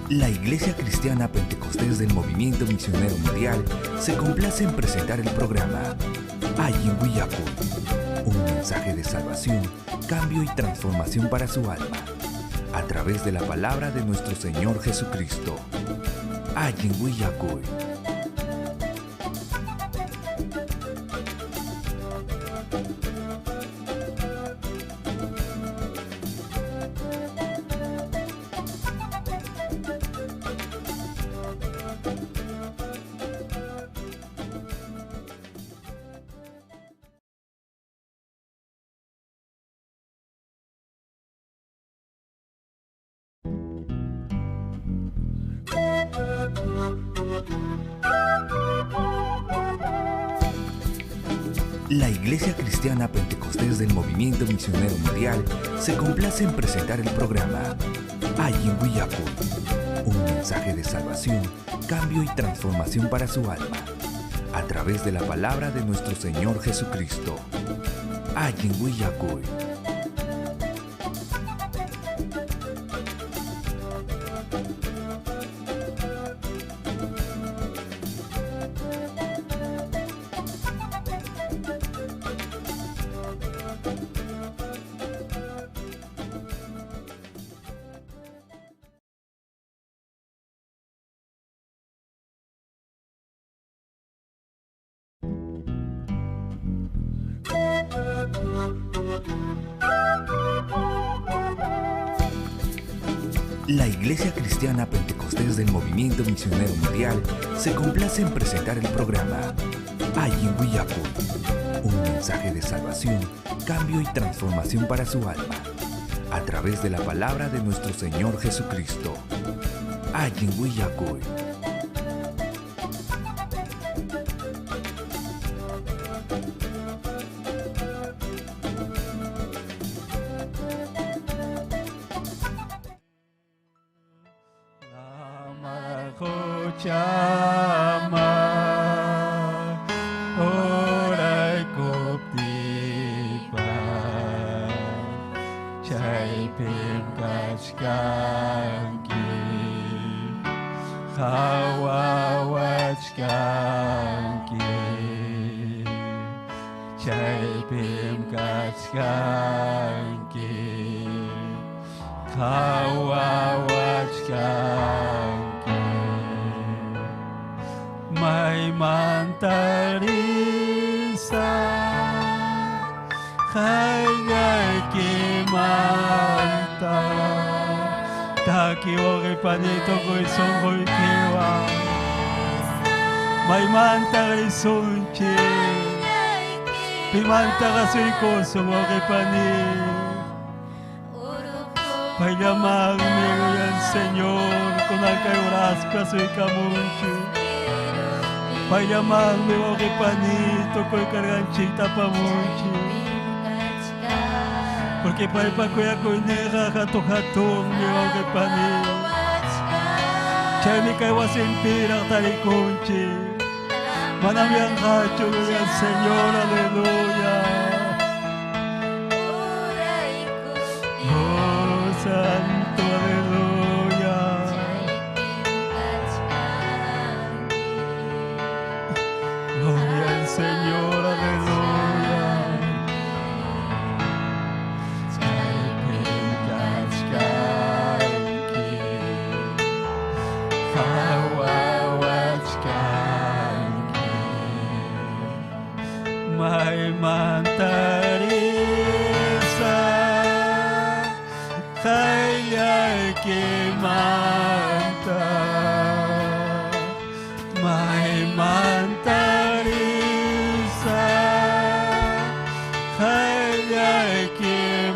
La Iglesia Cristiana Pentecostés del Movimiento Misionero Mundial se complace en presentar el programa Allin Willakuy, un mensaje de salvación, cambio y transformación para su alma, a través de la palabra de nuestro Señor Jesucristo. Allin Willakuy. La Iglesia Cristiana Pentecostés del Movimiento Misionero Mundial se complace en presentar el programa Allin Willakuy, un mensaje de salvación, cambio y transformación para su alma, a través de la palabra de nuestro Señor Jesucristo. Allin Willakuy. La Iglesia Cristiana Pentecostés del Movimiento Misionero Mundial se complace en presentar el programa Allin Willakuy, un mensaje de salvación, cambio y transformación para su alma, a través de la palabra de nuestro Señor Jesucristo. Allin Willakuy. Porque paypa kuyakuyninqa hatun hatunmi wawqipani. Chaymi kay wasinpiraq tarikunchik. Manam yanqachu, gloria al Señor, aleluya. Oh, santo, aleluya. Gloria al Señor, aleluya. Mantarisa manta, may mantarisa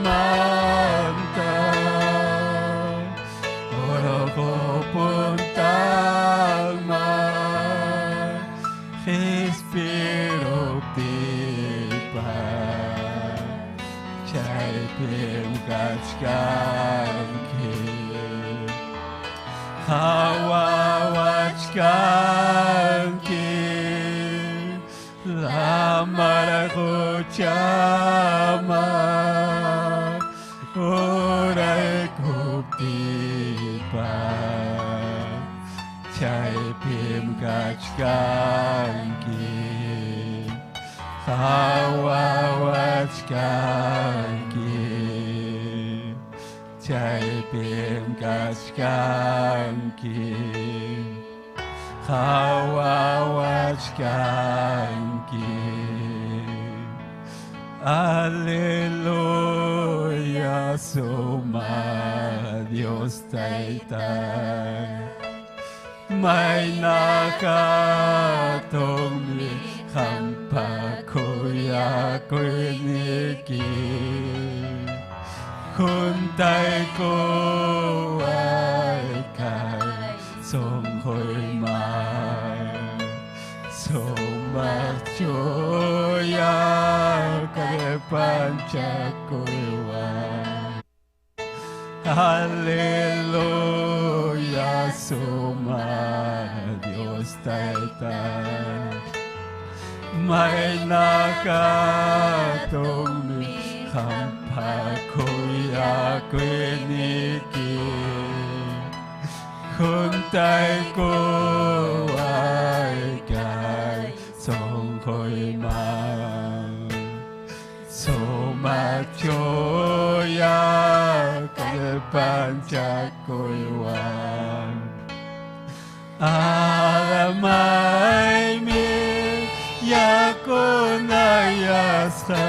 manta, oro puntang respiro tipa chaypim kachkanki qhawawachkanki lamar quchama. Chaypim kachkanki Qawawachkanki Chaypim kachkanki Qawawachkanki Aleluya, suma Dios Tayta. Maynakatongmi qampa kuyakuyniki. Juntaykuway kay sunquyman. Sumaq chuya kallpanchakuywan. Aleluya, suma Dios Tayta. Maynakatongmi qampa kuyakuyniki. Juntaykuway kay sunquyman. Sumaq chuya kallpanchakuywan. Almaymi yakunayasqa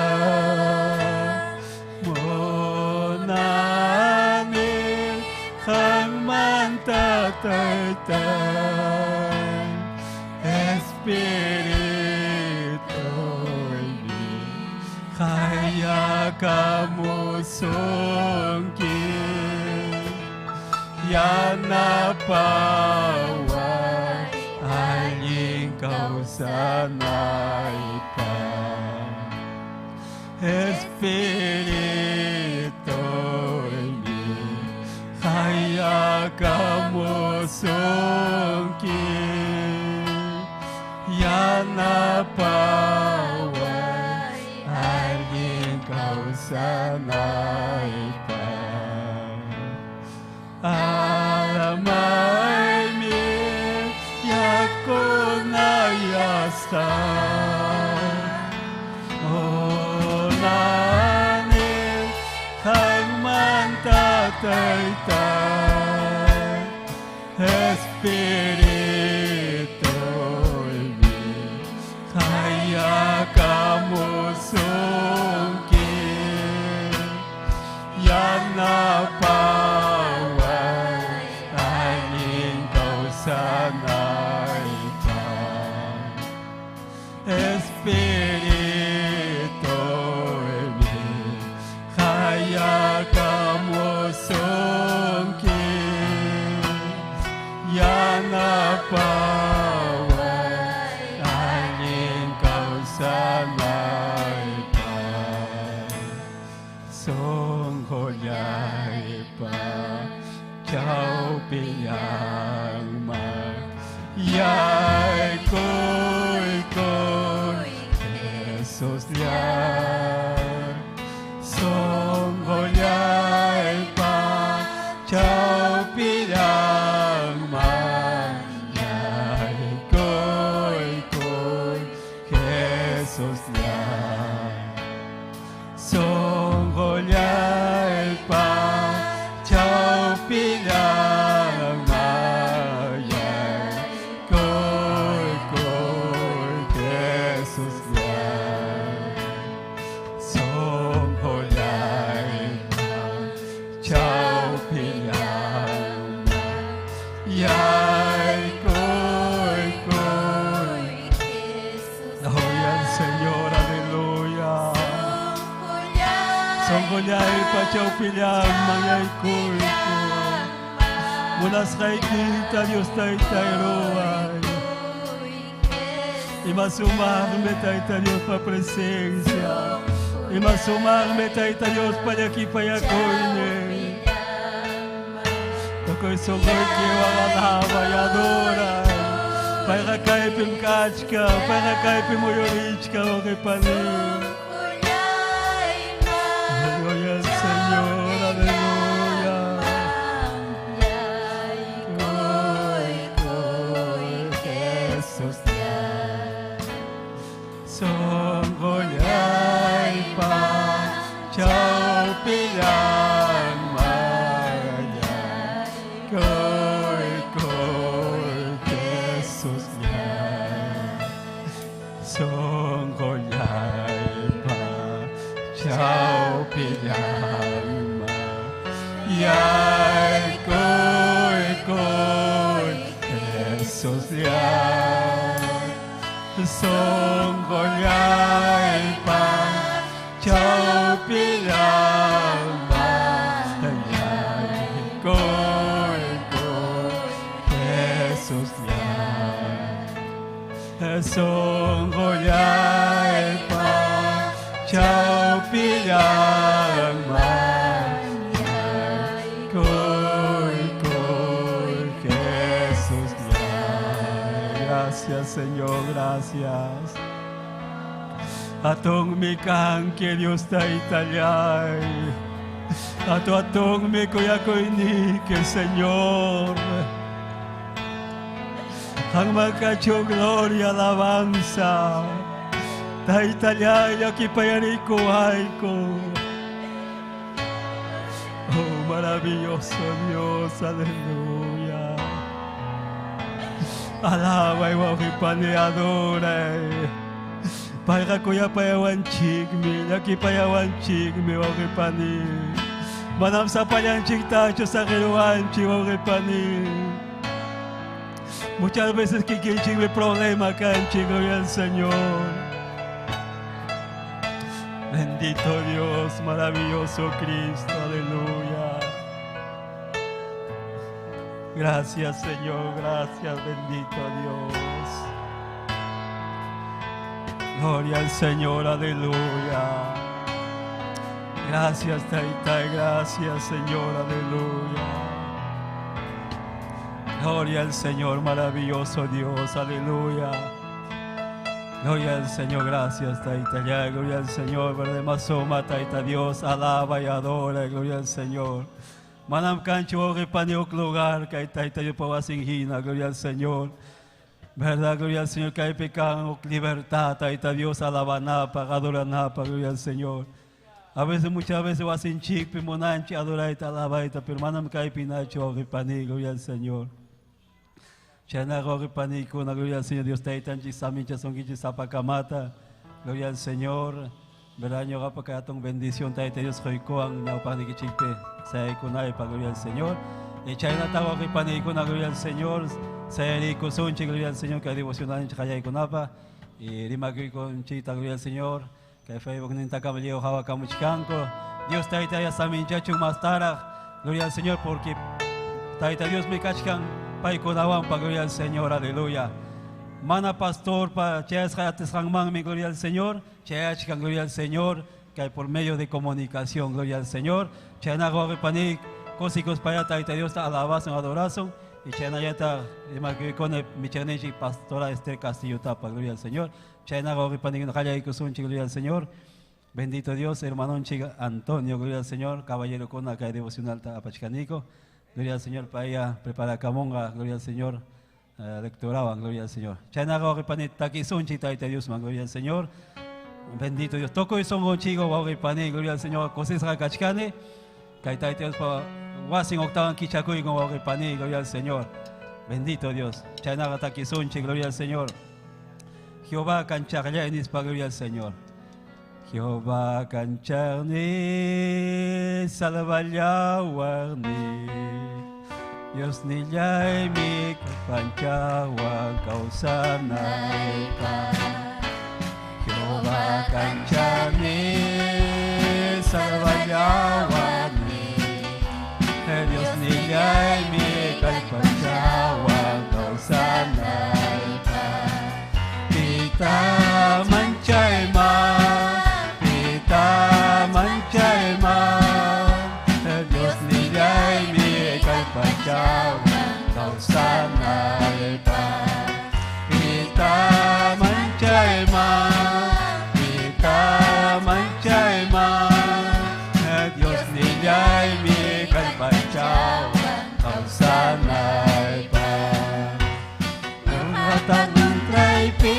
munani qanmanta Taytay. Espirituymi qayakamusunki yanapaway allin kawsanaypaq. Espirituymi qayakamusunki yanapaway allin kawsanaypaq. Almaymi yakunayasqa munani qanmanta Taytay. Espirituymi qayakamusunki yanapaway allin kawsanaypaq. Espirituymi qayakamusunki yanapaway allin kawsanaypaq. Sunqullaypa chawpillanman yaykuykuy Jesuslla. Sunqullaypa chawpillanman yaykuykuy Jesuslla. Sunqullaypa chawpillanman yaykuykuy Jesuslla. Sunqullaypa chawpillanman yaykuykuy. Gloria al Señor, aleluya. Sunqullaypa chawpillanman yaykuykuy. Munasqaykita Dios Taytay ruway. Ima sumaqmi Tayta Diospa presencia. Ima sumaqmi Tayta Diospa llakipayakuynin. Tukuy sunquykiwan alabay, adoray. Payqa kaypim kachkan, payqa kaypim uyurichkan, wawqipani. Gloria al Señor, aleluya. Sonqollaypa chawpillanman yaykuykuy Jesusllay. Sonqollaypa chawpillanman yaykuykuy Jesusllay. Sonqollaypa chawpillanman yaykuykuy Jesusllay. Gracias, Señor, gracias. Hatunmi kanki Dios Taytallay. Hatu-hatunmi kuyakuyniki, Señor. Qamman kachun gloria, alabanza. Taytallay, llakipayarikuwayku. Oh, maravilloso Dios, aleluya. Alabay wawqipani adoray. Payqa kuyapayawanchikmi, llakipayawanchikmi wawqipani. Manam sapallanchiktachu saqiruwanchik wawqipani. Muchas veces kikinchikmi problema kanchik, gloria al Señor. Bendito Dios, maravilloso Cristo, aleluya. Gracias, Señor, gracias, bendito Dios. Gloria al Señor, aleluya. Gracias, Taytay, gracias, Señor, aleluya. Gloria al Señor, maravilloso Dios, aleluya. Gloria al Señor, gracias, Taytay, gloria al Señor, verde masoma, Tayta Dios, alaba y adora, gloria al Señor. Manam kanchu wawqipani huk lugar, kay Tayta Dios wasin hina, gloria al Señor. Verdad, gloria al Señor, kaypi kan libertad, Tayta Dios, alabanapaq, adoranapaq, gloria al Señor. A veces, muchas veces, wasinchikpi, munanchik, adorayta, alabayta, pero manam kaypinachu wawqipani, gloria al Señor. Chaynaqa wawqipanikuna, gloria al Señor, Dios Taytanchik, saminchasunkichik sapakamata, gloria al Señor. Verdad, ñuqapa kay hatun bendición Tayta Dios quykuwan ñawpaqnikichikpi sayaykunaypaq, gloria al Señor. Y chaynata wawqipanikuna, gloria al Señor, sayarikusunchik, gloria al Señor, kay devocionalninchik qallaykunapaq. Y rimakuykunchikta, gloria al Señor, kay Facebook nintakama lliw qhawakamuchkanku. Dios Tayta saminchachun mastaraq, gloria al Señor, porque Tayta Dios mi kachkan paykunawanpa, gloria al Señor, aleluya. Mana pastor pa chayasqa atisqanmanmi, gloria al Señor, chayachkan, gloria al Señor, que hay por medio de comunicación, gloria al Señor. Chaynaqa wawqipani kusikuspaya Tayta Diosta alabasun, adorasun, y chaynallata rimakuykuna michaqninchik pastora Esther Castillo tapa, gloria al Señor. Chaynaqa wawqipanikuna qallaykusunchik, gloria al Señor. Bendito Dios, hermanonchik Antonio, gloria al Señor, caballero kuna kay devocional ta apachkaniko. Gloria al Señor, paya preparakamunqa, gloria al Señor. Lectoraban, gloria al Señor. Chaynaqa wawqipani takisunchik Tayta Diosman, gloria al Señor. Bendito Dios. Tukuy sunqunchik wawqipani, gloria al Señor. Kusisqa kachkani. Kay Tayta Diospa wasin huktawan kichakuyku wawqipani, gloria al Señor. Bendito Dios. Chaynaqa takisunchik, gloria al Señor. Jehová kanchaqllay nispa, gloria al Señor. Jehová kanchaqni, salvallawaqni. Dios nillaymi kallpanchawan kawsanaypaq. Jehová kanchaqni, salvallawaqni. Dios nillaymi kallpanchawan kawsanaypaq. Pita manchayman, pita manchayman. Dios nillaymi kallpanchawan kawsanaypaq. Pita manchayman, pita manchayman. Dios nillaymi kallpanchawan kawsanaypaq. Ñuqata contraypi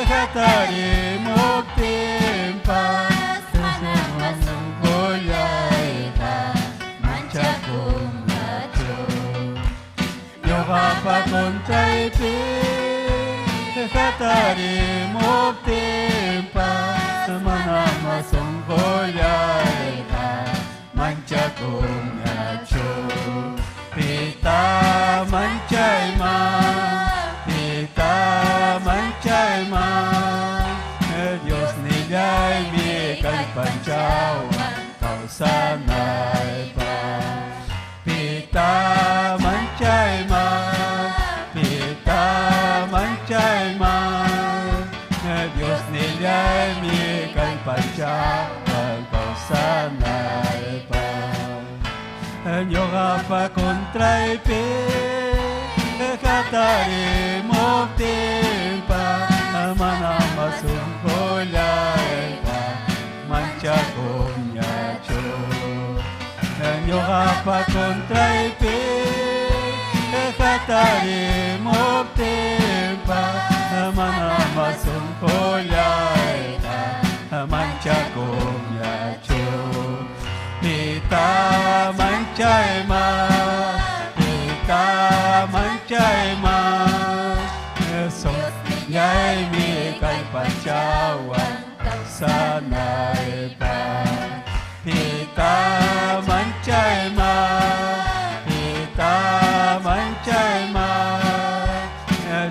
hatarimuptinpas Manam sunqullayqa manchakunqachu. Ñuqapa contraypi Hatarimuptinpas manam sunqullayqa manchakunñachu. Pita manchayman, pita manchayman, Dios nillaymi kallpanchawan kawsanaypaq. Pita manchayman, pita manchayman, Dios nillaymi kallpanchawan kawsanaypaq. Ñuqapa contraypi hatarimuptinpas manam sunqullayqa manchakunñachu. Ñuqapa contraypi hatarimuptinpas manam sunqullayqa manchakunñachu. Pita manchayman, pita manchayman, sunqullaymi kallpanchawan kawsanaypaq. Pita manchayman, pita manchayman,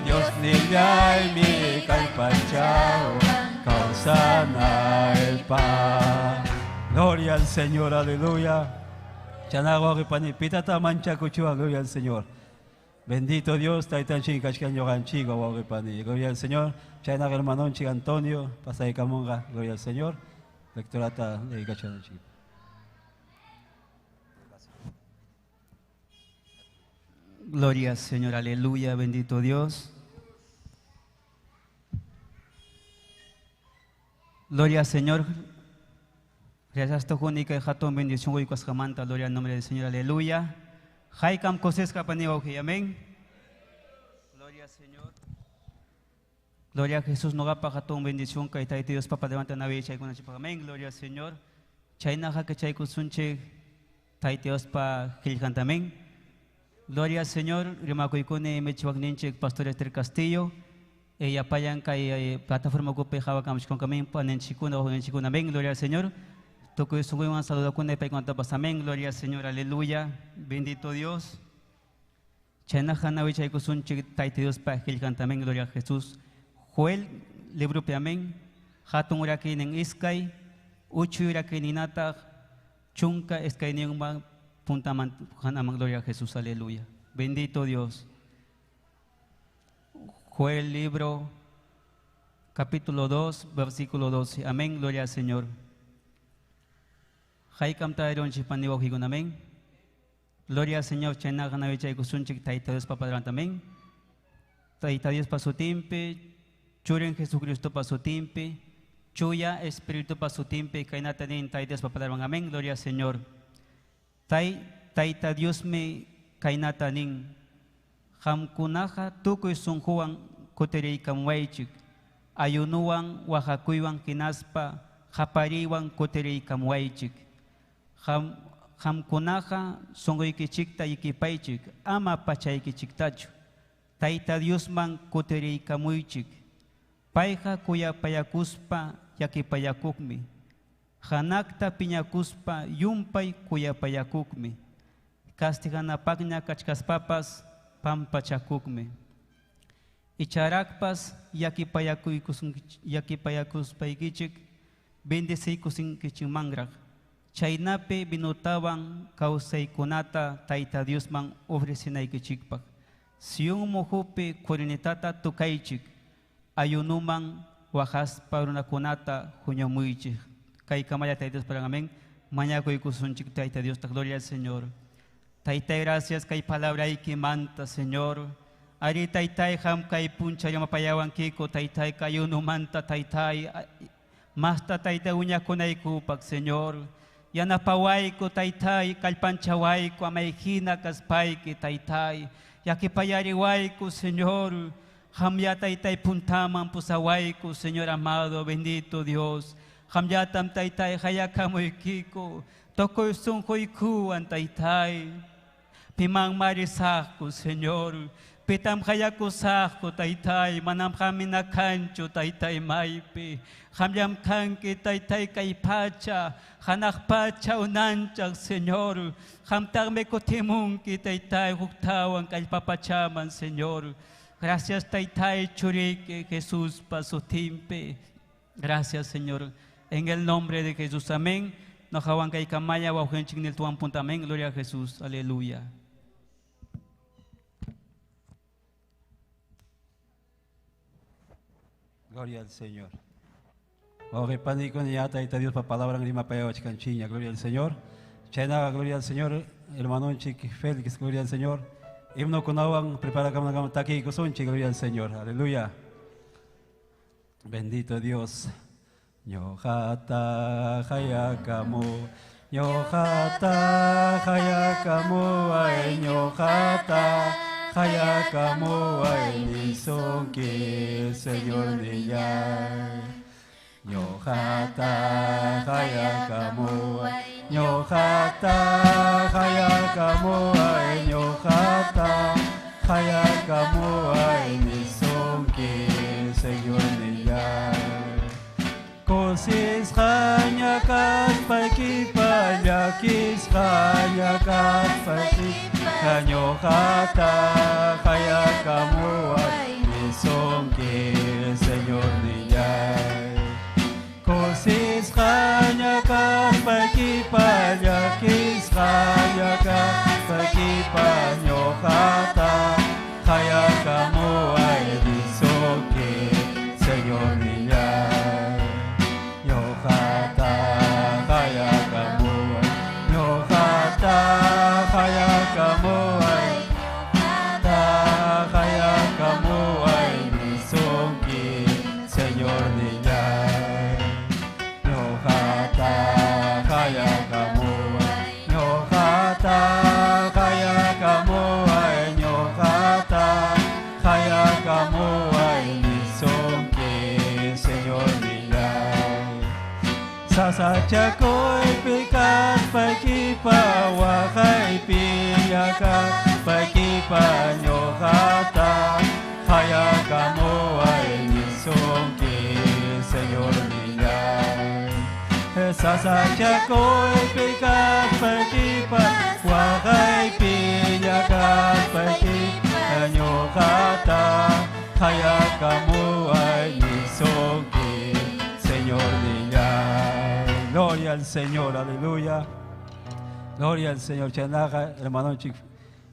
Dios nillaymi kallpanchawan kawsanaypaq. Gloria al Señor, aleluya. Pitata manchakuchua, gloria al Señor. Bendito Dios, taytanchik kachkan ñuqanchik wawqipani. Gloria al Señor. Chaynaqa hermanonchik Antonio, pasaykamunqa, gloria al Señor. Lectorata dedicachanchik. Gloria al Señor, aleluya, bendito Dios. Gloria al Señor. Gracias única y jatón bendición hoy cuascamanta, gloria al nombre del Señor, aleluya. Haikam kosesca panigo, amén. Gloria al Señor. Gloria a Jesús, no gapa jatón bendición, kaita Dios papa levanta na chay con amén. Gloria al Señor. Chayna jaque chay kusunche, taite Dios pa gilcanta, amén. Gloria al Señor, rimakuykune mechiwakninchik Pastor Esther Castillo. Ella payan kay plataforma kupe jawa kamchikon amén, panenchikuna ojenchikuna, amén. Gloria al Señor. Tukuy sunquywan saludakuna paykunatapas, amén. Gloria al Señor, aleluya. Bendito Dios. Chaynaqa nawichaykusunchik Tayta Diospa qillqanta, amén. Gloria a Jesús. Joel libropi, amén. Hatun urakaynin iskay, uchuy urakayninataq chunka iskayniyuqman puntaman hanaman, gloria a Jesús, aleluya. Bendito Dios. Joel libro, capítulo 2, versículo 12. Amén, gloria al Señor. Haikam taeron chipaniwa higun, amén. Gloria al Señor, chaynaqa nawichaykusunchik Tayta Diospa palabra, amén. Tayta Diospa sutinpi, Churin Jesucristo pa sutinpi, Chuya Espíritu pa sutinpi, kaynata nin Tayta Diospa palabra, amén. Gloria al Señor. Tayta Diosmi kaynata nin, qamkunaqa tukuy sunquwan kutiriykamuwaychik, ayunuwan waqakuywan hinaspa qapariywan kutiriykamuwaychik. Qamkunaqa sunquykichikta yikipaychik, ama pachaykichiktachu. Tayta Diosman kutiriykamuychik. Payqa kuyapayakuspa llakipayakuqmi. Hanaqta piñakuspa yumpay kuyapayakuqmi. Castiganapaqña kachkaspapas pampachakuqmi. Icharakpas llakipayakuspaykichik bendeciykusinkichikmanraq. Chaynapi vinutawan kawsaykunata Tayta Diosman ofrecinaykichikpaq. Sion muhupi cornetata tukaychik, ayunuman waqaspa runakunata huñumuychik. Kaykamalla Tayta Dios para amén. Mañakuykusunchik Tayta Dios, gloria al Señor. Tayta, gracias kay palabra manta, Señor. Ari taytay ham kay puncha llamapayawan kiko taytay kayunumanta taytay masta tayta uñakunaykupaq, Señor. Yanapawayku taytay kallpanchawayku amayhina kaspayki taytay llakipayariwayku, Señor. Hamya taytay puntaman pusawayku, Señor amado, bendito Dios. Hamyatam taytay hayakamuykiko tukuy sunquykuwan taytay piman marisaqku, Señor. Pitam hayakusaqku taytay, manam qamina kanchu taytay maypi. Qamllam kanki taytay kay pacha, hanaq pacha unanchaq Señor. Qamtaqmi kutimunki taytay huktawan kallpapachaman Señor. Gracias taytay churiki Jesús pa sutinpi. Gracias Señor. En el nombre de Jesús, amén. Noqawan kaykamaya wawqinchik niltuwan punta, amén. Gloria a Jesús, aleluya. Gloria al Señor. Wawqi panikuna ya Tayta Diospa palabran rimapayawachkanchikña, gloria al Señor. Chaynaqa, gloria al Señor, hermanonchik Félix, gloria al Señor. Himnokunawan preparakamnakama takiykusunchik, gloria al Señor. Aleluya. Bendito Dios. Ñuqata qayakamu, ñuqata qayakamu, ay ñuqata qayakamu, ay nisunki, Señor nillay. Ñuqata qayakamu, ñuqata qayakamu, ay ñuqata qayakamu, ay nisunki, Señor nillay. Kusisqaña kaspaykipa, llakisqaña kaspaykipa, ñuqata qayakamuway nisunki, Señor nillay. Kusisqaña kaspaykipa, llakisqaña kaspaykipa, ñuqata qayakamuway nisunki, Señor nillay. Ñuqata qayakamuway, ñuqata qayakamuway, ñuqata qayakamuway nisunki, Señor nillay. Ñuqata qayakamuway, ñuqata qayakamuway, ñuqata qayakamuway nisunki, Señor nillay. Sasachakuypi kaspaykipa, waqaypi ñakaspaykipa, ñuqata qayakamuway nisunki, Señor nillay. Sasachakuypi kaspaykipa, waqaypi ñakaspaykipa, ñuqata qayakamuway nisunki, Señor nillay. Gloria al Señor, aleluya. Gloria al Señor. Chanaja, hermano Chic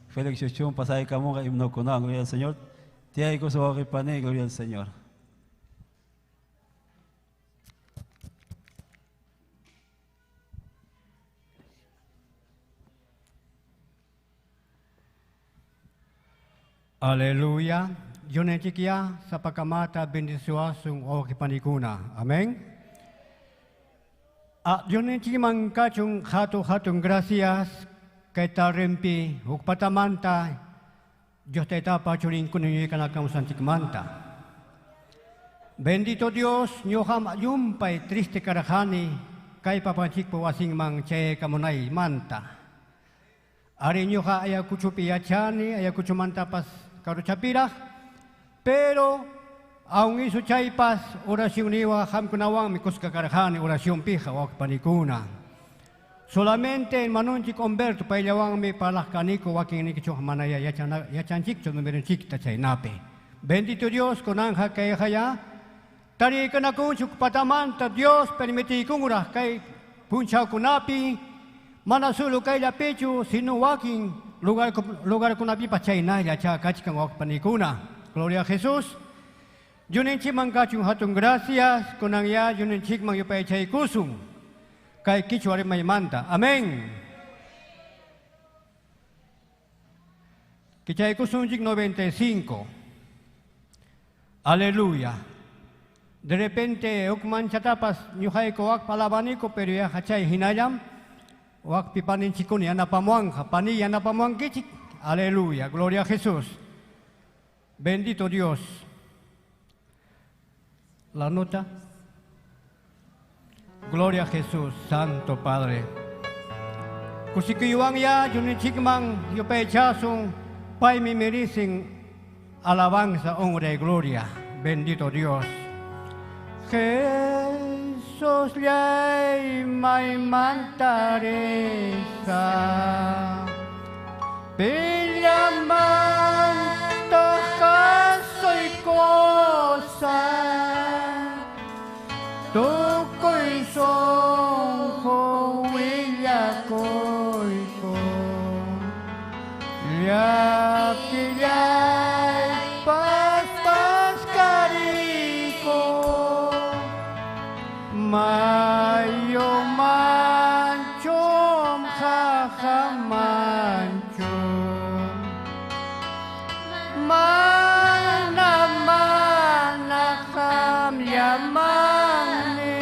Félix Chuchun, pasay kamunga himnokunawan, gloria al Señor. Tiyayku su wawqi gloria al Señor. Aleluya. Yunenchikia sapakamata bendisuasung wawqi panikuna. Amén. Yunenchikiman kachun hatu hatun gracias kay tarempi hukpatamanta Dios te tapa churinkuna yuyaykanakamusanchikmanta. Bendito Dios, ñuqam llumpay triste karajani kay papanchikpa wasinman chayakamunay manta. Ari ñuqa Ayacuchopi yachani, Ayacuchomantapas karuchapiraq, pero aun isu chaypas oracion niwa qamkunawanmi kuska karajani oración pija wawqipanikuna. Solamente hermanonchik Humberto payllawanmi parlaqkaniku wakinnikichuqa mana yachanchikchu numeronchikta chaynapi. Bendito Dios kunanja kayqaya tarikanakunchuk patamanta Dios permitikunraq kay punchawkunapi mana solo kayllapichu sino wakin lugarkunapipas chaynalla chakachkan wawqipanikuna. Gloria a Jesús. Yunenchikman kachun hatun gracias kunan ya yunenchikman yupaychaykusun kay kichwa rimaymanta. Amén. Kichaykusunchik 95. Aleluya. De repente huk manchatapas ñuqayku wak palabaniku pero ya hachay hinallam wakpi paninchikuna yanapamuwanqa, pani yanapamuwankichik. Aleluya. Gloria a Jesús. Bendito Dios. La nota. Gloria a Jesús, Santo Padre. Kusikuyuan ya, yunenchikman, yupaychasun, paymi merecen Alabanza, honra y gloria. Bendito Dios. Jesús llay may mantaresa. Pillamanta soy cosa. Tukuy sonqo willakuyko. Llakillay paspas kariko. Mayo manchum jajamanchum. Mana mana ham yamani.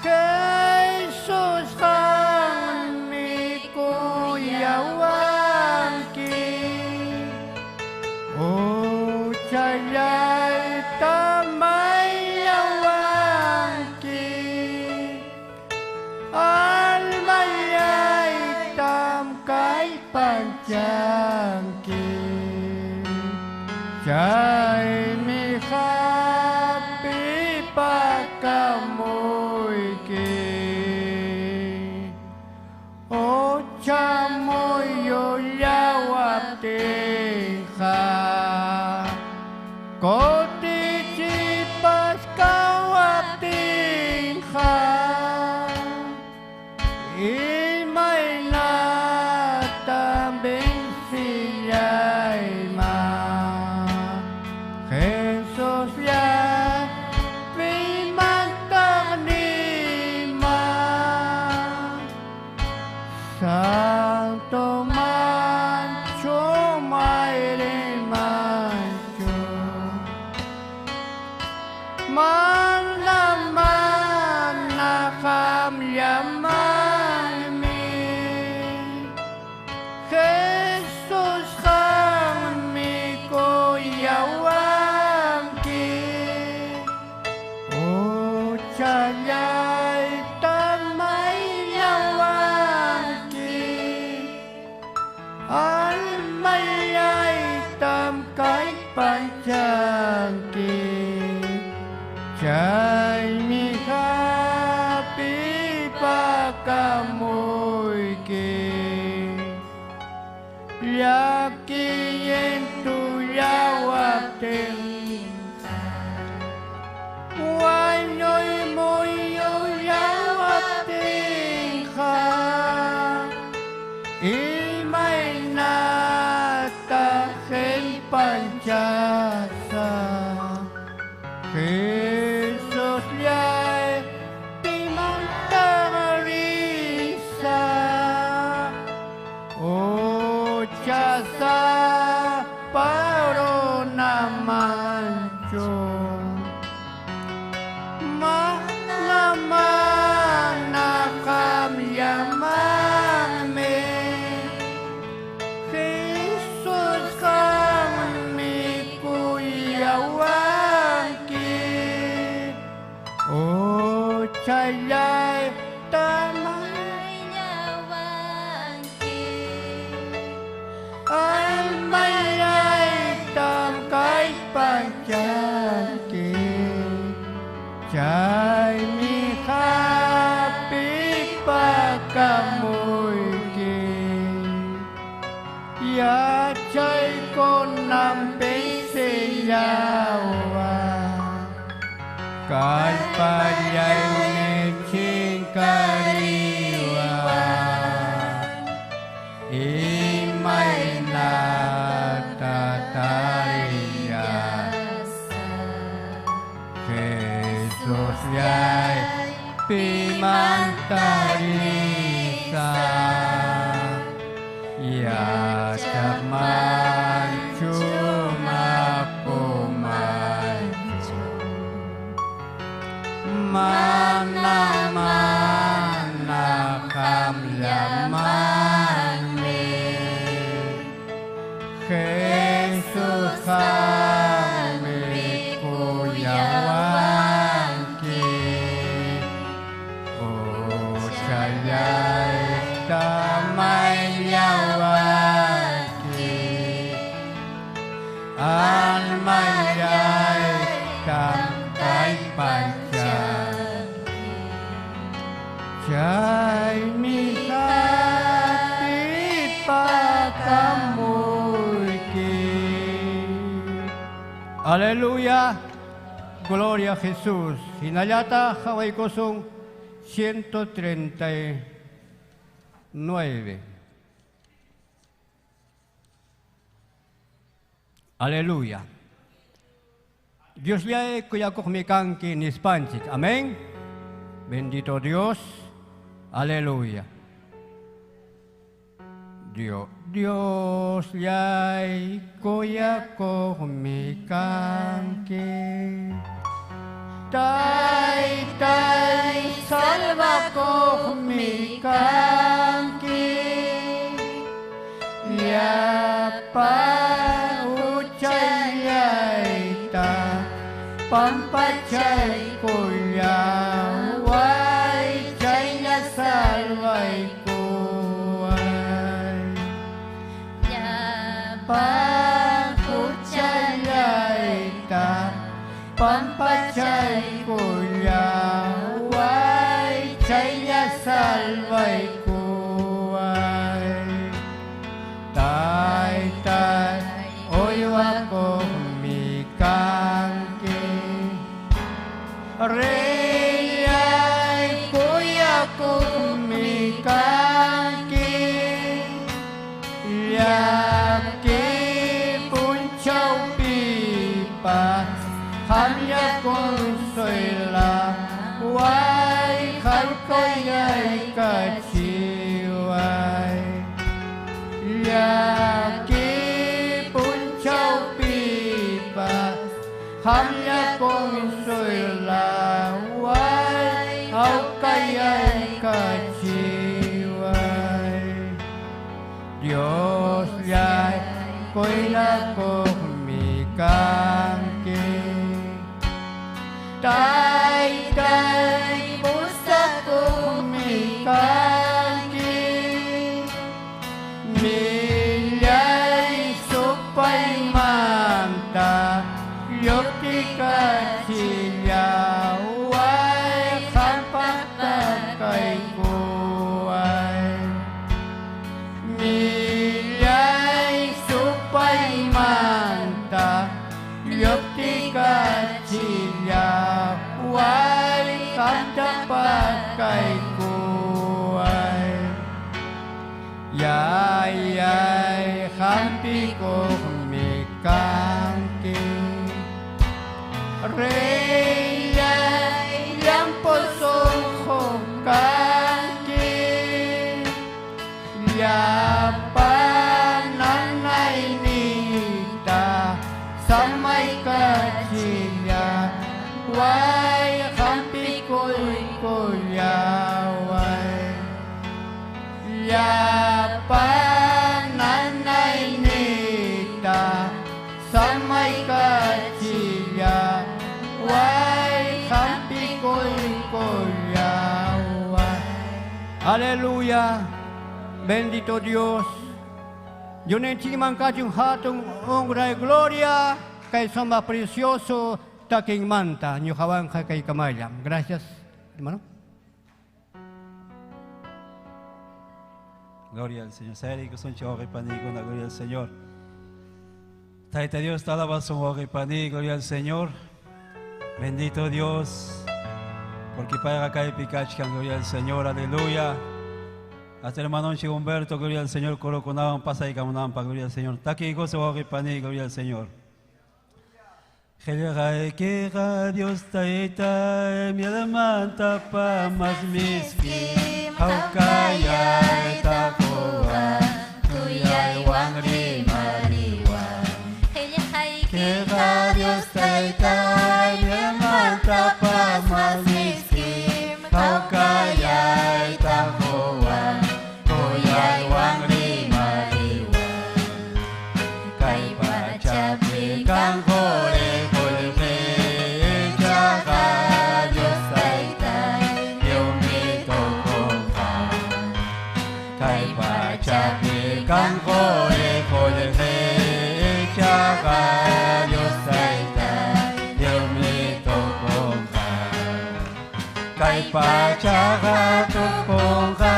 Jesus qammi kuyawanki. Uchallayta mayawanki. Almallaytam kallpanchanki. Chaymi hapipakamuyki. Ochamuyullawaptinqa kutichipas kawaptinqa imaynatam vensillayman. Jesus llapimantaq niman. Santo mancho mayri mancho. Mana mana qam llamanmi. Jesus qammi kuyawanki. Uchallayta mayawanki. Almallaytam kallpanchanki. Chaymi hapipakamuyki. Llakiyentullawaptin wañuy muyullawaptinqa imaynata qillpanchasa. Jesus llay pimantaq risa. Uchasa parunamanchu. Mana mana qam llamanmi. Jesus qammi kuyawanki. Uchallayta Mayawanki. almallaytam kallpanchanki. Chaymi hapipakamuyki. Yachaykunam pisillawan. Kallpallaymi chinkariwan. Imaynata tarillas. Jesus llay pimantarisa. Yachaqmanchu mapumanchu. Mana mana qam llamanmi. Jesus qammi kuyawanki. Uchallayta mayawanki. Almayay kallpanchanki. Chaymi hatipakamuyki. Aleluya. Gloria a Jesús. Hinallata hawaykusun 139. Aleluya. Dios le kuyakuq kanki nispanchik. Amén. Bendito Dios. Aleluya. Dios, Dios yay kuyakuq kanki. Tay tay salvakuq kanki. Llapa huchayayta pampachaykullaway chaylla salvaykuway. Llapa Huchayayta pampachaykullaway chaylla salvaykuway. Tay tay uywakuqmi kanki. Reyay kuyakuqmi kanki. Llaki punchawpipas qamlla consuelaway hawkayaykachiway. Llaki punchawpipas qamlla consuelaway hawkayaykachiway. Dios llay kuylakuqmi kanki. Tay tay pusakuqmi kanki. Millay supaymanta lluptikachillaway qampaq takaykuway. Millay supaymanta lluptikachillaway qamta pakaykuway. Yay yay hampikuqmi kanki. Reyay llampu sunqu kanki. Llapa nanayniyta samaykachillaway hampikuykullaway. Llapa nanayniyta samaykachillaway hampikuykullaway. Aleluya. Bendito Dios. Yunenchikman kachun hatun honra y gloria kay suma precioso takinmanta ñuqawanqa kay kamalla. Gracias, hermano. Gloria al Señor. Gloria al Señor. Taita Dios, te alabazo, gloria al Señor. Bendito Dios, porque paga acá y picachcan, gloria al Señor, aleluya. Hasta el hermano Humberto, gloria al Señor, coroconaban, pasa y camunampa, gloria al Señor. Taki gozo, gloria al Señor. Dios taita, mi almanta pa mas miski, hawkayay takoa, tuyay wan rimariwa. Queja Dios taita, mi almanta pa mas miski, hawkayay takoa, tuyay wan rimariwa. Kay pachapi kang hore. Kang hore hore he chaga pachaqa tukunqa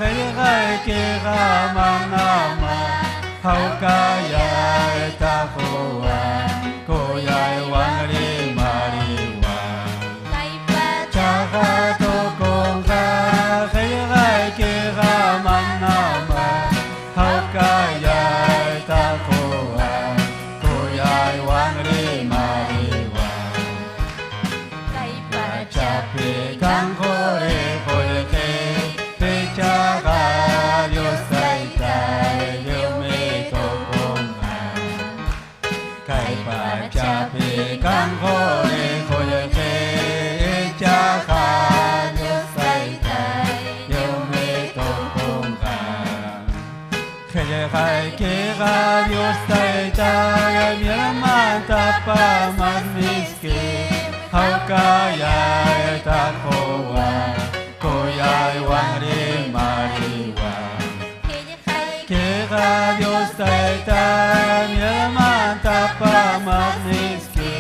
qillqaykiqa manama hawkayayta quwan kuyaywan rimariwan. Kay Chaqa tukunqa qillqaykiqa manama hawkayayta quwan kuyaywan rimariwan. Kay Pachapi kan quri qullqi pichaqa Dios taytay lliwmi tukunqa. Kay pachapi kan quri qullqi ichaqa Dios taytay lliwmi tukunqa. Qillqaykiqa Dios taytay mielmanta pamas miski hawkayayta quwan kuyaywan rimariwan. Qiqa Dios taytay mielmanta pamas miski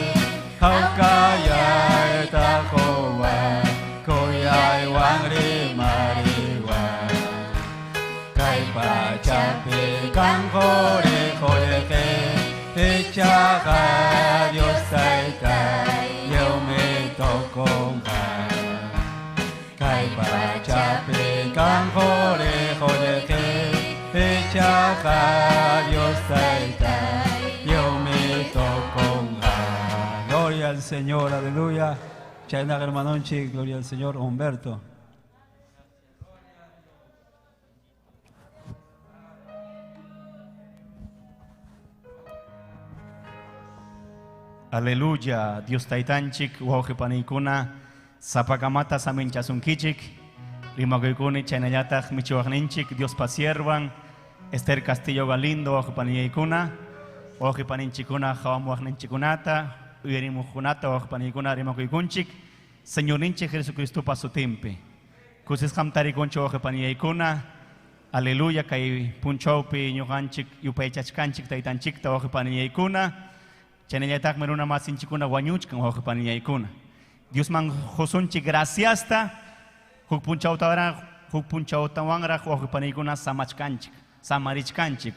hawkayayta quwan kuyaywan rimariwan. Kay pachapi kan quri qullqi ichaqa Dios taytay lliwmi tukunqa. Kay pachapi kan quri qullqi ichaqa Dios taytay lliwmi tukunqa. Gloria al Señor, aleluya. Chayna hermanonchik, gloria al Señor, Humberto. Aleluya, Dios taytanchik, wawqi paniykuna, sapakamata saminchasunkichik, rimakuykuni chaynallataq michiwaqninchik, Dios pasiervan, Esther Castillo Galindo, wawqi paniykuna, wawqi paninchikuna, hawamuwaqninchikunata, uyarimuqkunata, wawqi paniykuna, rimakuykunchik, Señorninchik Jesucristo pasutimpi. Kusisqam tarikunchik wawqi paniykuna, aleluya, kay punchawpi ñuqanchik, yupaychachkanchik, taytanchikta, wawqi paniykuna, chaynallataqmi runa masinchikuna wañuchkan wawqi paniyaykuna. Diosman qusunchik graciasta, huk punchawtawanraq, huk punchawtawanraq wawqi paniykuna samachkanchik, samarichkanchik,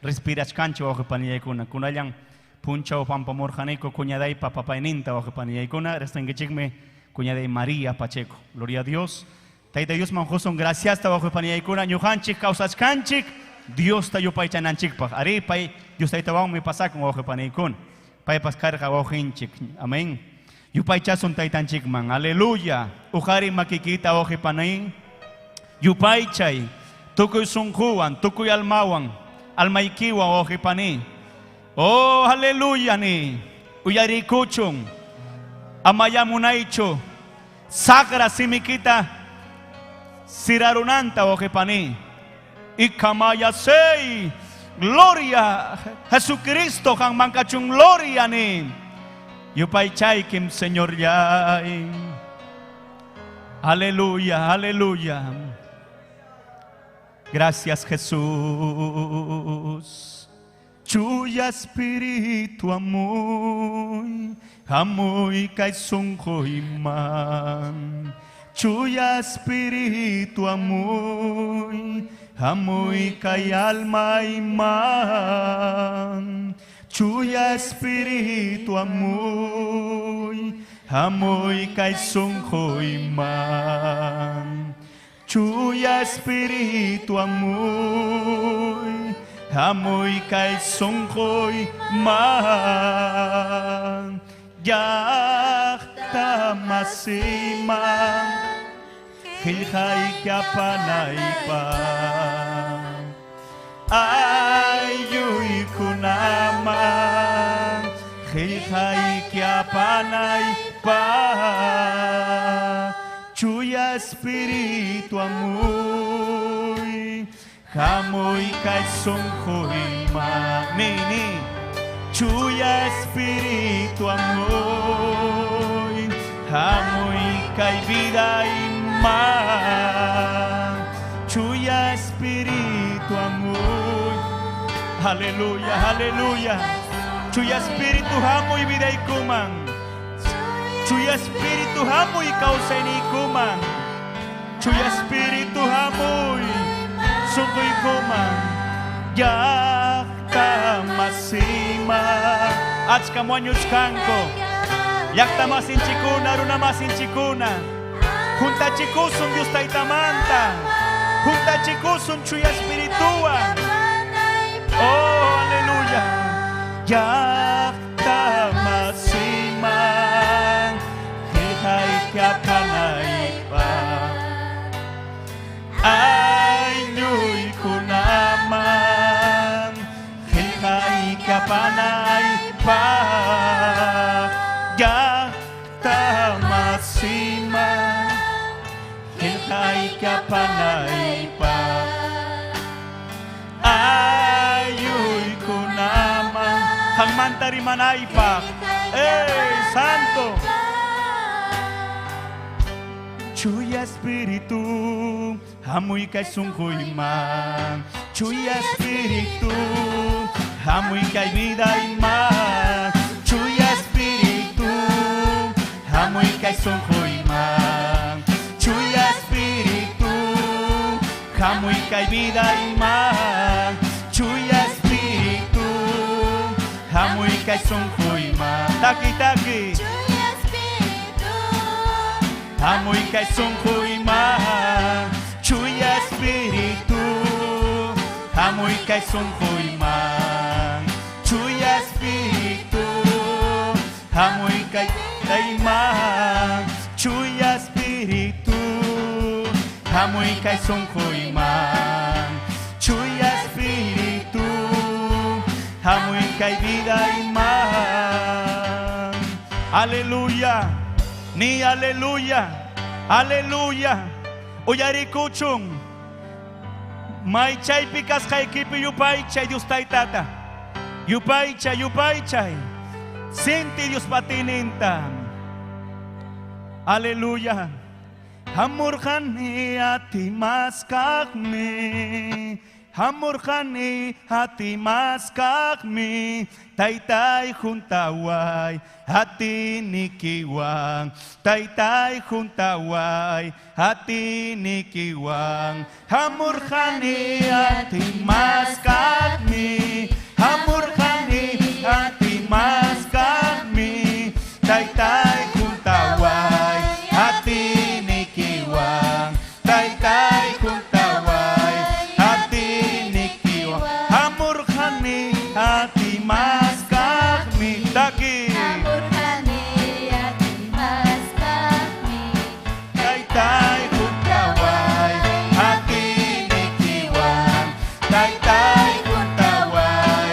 respirachkanchik wawqi paniyaykuna. Kunallan punchaw pampamurqaniku cuñadaypa papayninta wawqi paniyaykuna, riqsinkichikmi cuñaday María Pacheco. Gloria a Dios. Tayta Diosman qusun graciasta wawqi paniyaykuna, ñuqanchik kawsachkanchik, Diosta yupaychananchikpaq. Ari pay Dios taytawanmi pasakun wawqi paniykuna. Paypas karqa wawqinchik. Amén. Yupaychasun taytanchikman. Aleluya. Uqari makikita wawqi panay. Yupaychay. Tukuy sunquwan, tukuy almawan, almaykiwan wawqi pani. Oh, aleluya ni. Uyarikuchun. Amayamunaychu. Saqra simikita sirarunanta wawqi pani. Ikamaya sei. Gloria Jesucristo han mankachun gloria ni. Yupaychaykim Señor yay. Aleluya, aleluya. Gracias Jesús. Chuya espíritu amuy, amuy kay sunquyman. Chuya espíritu amuy, amuy kay almayman. Chuya espíritu amuy, amuy kay sunquyman. Chuya espíritu amuy, amuy kay sunquyman. Llaqta masiman, qillqayki apanaypaq. Aylluykunaman, qillqayki apanaypaq. Chuya espíritu amuy, hamuy kay sunquyman. Nini. Chuya espíritu amuy, hamuy kay vidayman. Chuya espíritu amuy. Aleluya, aleluya. Chuya espíritu hamuy vidaykuman. Chuya Espíritu hamuy kawsayniykuman. Chuya Espíritu hamuy sunquykuman. Llaqta masiman. Achkam wañuchkanku. Llaqta masinchikuna, runa masinchikuna. Juntachikusun Dios taytamanta. Juntachikusun Chuya Espirituwan. Oh, aleluya. Llaqta masiman. Qillqaykapanaypaq. Aylluykunaman. Qillqaykapanaypaq. Llaqta masiman. Qillqaykapanaypaq. Aylluykunaman. Qanmanta rimanaypaq. ¡Ey, santo! Chuya Espíritu, hamuy kay sunquyman. Chuya Espíritu, hamuy kay vidayman. Chuya Espíritu, hamuy kay sunquyman. Chuya Espíritu, hamuy kay vidayman. Chuya Espíritu, hamuy kay sunquyman. Taki taki. Hamuy kay sunquyman. Chuya Espíritu, hamuy kay sunquyman. Chuya Espíritu, hamuy kay vidayman. Chuya Espíritu, hamuy kay sunquyman. Chuya Espíritu, hamuy kay vidayman. Aleluya. Ni aleluya, aleluya. Uyarikuchun. Maychaypi kasqaykipi yupaychay Dios taytata. Yupaychay, yupaychay. Sinti Dios patininta. Aleluya. Hamurqani atimaskaqmi. Hamurqani atimaskaqmi. Taytay huntaway atiynikiwan. Taytay huntaway atiynikiwan. Hamurqani atimaskaqmi. Hamurqani atimaskaqmi. Taytay huntaway atiynikiwan. Taytay huntaway atiynikiwan. Hamurqani atimaskaqmi. Taki. Taytay huntaway atiynikiwan. Taytay huntaway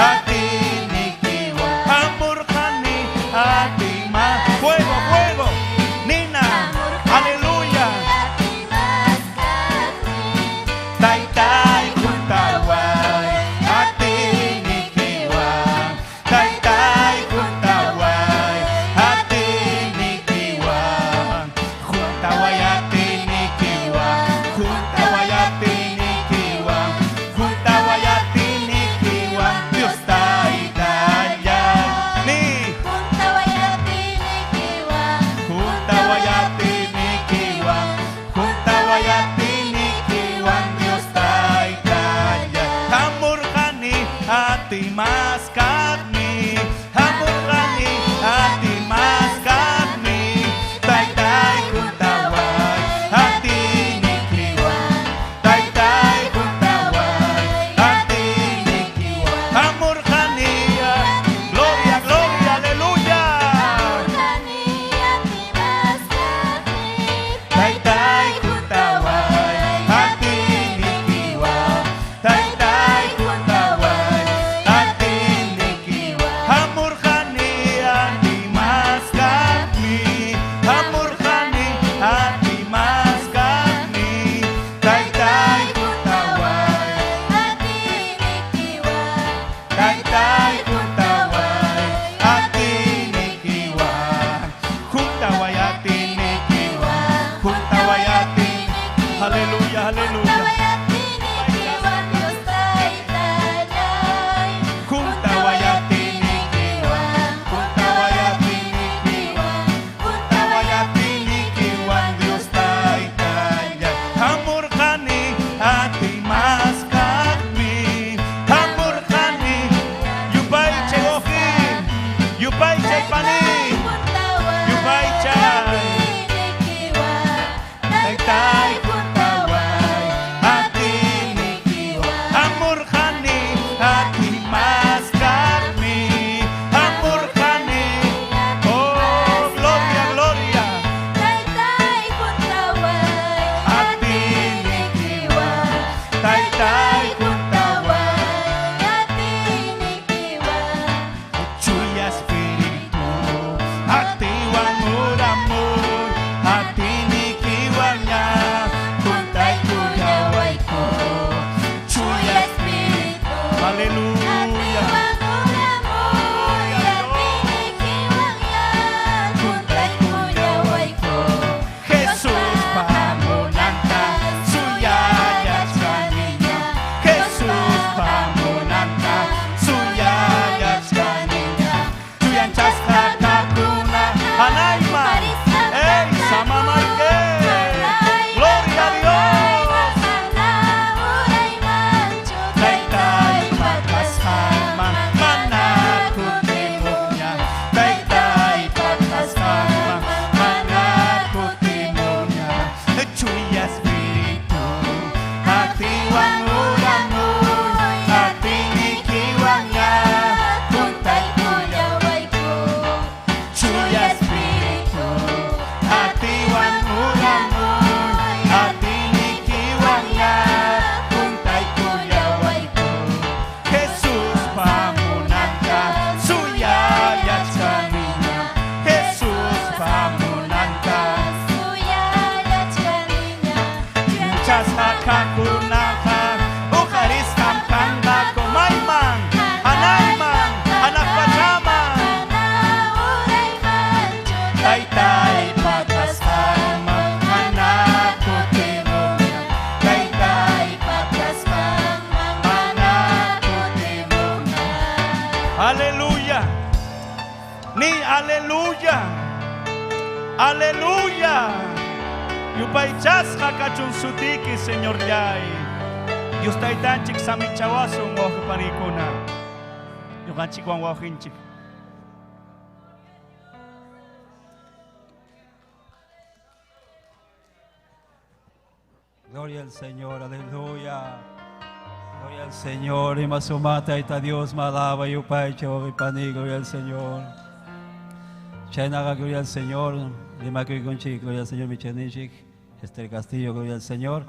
atiynikiwan. Hamurqani atima. Fuego, fuego. Nina. Aleluya. Taytay huntaway atiynikiwan. Taytay huntaway atiynikiwan. Huntaway atiynikiwan. Huntaway atiynikiwan. Huntaway atiynikiwan. Dios taytallay. Ni. Huntaway atiynikiwan. Huntaway atiynikiwan. Dios taytallay. Hamurqani atimaskaqmi. Hamurqani atimaskaqmi. Taytay huntaway atiynikiwan. Taytay huntaway atiynikiwan. Hamurqani. Gloria, gloria, aleluya. Taytay huntaway atiynikiwan. Taytay huntaway atiynikiwan. Aleluya. Ni aleluya. Aleluya. Yupaychasqa kachun sutiki, Señor yay. Dios taytanchik samichawasun wawqipanikuna. Ñuqanchikwan wawqinchik. Gloria al Señor, aleluya. Gloria al Señor, y masumata ita Dios, malaba yupaycha pani, gloria al Señor. Chaynaqa, gloria al Señor, rimakuykunchik, gloria al Señor, michanichik, Esther Castillo, gloria al Señor.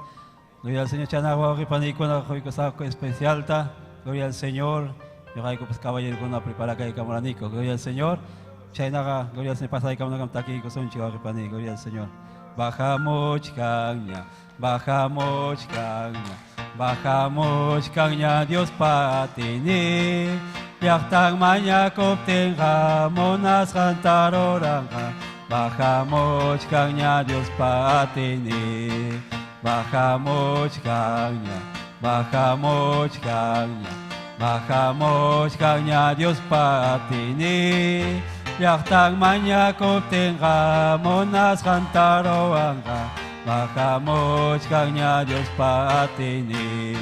Gloria al Señor, chaynaqa wawqipanikuna, quykusaqku especialta, gloria al Señor. Ñuqayku pues caballerokuna preparakaykamuraniku, gloria al Señor. Chaynaqa, gloria al Señor, pasaykamunakam takiykusunchik wawqipani, gloria al Señor. Bajamuchkanña, bajamuchkanña, bajamuchkanña Dios patini. Llaqtan mañakuptinqa munasqanta ruranqa. Bajamuchkanña Dios patini. Bajamuchkanña, bajamuchkanña, bajamuchkanña Dios patini. Llaqtan mañakuptinqa munasqanta ruranqa. Bajamuchkanña Dios patini.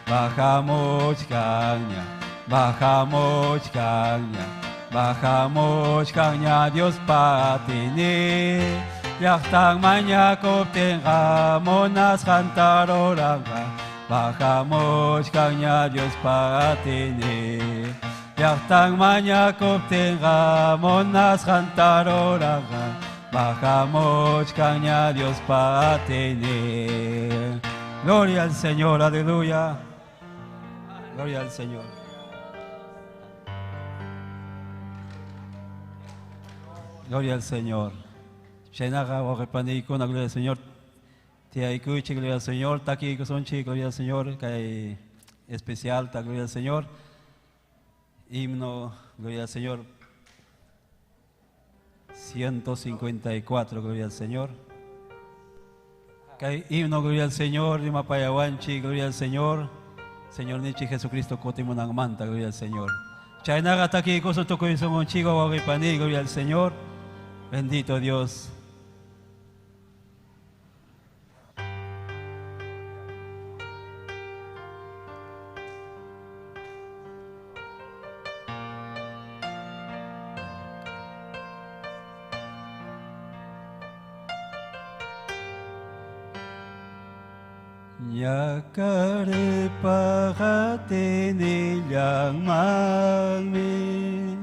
Bajamuchkanña, bajamuchkanña, bajamuchkanña Dios patini. Llaqtan mañakuptinqa munasqanta ruranqa. Bajamuchkanña Dios patini. Llaqtan mañakuptinqa munasqanta ruranqa. Bajamuchkanña Dios patini. Gloria al Señor, aleluya. Gloria al Señor. Gloria al Señor. Chaynaqa wawqipanikuna, gloria al Señor. Tiyaykuychik, gloria al Señor. Takiykusunchik, gloria al Señor. Kay especial, ta, gloria al Señor. Himno, gloria al Señor. 154, gloria al Señor. Kay himno, gloria al Señor. Rimapayawanchik, gloria al Señor. Señor Nichi Jesucristo kutimunanmanta, gloria al Señor. Chaynaqa takiykusun tukuysunchik, wawqipani, gloria al Señor. Bendito Dios. Ñakare paqatinillanmanmi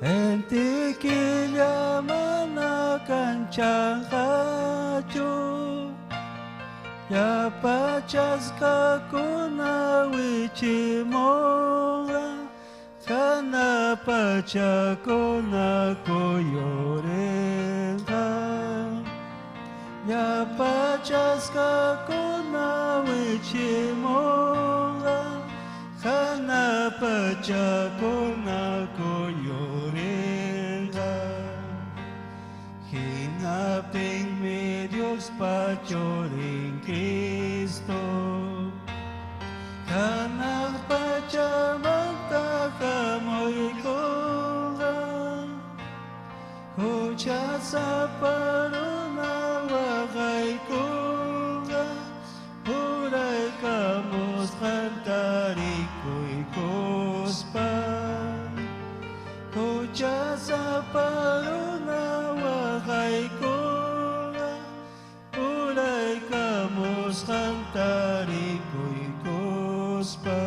intikilla mana kanchanqachu llapachasqakuna wichimunqa kana pachakuna kuyurinqa llapachasqakuna wichimunqa kana pachakuna kuyurinqa hinaptinmi Diospa churin Cristo hanaq pachamanta hamuykunqa huchasapa runa waqaykunqa uraykamusqanta rikuykuspa huchasapa runa waqaykunqa uraykamusqanta rikuykuspa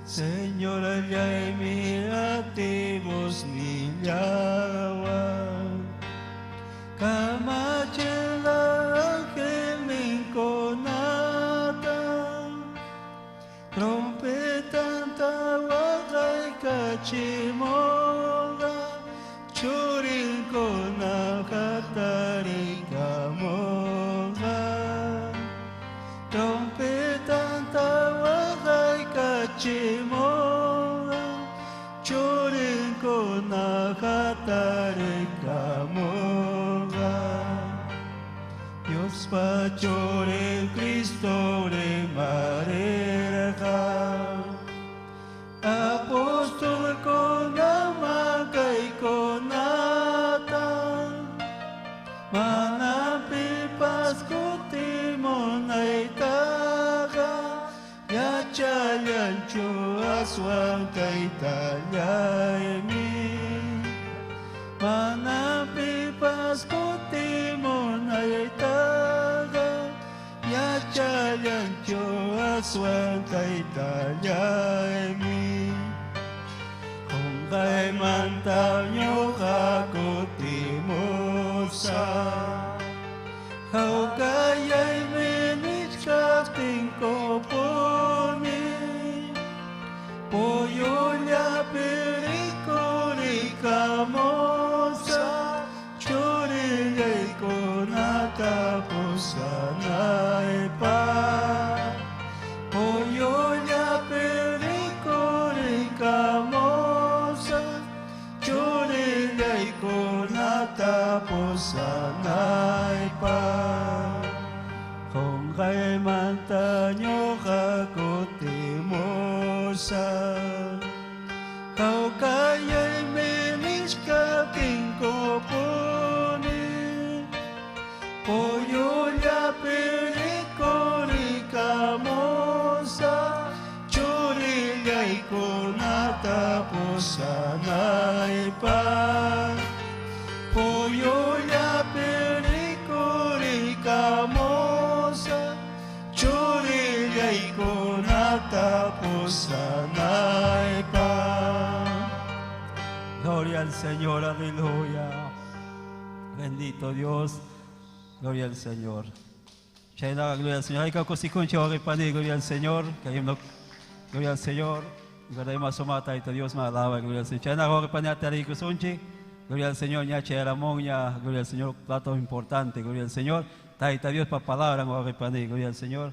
Señor allaymi ativos nillawan kamachila angelninkunata trompetanta waqaykachimunqa churinkuna hatarikamunqa trompetanta waqaykachimunqa churinkuna hatarikamunqa Diospa churin Cristo rimarirqa Yachallanchu aswan taytallaymi. Mana pipas kutimunaytaqa yachallanchu aswan taytallaymi. Qunqaymanta ñuqa kutimusaq. Hawkayaymi nichkaptinkupuni. Puyullapi rikurikamusaq. Churillaykunata pusanaypaq. Puyullapi rikurikamusaq. Churillaykunata pusanaypaq. Qunqaymanta ñuqa kutimusaq. Hawkayaymi nichkaptinkupuni. Puyullapi rikurikamusaq. Churillaykunata pusanaypaq. Puyullapi rikurikamusaq. Churillaykunata pusanaypaq. Gloria al Señor, aleluya. Bendito Dios, gloria al Señor. Chaynaqa, gloria al Señor. Hayka kusikunchik wawqi gloria al Señor. Gloria al Señor. Verdad Tayta Dios me alaba, gloria al Señor. Chaynaqa wawqi atariykusunchik. Gloria al Señor, ña chayaramunña, gloria al Señor, plato importante, gloria al Señor. Tayta Dios pa palabra, wawqi gloria al Señor.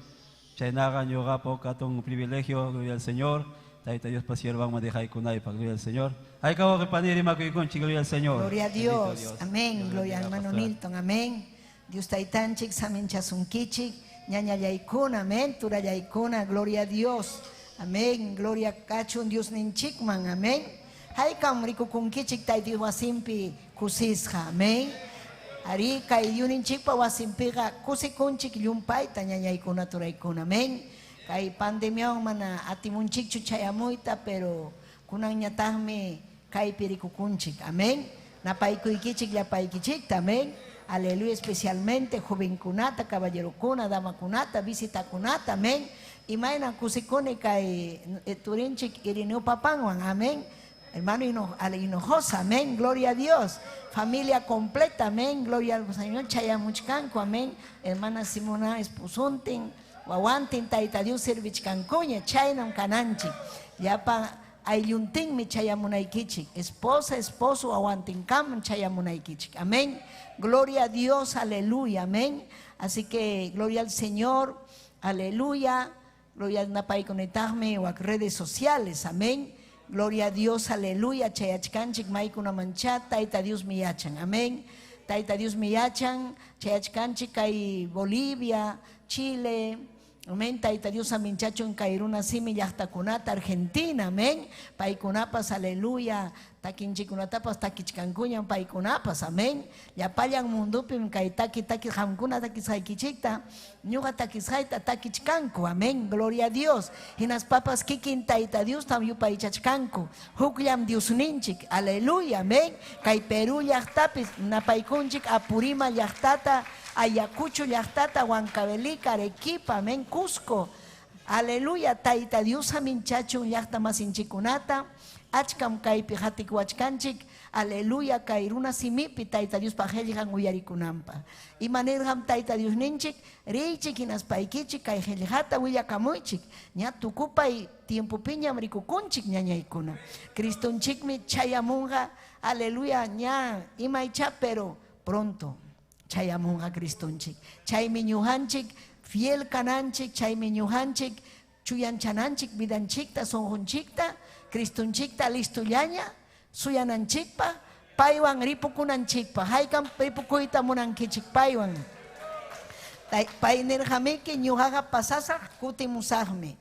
Chaynaqa ñuqapo katun privilegio, gloria al Señor. Tayta Dios pa siervan dejaykunaypaq, gloria al Señor. Hayka wawqi rimakuykunchik, gloria al Señor. Gloria a Bendito Dios. Amén. Dios Gloria bendiga, hermano pastor. Nilton. Amén. Dios taytanchik saminchasunkichik. Ñañallaykuna. Amén. Turallaykuna. Gloria a Dios. Amén. Gloria kachun Dios ninchikman. Amén. Haykam rikukunkichik tayta wasimpi kusisqa. Amén. Ari kay yuninchikpa wasimpiqa kusikunchik llumpayta ñañaykuna turaykuna. Amén. Kay pandemiawan mana atimunchikchu chayamuyta, pero kunanñataqmi kaypi rikukunchik. Amén. Napaykuykichik llapaykichikta. Amén. Aleluya, especialmente jovenkunata, caballerokuna, damakunata, visitakunata. Amén. Imayna kusikuni kay turinchik Irineo papanwan. Amén. Hermano Hinojosa, amén, gloria a Dios. Familia completa, amén, gloria al Señor. Chayamuchkanku, amén. Hermana Simona esposuntin, wawantin, tayta Dios servichkankuña, chaynam kananchik. Llapa aylluntinmi chayamunaykichik. Esposa, esposo, wawantinkam chayamunaykichik. Amén. Gloria a Dios, aleluya, amén. Así que gloria al Señor, aleluya. Gloria al napaykunitaqmi wak redes sociales, amén. Gloria a Dios, aleluya. Chayachkanchik maykuna mancha, Tayta Dios mi yachan, amén. Tayta Dios mi yachan, chayachkanchik kay Bolivia, Chile, amén. Tayta Dios aminchachun kay runa simi llaqtakunata, Argentina, amén. Paykunapas, aleluya. Takinchikunatapas takichkankuñan paykunapas, amén. Llapallan mundupim kay taki taki qamkuna takisqaykichikta, ñuqa takisqayta takichkanku, amén. Gloria a Dios. Hinaspapas kikin Tayta Dios tam yupaychachkanku. Hukllam Diosninchik, aleluya, amén. Kay Perú llaqtapis napaykunchik Apurima llaqtata, Ayacucho llaqtata, Huancavelica, Arequipa, amén, Cusco. Aleluya, Tayta Dios aminchachun llaqta masinchikunata. Achkam kaypi hatikwachkanchik, aleluya, kay runa simipi Tayta Dios qillqan uyarikunanpaq. Imanirqam Tayta Dios ninchik, riychik hinaspaykichik kay qillqata willakamuychik. Ña tukupay tiempopiñam rikukunchik ñañaykuna. Cristonchikmi chayamunqa, aleluya, ña imaycha, pero pronto chayamunqa Cristonchik. Chaymi ñuqanchik fiel kananchik, chaymi ñuqanchik chuyanchananchik vidanchikta, sunqunchikta, Cristonchikta listullaña, suyananchikpa, paywan ripukunanchikpa. Haykam ripukuyta munankichik paywan. Pay nirqamiki ñuqaqa pasasaq kutimusaqmi.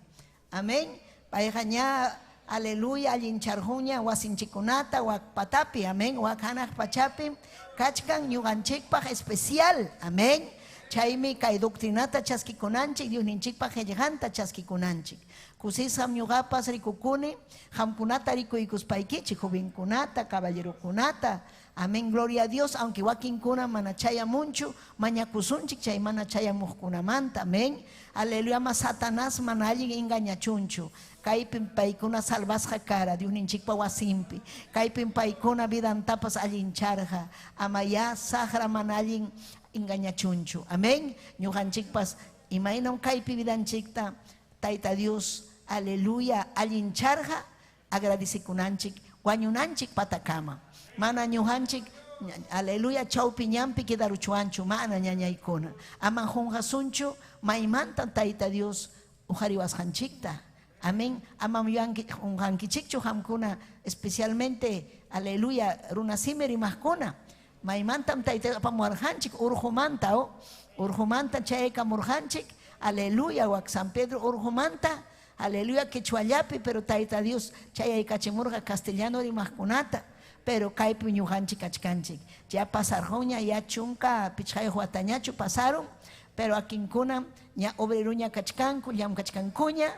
Amén. Payqa ña, aleluya, allincharquña wasinchikunata, wak patapi, amén, wak hanaq pachapi, kachkan ñuqanchikpaq especial, amén. Chaymi kay doctrinata chaskikunanchik, Diosninchikpa qillqanta chaskikunanchik. Kusisqam ñuqapas rikukuni, qamkunata rikuykuspaykichik, jovenkunata, caballerokunata. Amén, gloria a Dios, aunque wakinkuna mana chayamunchu, mañakusunchik chay mana chayamuqkunamanta. Amén. Aleluya, ama Satanás mana allin engañachunchu. Kaypim paykuna salvasqa kara, Diosninchikpa wasinpi. Kaypim paykuna vidantapas allincharqa. Ama ya saqra mana allin engañachunchu. Amén. Ñuqanchikpas imaynam kaypi vidanchikta Tayta Dios, aleluya, allincharqa, agradecekunanchik, wañunanchik patakama. Mana ñuqanchik, aleluya, chawpi ñanpi quedaruchuanchu, mana ñañaykuna. Ama qunqasunchu maymanta Tayta Dios uqariwasqanchikta. Amén. Amam qunqankichikchu qamkuna, especialmente, aleluya, runasimi rimaqkuna. Maymantam Tayta Dios apamuwarqanchik, urqumanta, oh, urqumanta chayaykamurqanchik, aleluya, wak San Pedro urqumanta, aleluya, quechuallapi, pero Tayta Dios chayaykachimurqa castellano rimaqkunata, pero kaypi ñuqanchik kachkanchik. Ya pasarqunña, ya 15 watañachu pasaron, pero akinkunam ña obreruña kachkanku, llamkachkankuña,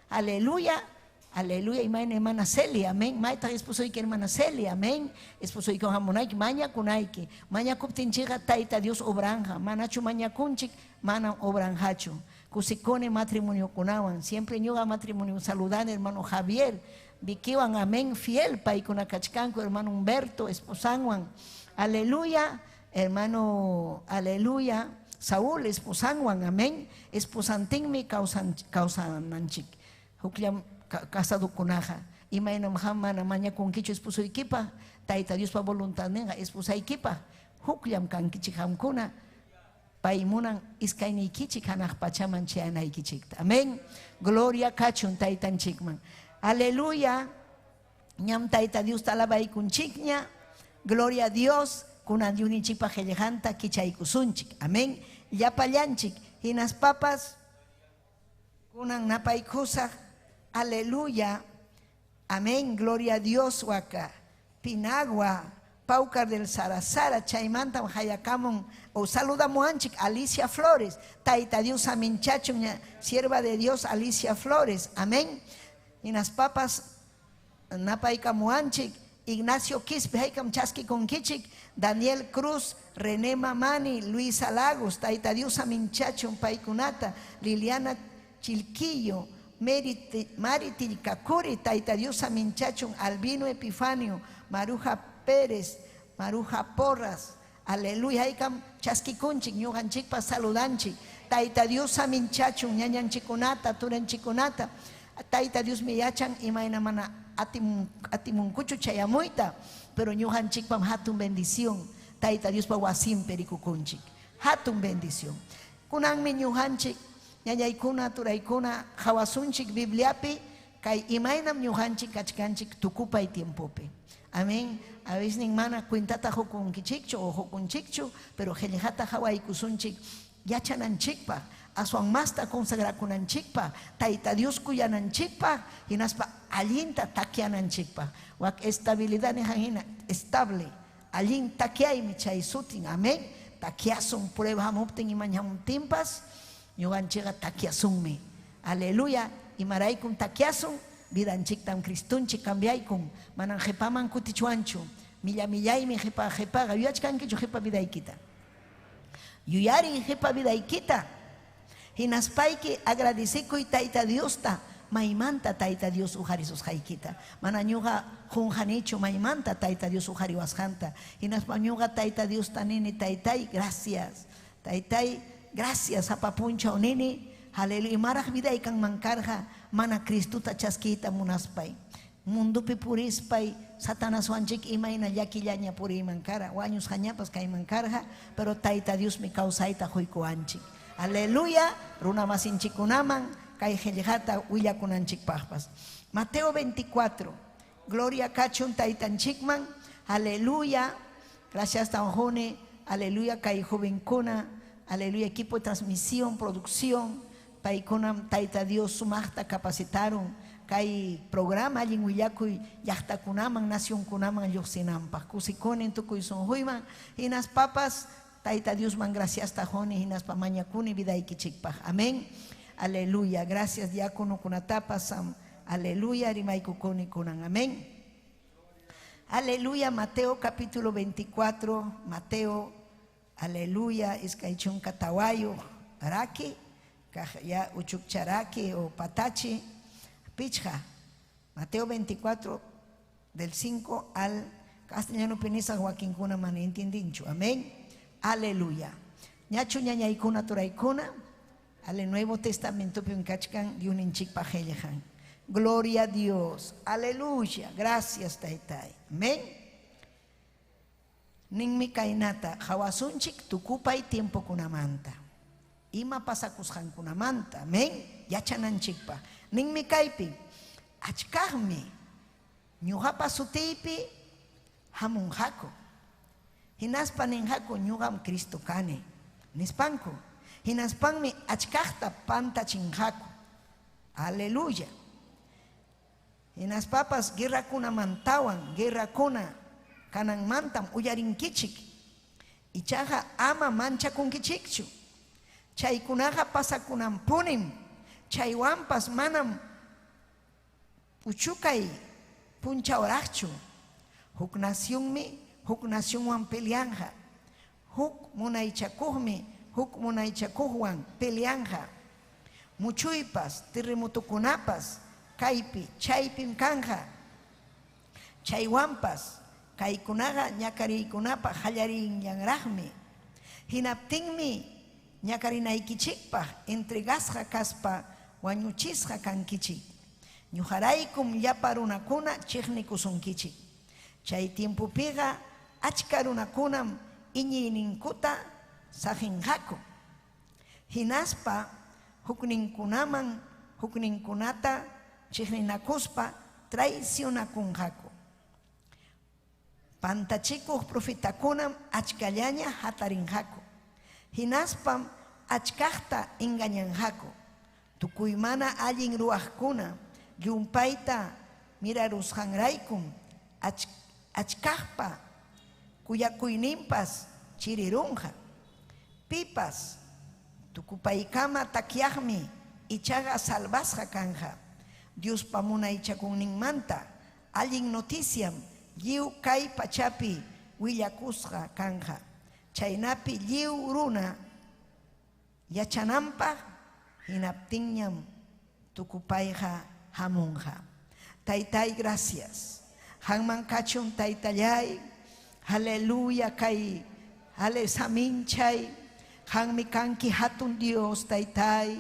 aleluya. Aleluya, imayna hermana Celia, amén. Maytaq esposoyki hermana Celia, amén. Esposoyki hamunayki, mañakunayki. Mañakuptinchikqa Tayta Dios obranja. Manachu mañakunchik, manam obranjachu. Kusikuni matrimoniokunawan. Siempre ñuqa matrimonio saludani hermano Javier, Vikiwan, amén, fiel paykuna kachkanku, hermano Humberto, esposanwan. Aleluya, hermano, aleluya, Saúl, esposanwan, amén. Esposantinmi kawsan kawsananchik. Hukllam casadokunaqa. Imaynam qam mana mañakunkichu esposoykipaq, Tayta Diospa voluntadninqa esposaykipaq. Hukllam kankichik qamkuna. Pay munan iskayniykichik hanaq pachaman chayanaykichikta. Amén. Gloria kachun Taytanchikman. Aleluya. Ñam Tayta Diosta alabaykunchikña. Gloria a Dios. Kunan Diosninchikpa qillqanta kichaykusunchik. Amén. Llapallanchik. Hinaspapas kunan napaykusaq. Aleluya. Amén. Gloria a Dios waka. Pinagua. Paucar del Sarasara, chaymantam hayakamun o saludamuanchik Alicia Flores, Tayta Dios aminchachun, sierva de Dios Alicia Flores, amén. Hinaspapas napaykamuanchik Ignacio Quispe, haykam chaskikunkichik, Daniel Cruz, René Mamani, Luisa Lagos, Tayta Dios aminchachun paykunata, Liliana Chilquillo, Mari Tilcacuri, Tayta Dios aminchachun, Albino Epifanio, Maruja Pérez, Maruja Porras, aleluya, haykam chaskikunchik, ñuqanchikpa saludanchik, Tayta Dios aminchachun, ñañanchikunata, turanchikunata, Tayta Dios mi yachan imayna mana atimunkuchu chayamuyta, pero ñuqanchikpam hatun bendición, Tayta Diospa wasinpi rikukunchik, hatun bendición. Kunanmi ñuqanchik, ñañaykuna, turaykuna, qawasunchik Bibliapi, kay imaynam ñuqanchik kachkanchik tukupay tiempopi. Amén. A veces mana cuentata hukunkichikchu o hukunchikchu, pero qillqata qawaykusunchik yachananchikpaq, aswan masta consagrakunanchikpaq, Tayta Dios kuyananchikpaq, hinaspa allinta takyananchikpaq. Wak estabilidad nihan hina, estable, allin takyaymi chay sutin, amén. Takyasun prueba hamuptin imañamuptinpas, ñuqanchikqa takyasunmi. Aleluya, imaraykum takyasun, vidanchiktam Cristunchik cambiaykun, manan qhipaman kutichuanchu, milla millaymi qipa qipaqa, yuyachkankichu qipa vidaykita. Yuyariy qipa vidaykita, hinaspayki agradecekuy Tayta Diosta, maymanta Tayta Dios uqarisusqaykita. Mana ñuqa qunqanichu maymanta Tayta Dios uqariwasqanta. Hinaspa ñuqa Tayta Diosta nini, Taytay, gracias. Taytay, gracias, sapa punchaw nini. Aleluya, imaraq viday kanman karqa mana Cristuta chaskiyta munaspay. Mundupi purispay, Satanaswanchik imayna llakillaña puriyman kara, wañusqañapas kayman karqa, pero Tayta Diosmi kawsayta quykuwanchik. Aleluya, runamasinchikkunaman kay qillqata willakunanchikpaqpas. Mateo 24, gloria kachun Taytanchikman, aleluya, gracias Tanjone, aleluya kay jovenkuna, aleluya equipo de transmisión, producción, paykunam Tayta Dios sumaqta capacitaron kay programa allin willakuy llaqtakunaman, nacionkunaman lluqsinanpaq. Kusikunin tukuy sunquyman, hinaspapas Tayta Diosman graciasta quni hinaspa mañakuni vidaykichikpaq. Amén. Aleluya. Gracias diáconokunatapas. Aleluya. Rimaykukuni kunan. Amén. Aleluya. Mateo capítulo 24. Mateo. Aleluya. Iskay chunka tawayuq raki. Ya uchukcharaki o patachi. Pichja. Mateo 24 del 5 al castellano pinisa wakinkuna mana entiendinchu. Amén. Aleluya. Ñachu ñañaykuna turaykuna. Al Nuevo Testamento piunkachkan diuninchikpa qillqan. Gloria a Dios. Aleluya. Gracias, Taytay. Amén. Ninmi kaynata hawasunchik tukupay tiempokunamanta. Ima pasakusqankunamanta. Amén. Yachananchikpa. Ninmi kaypi achkaqmi ñuqapa sutiypi hamunqaku. Hinaspa ninqaku ñuqam Cristo kani. Nispanku. Hinaspanmi achkaqta pantachinqaku. Aleluya. Hinaspapas guerrakunamantawan, guerrakuna kananmantam uyarinkichik. Ichaqa ama manchakunkichikchu. Chaykunaqa pasakunanpunim. Chaywanpas manam puchukay punchawraqchu. Huk nacionmi huk nacionwan peleanja. Huk munaychakuqmi huk munaychakuqwan peleanja. Muchuypas, terremotokunapas, kaypi, chaypim kanja. Chaywanpas, kaykunaqa ñakariykunapa qallarinllanraqmi. Hinaptinmi ñakarinaykichikpaq entregasqa kaspa wañuchisqa kankichik. Ñuqaraykum llapa runakuna chiqnikusunkichik. Chay tiempopiqa achka runakunam iñiyninkuta saqinqaku. Hinaspa hukninkunaman hukninkunata chiqninakuspa traicionakunqaku. Pantachikuq profetakunam achkallaña hatarinqaku. Hinaspam achkaqta engañanqaku. Tukuy mana allin ruwaqkuna llumpayta mirarusqanraykum achkaqpa kuyakuyninpas chirirunqa. Pipas tukupaykama takyaqmi ichaqa salvasqa kanja. Diospa munaychakunninmanta allin noticiam lliw kay pachapi willakusqa kanja. Chaynapi lliw runa yachananpaq hinaptinñam tukupayqa hamunqa. Taytay, gracias. Hanman kachun taytallay. Aleluya kay ale saminchay. Hanmi kanki hatun Dios taytay.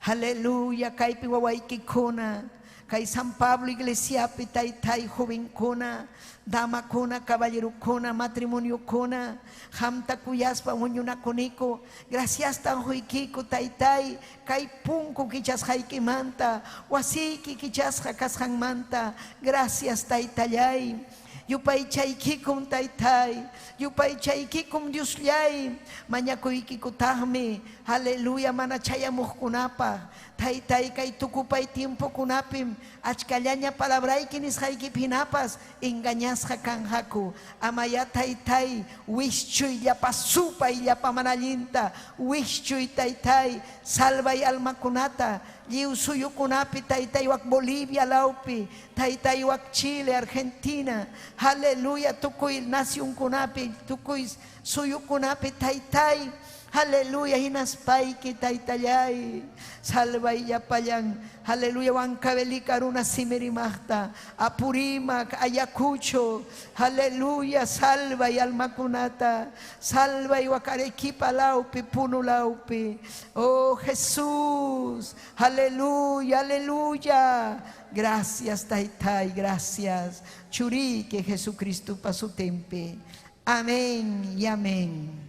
Aleluya kaypi wawaykikuna. Kay San Pablo iglesiapi taytay jovenkuna, damakuna, caballerokuna, matrimoniokuna, hamta kuyaspa huñunakuniko, gracias tan huykiko taytay, kay punku kichasqaykimanta, wasiyki kichasqa kasqanmanta, gracias taytallay. Yupaychaykikum taytay, yupaychaykikum Diosllay, mañakuykikutaqmi, aleluya mana chayamuqkunapaq, taytay kay tukupay tiempokunapim, achkallaña palabrayki nisqaykipi hinapas engañasqa kanqaku. Amaya taytay, wischuy llapa supay llapa mana allinta, wischuy taytay, salvay almakunata, lliw suyukunapi taytay wak Bolivia lawpi, taytay wak Chile, Argentina, aleluya tukuy nacionkunapi, tukuy suyukunapi taytay, aleluya hinaspayki taytallay, salvay llapallan, aleluya Huancavelica runa simirimaqta, Apurímac, Ayacucho, aleluya salvay almakunata, salvay wak Arequipa lawpi, Puno lawpi, oh Jesús, aleluya, aleluya, gracias taytay, gracias, churiyki Jesucristo pa sutinpi, amén y amén.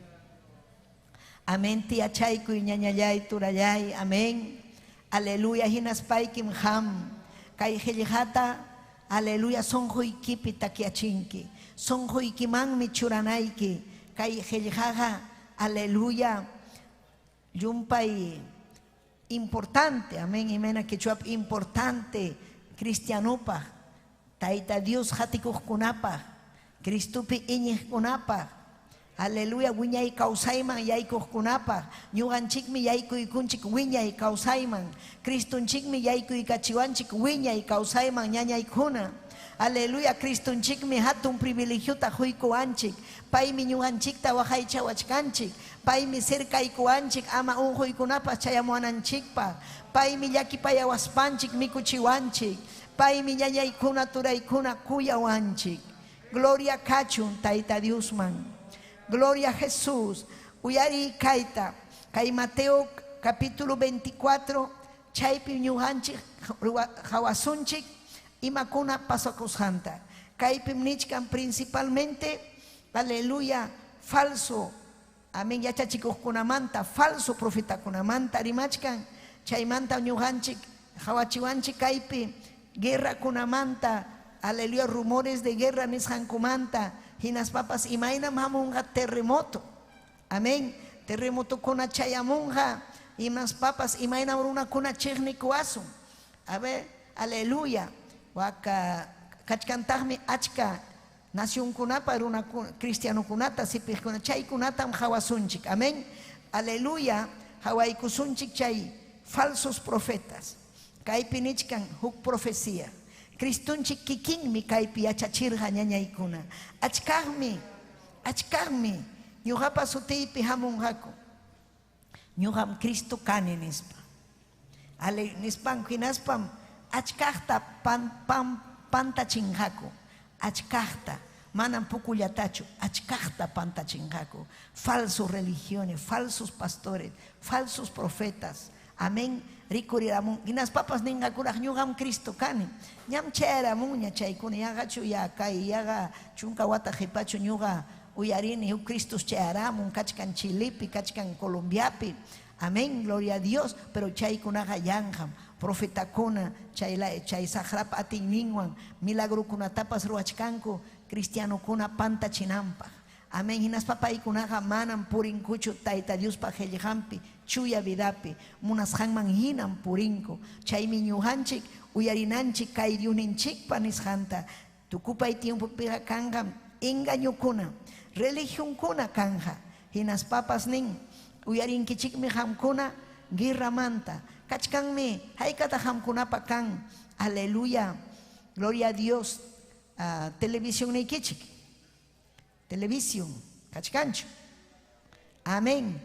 Amén, tía chaykuy, ñañallay, turallay, amén. Aleluya, hinaspaykim ham. Kay qillqata, aleluya, sunquykipi takyachinki. Sunquykimanmi churanayki. Kay qillqaqa, aleluya, llumpay importante, amén, imena quechuap importante, cristianopaq, Tayta Dios hatikuqkunapaq, Cristopi iñiqkunapaq, Aleluya, wiñay kawsayman yaykuqkunapaq. Ñuqanchikmi yaykuykunchik wiñay kawsayman. Cristonchikmi yaykuykachiwanchik wiñay kawsayman ñañaykuna. Aleluya, Cristonchikmi hatun privilegiota huykuwanchik. Paymi ñuqanchikta waqaychawachkanchik. Paymi cercaykuwanchik ama unquykunapaq chayamuwananchikpaq. Paymi llakipayawaspanchik mikuchiwanchik. Paymi ñañaykuna turaykuna kuyawanchik. Gloria kachun Tayta Diosman. Gloria a Jesús. Uyari kaita. Kay Mateo capítulo 24 chaypi ñuqanchik hawasunchik imakuna pasakusqanta. Kaypim nichkan principalmente, aleluya, falso, amén, yachachikuqkunamanta, falso profetakunamanta rimachkan. Chaymanta ñuqanchik hawachiwanchik kaypi guerrakunamanta, aleluya, rumores de guerra nisqankumanta, hinaspapas imaynam hamunqa terremoto. Amén. Terremotokuna chayamunqa, hinaspapas imaynam runakuna chiqnikuwasun. A ver, aleluya. Waka kachkantaqmi achka nacionkunapa runakuna cristianokunata sipiqkuna chaykunatam hawasunchik. Amén. Aleluya. Hawaykusunchik chay falsos profetas. Kaypi nichkan huk profecía. Cristonchik kikinmi kaypi yachachirqa ñañaykuna. Achkaqmi, achkaqmi ñuqapa sutiypi hamunqaku. Ñuqam Cristo kani nispa. Ale nispanku hinaspam achkaqta pantachinqaku. Achkaqta, manam pukullatachu, achkaqta pantachinqaku. Falsos religiones, falsos pastores, falsos profetas. Amén. Rikuriramun. Hinaspapas ninqakuraq ñuqam Cristo kani. Ñam chayaramunña chaykuna yaqachu ya kay yaqa chunka wata qipachu ñuqa uyarini huk Cristus chayaramun kachkan Chilepi, kachkan Colombiapi. Amén, gloria a Dios. Pero chaykunaqa yanqam. Profetakuna chay saqrapa atiyninwan milagrukunatapas ruwachkanku cristianokuna pantachinanpaq. Amén. Hinaspa paykunaqa manam purinkuchu Tayta Diospa qillqanpi, chuya vidapi, munasqanman hinam purinku. Chaymi ñuqanchik uyarinanchik kay Diosninchikpa nisqanta. Tukupay tiempopiqa kanqa engañukuna, religionkuna kanja. Hinaspapas nin uyarinkichikmi qamkuna guerramanta. Kachkanmi haykata qamkunapa kan. Aleluya. Gloria a Dios. Televisión niykichik. Televisión, kachkanchu. Amén.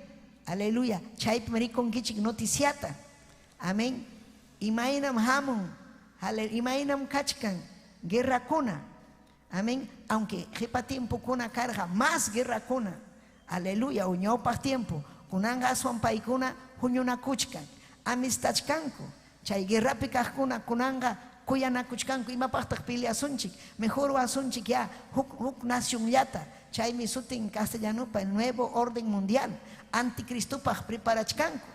Aleluya. Chaypim rikunkichik noticiata. Amén. Imaynam hamun. Imaynam kachkan guerrakuna. Amén. Aunque qipa tiempokuna karqa más guerrakuna. Aleluya. Ñawpaq tiempo kunanqa aswan paykuna huñunakuchkan, amistachkanku. Chay guerrapi kaqkuna kunanqa kuyanakuchkanku. Imapaqtaq peleasunchik? Mejor wasunchik ya huk nacionllata. Chaymi sutin castellanopa el nuevo orden mundial. Anticristupaq preparachkanku.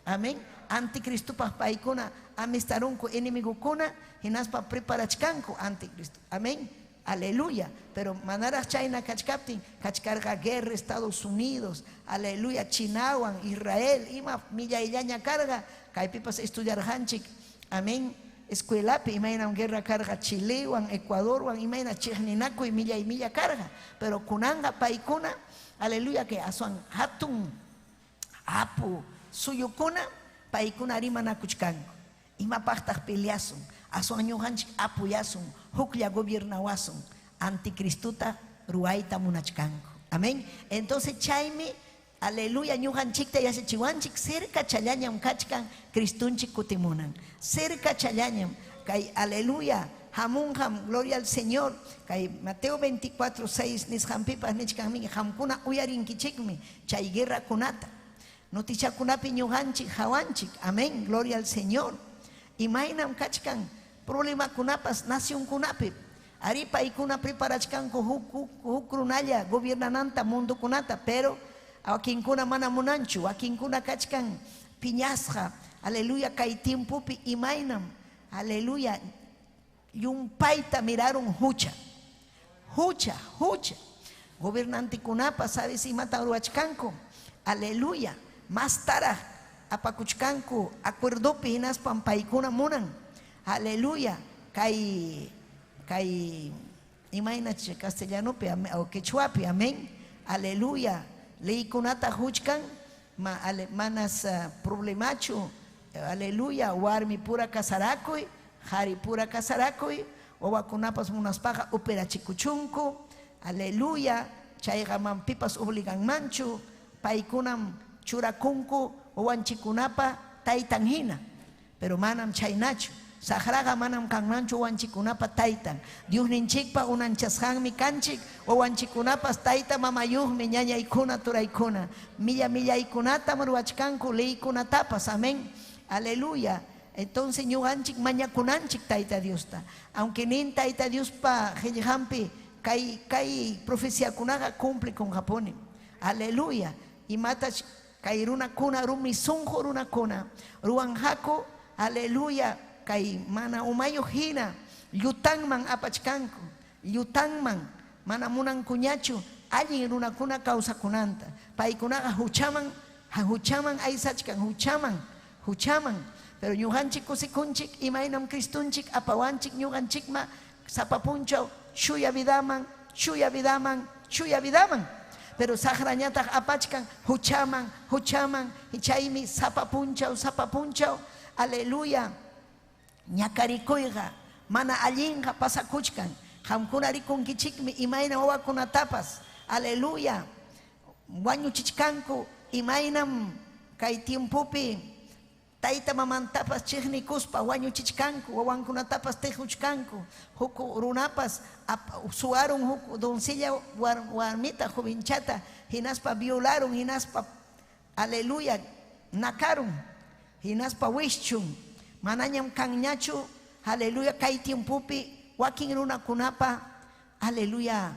Amén. Anticristupaq paykuna amistarunku enemigokuna hinaspa preparachkanku anticristo. Amén. Aleluya. Pero manaraq chayna kachkaptin kachkarqa guerra Estados Unidos, aleluya, Chinawan, Israel, ima millayllaña karqa. Kaypipas estudiarqanchik. Amén. Escuelapi imaynam guerra karqa Chilewan, Ecuadorwan, imayna chiqninakuy millay milla karqa. Pero kunanqa paykuna, aleluya, que aswan hatun apu suyukuna paykuna rimanakuchkanku. Imapaqtaq peleasun, aswan ñuqanchik apuyasun, huklla gobiernawasun, anticristuta ruwayta munachkanku. Amén. Entonces chaymi, aleluya, ñuqanchikta yachachiwanchik cerca challañam kachkan Cristunchik kutimunan. Cerca challañam kay aleluya hamunqam, gloria al Señor. Kay Mateo 24, 6 nisqanpipas nichkanmi qamkuna uyarinkichikmi chay guerrakunata. Notichakunapi ñuqanchik hawanchik. Amén, gloria al Señor. Imaynam kachkan problemakunapas nacionkunapi. Ari paykuna preparachkanku huk runalla gobiernananta mundukunata, pero wakinkuna mana munanchu, wakinkuna kachkan piñasqa. Aleluya, kay tiempopi imaynam, aleluya, llumpayta miraron hucha. Hucha, hucha. Gobernantekunapa, sabes imata ruwachkanku. Aleluya, más taraq apakuchkanku acuerdopi hinaspam paykuna munan. Aleluya, kay imayna castellanopi o quechuapi, amén. Aleluya. Leykunata huchkan ma, ale, manas problemachu. Aleluya. Warmi pura kasarakuy, qhari pura kasarakuy, wawakunapas munaspaqa operachikuchunku. Aleluya. Chayqa man pipas obliganmanchu. Paykunam churakunku wawanchikunapa taytan hina. Pero manam chaynachu. Saqraqa manam kanmanchu wawanchikunapa taytan. Diosninchikpa unanchasqanmi kanchik, wawanchikunapas tayta mamayuqmi ñañaykuna turaykuna. Milla millaykunatam ruwachkanku leykunatapas. Amén. Aleluya. Entonces ñuqanchik mañakunanchik Tayta Diosta. Aunque nin Tayta Diospa qillqanpi kay kay profeciakunaqa cumplikunqapuni. Aleluya. Imatach kay runakuna rumi sunqu runakuna ruwanqaku, aleluya, kay mana umayuq hina llutanman apachkanku, llutanman mana munankuñachu allin runakuna kawsakunanta. Paykunaqa huchaman huchaman aysachkan, huchaman, huchaman. Pero ñuqanchik kusikunchik imaynam Cristonchik apawanchik ñuqanchikma sapa punchaw chuya vidaman, chuya vidaman, chuya vidaman. Pero saqrañataq apachkan huchaman, huchaman, chaymi sapa punchaw, sapa punchaw, aleluya, ñakarikuyqa mana allinqa pasakuchkan. Qamkuna rikunkichikmi imayna wawakunatapas, aleluya, wañuchichkanku, imaynam kay tiempopi tayta mamantapas chiqnikuspa wañuchichkanku, wawankunatapas tiquchkanku, huk runapas suwarun huk doncella warmita jovenchata, hinaspa violarun, hinaspa, aleluya, nakarun, hinaspa wischun. Manañam kanñachu, aleluya, kay tiempopi wakin runakunapa, aleluya,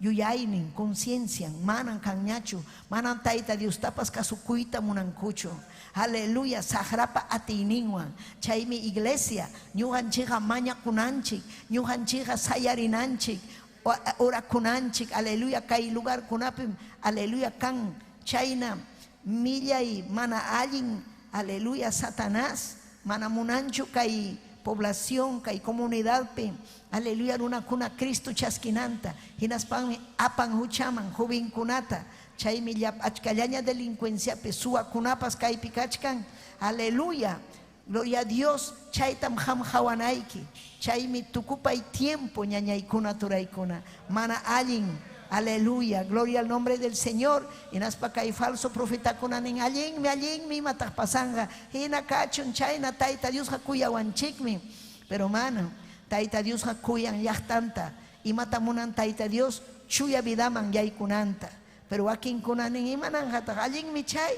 yuyaynin, conciencian, manan kanñachu, manan Tayta Diostapas kasukuyta munankuchu. Aleluya, saqrapa atiyninwan. Chaymi iglesia, ñuqanchikqa mañakunanchik, ñuqanchikqa sayarinanchik, orakunanchik, aleluya, kay lugarkunapim, aleluya, kan chayna millay mana allin, aleluya, Satanás, mana munanchu kay población, kay comunidadpi, aleluya, runakuna Cristo chaskinanta, hinaspanmi apan huchaman jovenkunata, chaymi achkallaña delincuenciapi suwakunapas kaypi kachkan, aleluya, gloria a Dios, chaytam qam qawanayki, chaymi tukupay tiempo ñañaykuna turaykuna, mana allin, aleluya, gloria al nombre del Señor, hinaspa kay falso profetakuna nin allinmi, allinmi, imataq pasanqa, hina kachun chayna Tayta Diosqa kuyawanchikmi, pero mana, Tayta Diosqa kuyan llaqtanta, imata munan Tayta Dios, chuya vidaman yaykunanta, pero wakinkuna nin imananqataq allinmi chay,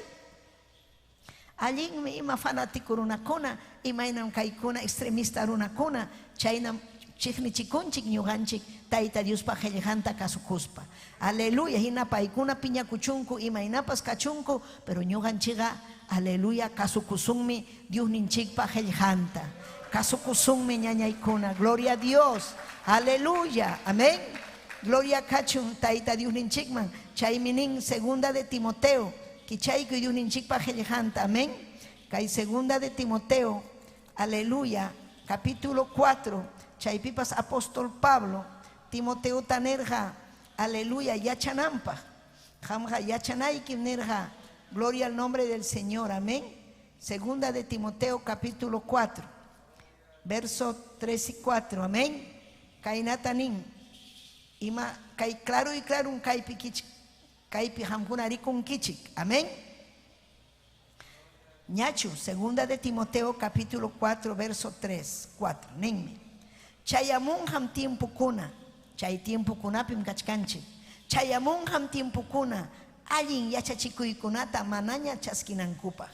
allinmi ima fanático runakuna, imaynam kaykuna extremista runakuna, chaynam chiqnichikunchik ñuqanchik Tayta Diospa qillqanta kasukuspa. Aleluya, hina paykuna piñakuchunku, imaynapas kachunku, pero ñuqanchikqa, aleluya, kasukusunmi Diosninchikpa qillqanta. Kasukusunmi ñañaykuna, gloria a Dios, aleluya, amén. Gloria kachun Tayta Diosninchikman, chaymi nin segunda de Timoteo, kichaykuy Diosninchikpa qillqanta, amén. Kay segunda de Timoteo, aleluya, capítulo 4, chaypipas apóstol Pablo, Timoteo nirqa, aleluya, yachananpaq, qamqa yachanaykim nirqa, gloria al nombre del Señor, amén. Segunda de Timoteo capítulo 4, verso 3 y 4, amén. Kaynata nin, ima kay claro y claro un kaypi kichik, kaypi qamkuna rikunkichik, amén. Ñachu, segunda de Timoteo capítulo 4, verso 3, 4, ninmi. Chayamunqam tiempokuna, chay tiempokunapim kachkanchik. Chayamunqam tiempokuna allin yachachikuykunata manaña chaskinankupaq.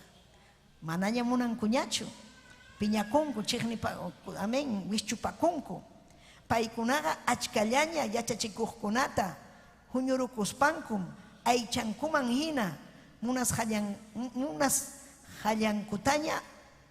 Manaña munankuñachu. Piñakunku, chiqnipa, amén, wischupakunku. Paykunaqa achkallaña yachachikuqkunata huñurukuspankum aychankuman hina munasqallankutaña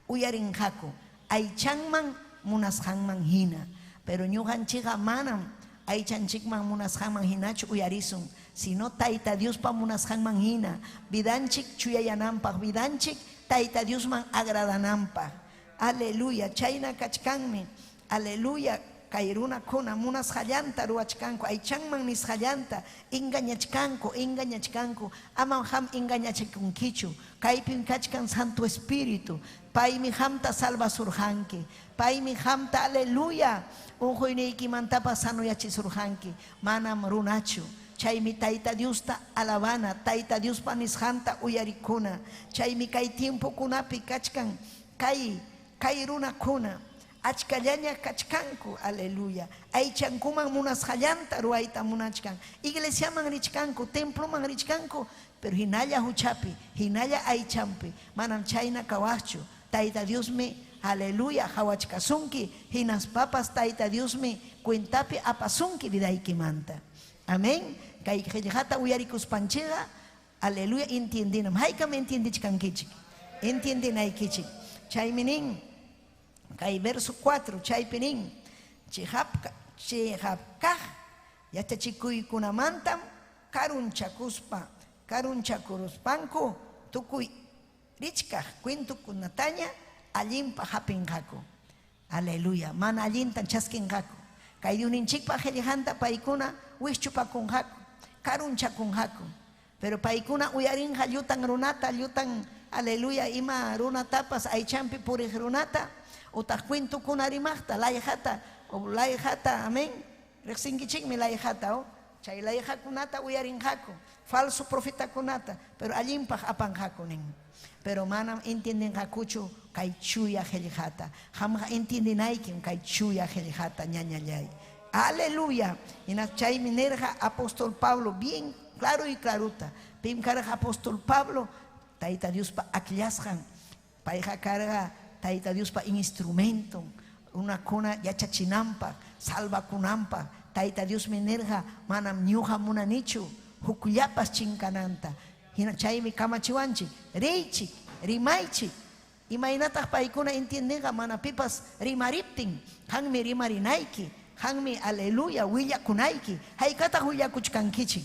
uyarinqaku, aychanman munasqanman hina. Pero ñuqanchikqa manam aychanchikman munasqanman hinachu uyarisun, sino Tayta Diospa munasqanman hina, vidanchik chuyayananpaq, vidanchik Tayta Diosman agradananpaq. Aleluya, chayna kachkanmi, aleluya. Kay runakuna munasqallanta ruwachkanku, aychanman nisqallanta engañachkanku, engañachkanku. Amam qam engañachikunkichu. Kaypim kachkan Santo Espíritu. Paymi qamta salvasurqanki. Paymi qamta, aleluya, unquyniykimantapas sanoyachisurqanki. Manam runachu. Chaymi Tayta Diosta alabana, Tayta Diospa nisqanta uyarikuna. Chaymi kay tiempokunapi kachkan kay kay runakuna achkallaña kachkanku, aleluya. Aychankuman munasqallanta ruwayta munachkan. Iglesiaman richkanku, temploman richkanku, pero hinalla huchapi, hinalla aychampi, manam chayna kawaqchu. Tayta Diosmi, aleluya, qawachkasunki, hinaspapas Tayta Diosmi cuentapi apasunki vidaykimanta. Amén. Kay qillqata uyarikuspanchikqa, aleluya, entiendinam. Haykam entiendichkankichik? Entiendinaykichik. Chaymi nin, kay verso 4, chaypi nin, chiqap kaq yachachikuykunamantam karunchakuspa, karunchakuruspanku tukuy richkaq cuentokunataña allinpaq hapinqaku. Aleluya. Mana allintan chaskinqaku. Kay Diosninchikpa qillqanta paykuna wischupakunqaku, karunchakunqaku. Pero paykuna uyarinqa llutan runata, llutan, aleluya, ima runatapas aychampi puriq runata, utaq cuentokuna rimaqta, layqata, o layqata, amén. Riqsinkichikmi layqata, o chay layqakunata uyarinqaku, falso profetakunata, pero allinpaq apanqaku nin. Pero manam entiendenqakuchu kay chuya qillqata. Qamqa entiendinaykim kay chuya qillqata, ñañallay. Aleluya. Hina chaymi nirqa apóstol Pablo bien claro y claruta. Pim karqa apóstol Pablo? Tayta Diospa akllasqan. Payqa karqa Tayta Diospa instrumenton, runakuna yachachinanpaq, salvakunanpaq. Tayta Diosmi nirqa, manam ñuqa munanichu hukllapas chinkananta. Hina chaymi kamachiwanchik, riychik, rimaychik. Imaynataq paykuna entiendenqa mana pipas rimariptin? Qanmi rimarinayki, qanmi, aleluya, willakunayki. Haykataq willakuchkankichik?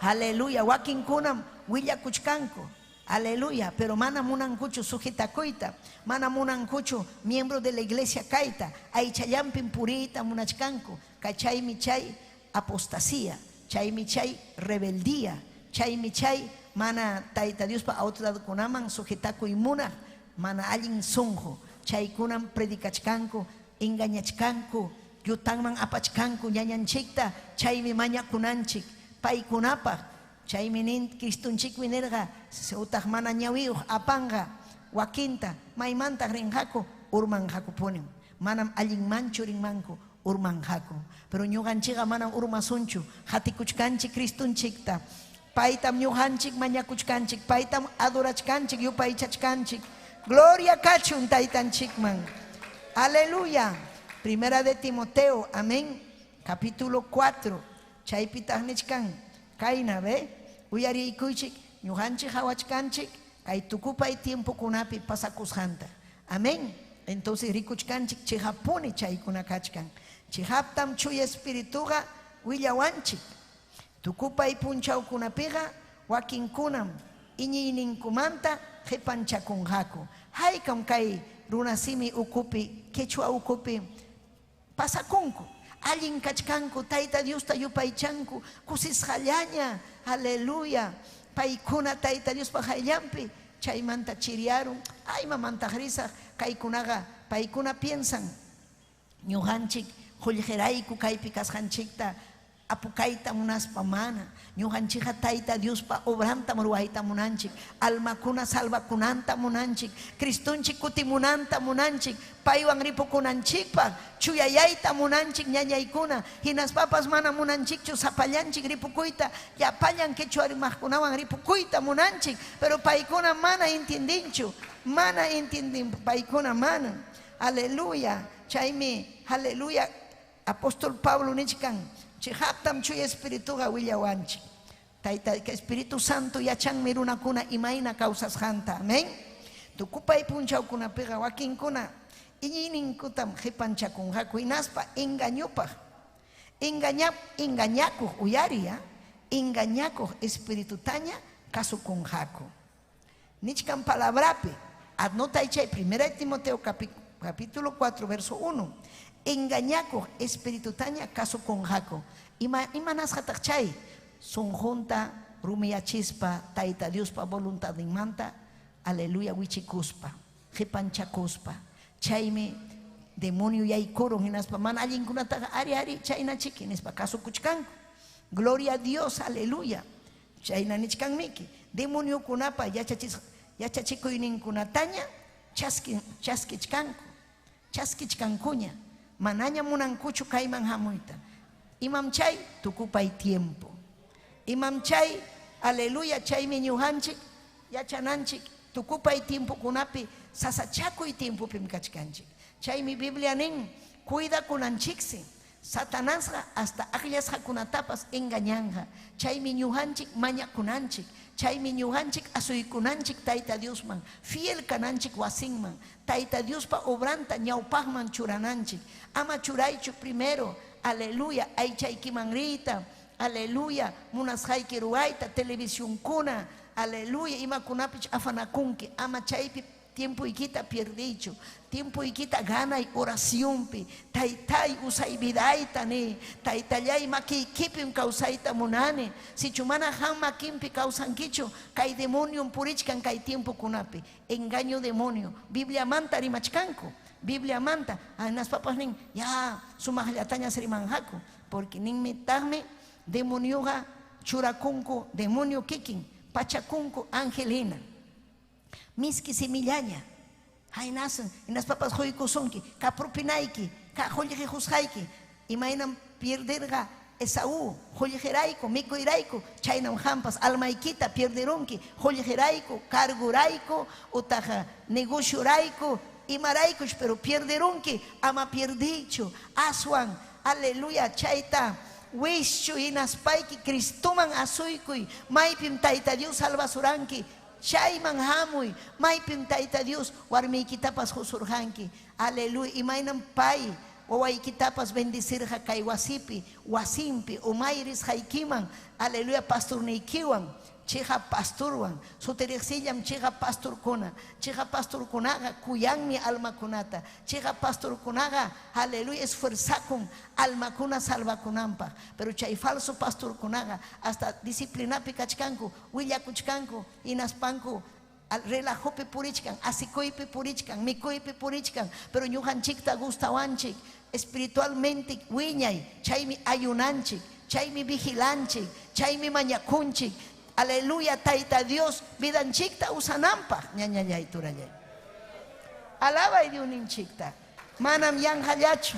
Aleluya, wakinkunam willakuchkanku. Aleluya, pero mana munankuchu sujetakuyta, mana munankuchu miembro de la iglesia kayta, aychallampim puriyta munachkanku. Chaymi chay apostasía, chaymi chay rebeldía, chaymi chay mana Tayta Diospa autoridadkunaman sujetakuy munaq, mana allin sunqu. Chaykunam predicachkanku, engañachkanku, llutanman apachkanku ñañanchikta. Chaymi mañakunanchik paykunapaq. Chaymi nin Cristonchikmi nirqa, utaq mana ñawiyuq apanqa wakinta, maymantaq rinqaku? Urmanqakupunim. Manam allinmanchu rinmanku, urmanqaku. Pero ñuqanchikqa manam urmasunchu, qatikuchkanchik Cristonchikta. Paytam ñuqanchik mañakuchkanchik, paytam adorachkanchik, yupaychachkanchik. Gloria kachun Taytanchikman. Aleluya. Primera de Timoteo, amén, capítulo 4. Chaypitaq nichkan, kayna ve, uyariykuychik, ñuqanchik hawachkanchik, kay tukupay tiempokunapi pasakusqanta. Amén. Entonces rikuchkanchik chiqapuni chaykuna kachkan. Chiqaptam Chuya Espirituqa willawanchik. Tukupay punchawkunapiqa wakinkunam iñiyninkumanta qipanchakunqaku. Haykam kay runasimi ukupi, quechua ukupi pasakunku. Allin kachkanku, Tayta Diosta yupaychanku, kusisqallaña, aleluya. Paykuna Tayta Diospa qayllanpi chaymanta chiriarun. Ay, mamantaq risaq, kaykunaqa paykuna piensan ñuqanchik qullqirayku kaypi kasqanchikta apukayta munaspa. Mana, ñuqanchikqa Tayta Diospa obrantam ruwayta munanchik, almakuna salvakunanta munanchik, Cristonchik kutimunanta munanchik, paywan ripukunanchikpaq chuyayayta munanchik, ñañaykuna. Hinaspapas mana munanchikchu sapallanchik ripukuyta, llapallan quechua rimaqkunawan ripukuyta munanchik. Pero paykuna mana entiendinchu, mana entienden paykuna, mana. Aleluya. Chaymi, aleluya, apóstol Pablo nichkan, chiqaptam Chuya Espirituqa willawanchik. Tayta Espíritu Santo yachanmi runakuna imayna kawsasqanta. Amén. Tukupay punchawkunapiqa wakinkuna iñiyninkutam qipanchakunqaku, hinaspa engañupaq engañakuq, uyariya, engañakuq espiritutaña kasukunqaku. Nichkan palabrapi, anota chay, 1 Timoteo capítulo 4, verso 1. Engañakuq espiritutaña kasukunqaku. Ima imanasqataq chay? Sunqunta rumiyachispa Tayta Diospa voluntadninmanta, aleluya, wichikuspa, qipanchakuspa. Chaymi demonio yaykurun hinaspa mana allinkunataqa ari ari chaynachiki nispa kasukuchkanku. Gloria a Dios, aleluya. Chayna nichkanmiki. Demoniokunapa yachachikuyninkunataña chaskin chaskichkanku. Chaskichkankuña. Manaña munankuchu kayman hamuyta. Imam chay? Tukupay tiempo. Imam chay? Aleluya, chaymi ñuqanchik yachananchik tukupay tiempokunapi sasachakuy tiempopim kachkanchik. Chaymi Biblia nin, cuidakunanchiksi. Satanasqa hasta akllasqakunatapas engañanqa. Chaymi ñuqanchik mañakunanchik. Chaymi ñuqanchik asuykunanchik Tayta Diosman, fiel kananchik wasinman, Tayta Diospa obranta ñawpaqman churananchik. Ama churaychu primero, aleluya, aychaykiman riyta, aleluya, munasqayki ruwayta, televisionkuna, aleluya, imakunapich afanakunki, ama chaypi tiempoykita pierdiychu. Tiempoykita ganay oracionpi. Taytay, usay vidayta ni. Taytallay, makiykipim kawsayta munani. Sichu mana qam makinpi kawsankichu, kay demoniom purichkan kay tiempokunapi. Engaño demonio. Bibliamanta rimachkanku. Bibliamanta. Hinaspapas nin, ya sumaqllatañas rimanqaku. Porque ninmitaqmi demonioqa churakunku, demonio kikin, pachakunku ángel hina. Miski simillaña. Haynasun, hinaspapas quykusunki, ka propinayki, ka qullqi qusqayki. Imaynam pierderqa Esaú, qullqirayku, mikuyrayku, chaynam qampas almaykita pierderunki, qullqirayku, cargurayku, utaq negociorayku, imaraykuch, pero pierderunki, ama pierdiychu, aswan, aleluya, chayta wischu hinaspayki Cristoman asuykuy, maypim Tayta Dios salvasuranki, chayman hamuy, maypim Tayta Dios warmiykitapas qusurqanki, aleluya, imaynam pay wawaykitapas bendecirqa kay wasipi, wasinpi, umay risqaykiman, aleluya, pastorniykiwan, chiqap pastorwan, sutiriqsillam chiqap pastorkuna, chiqap pastorkunaqa kuyanmi almakunata, chiqap pastorkunaqa, aleluya, esfuerzakun almakuna salvakunanpaq, pero chay falso pastorkunaqa hasta disciplinapi kachkanku, willakuchkanku, hinaspanku relajopi purichkan, asikuypi purichkan, mikuypi purichkan, pero ñuqanchikta gustawanchik espiritualmente wiñay, chaymi ayunanchik, chaymi vigilanchik, chaymi mañakunchik, aleluya, Tayta Dios vidanchikta usananpaq, ñañallay turallay. Alabay Diosninchikta. Manam yanqallachu.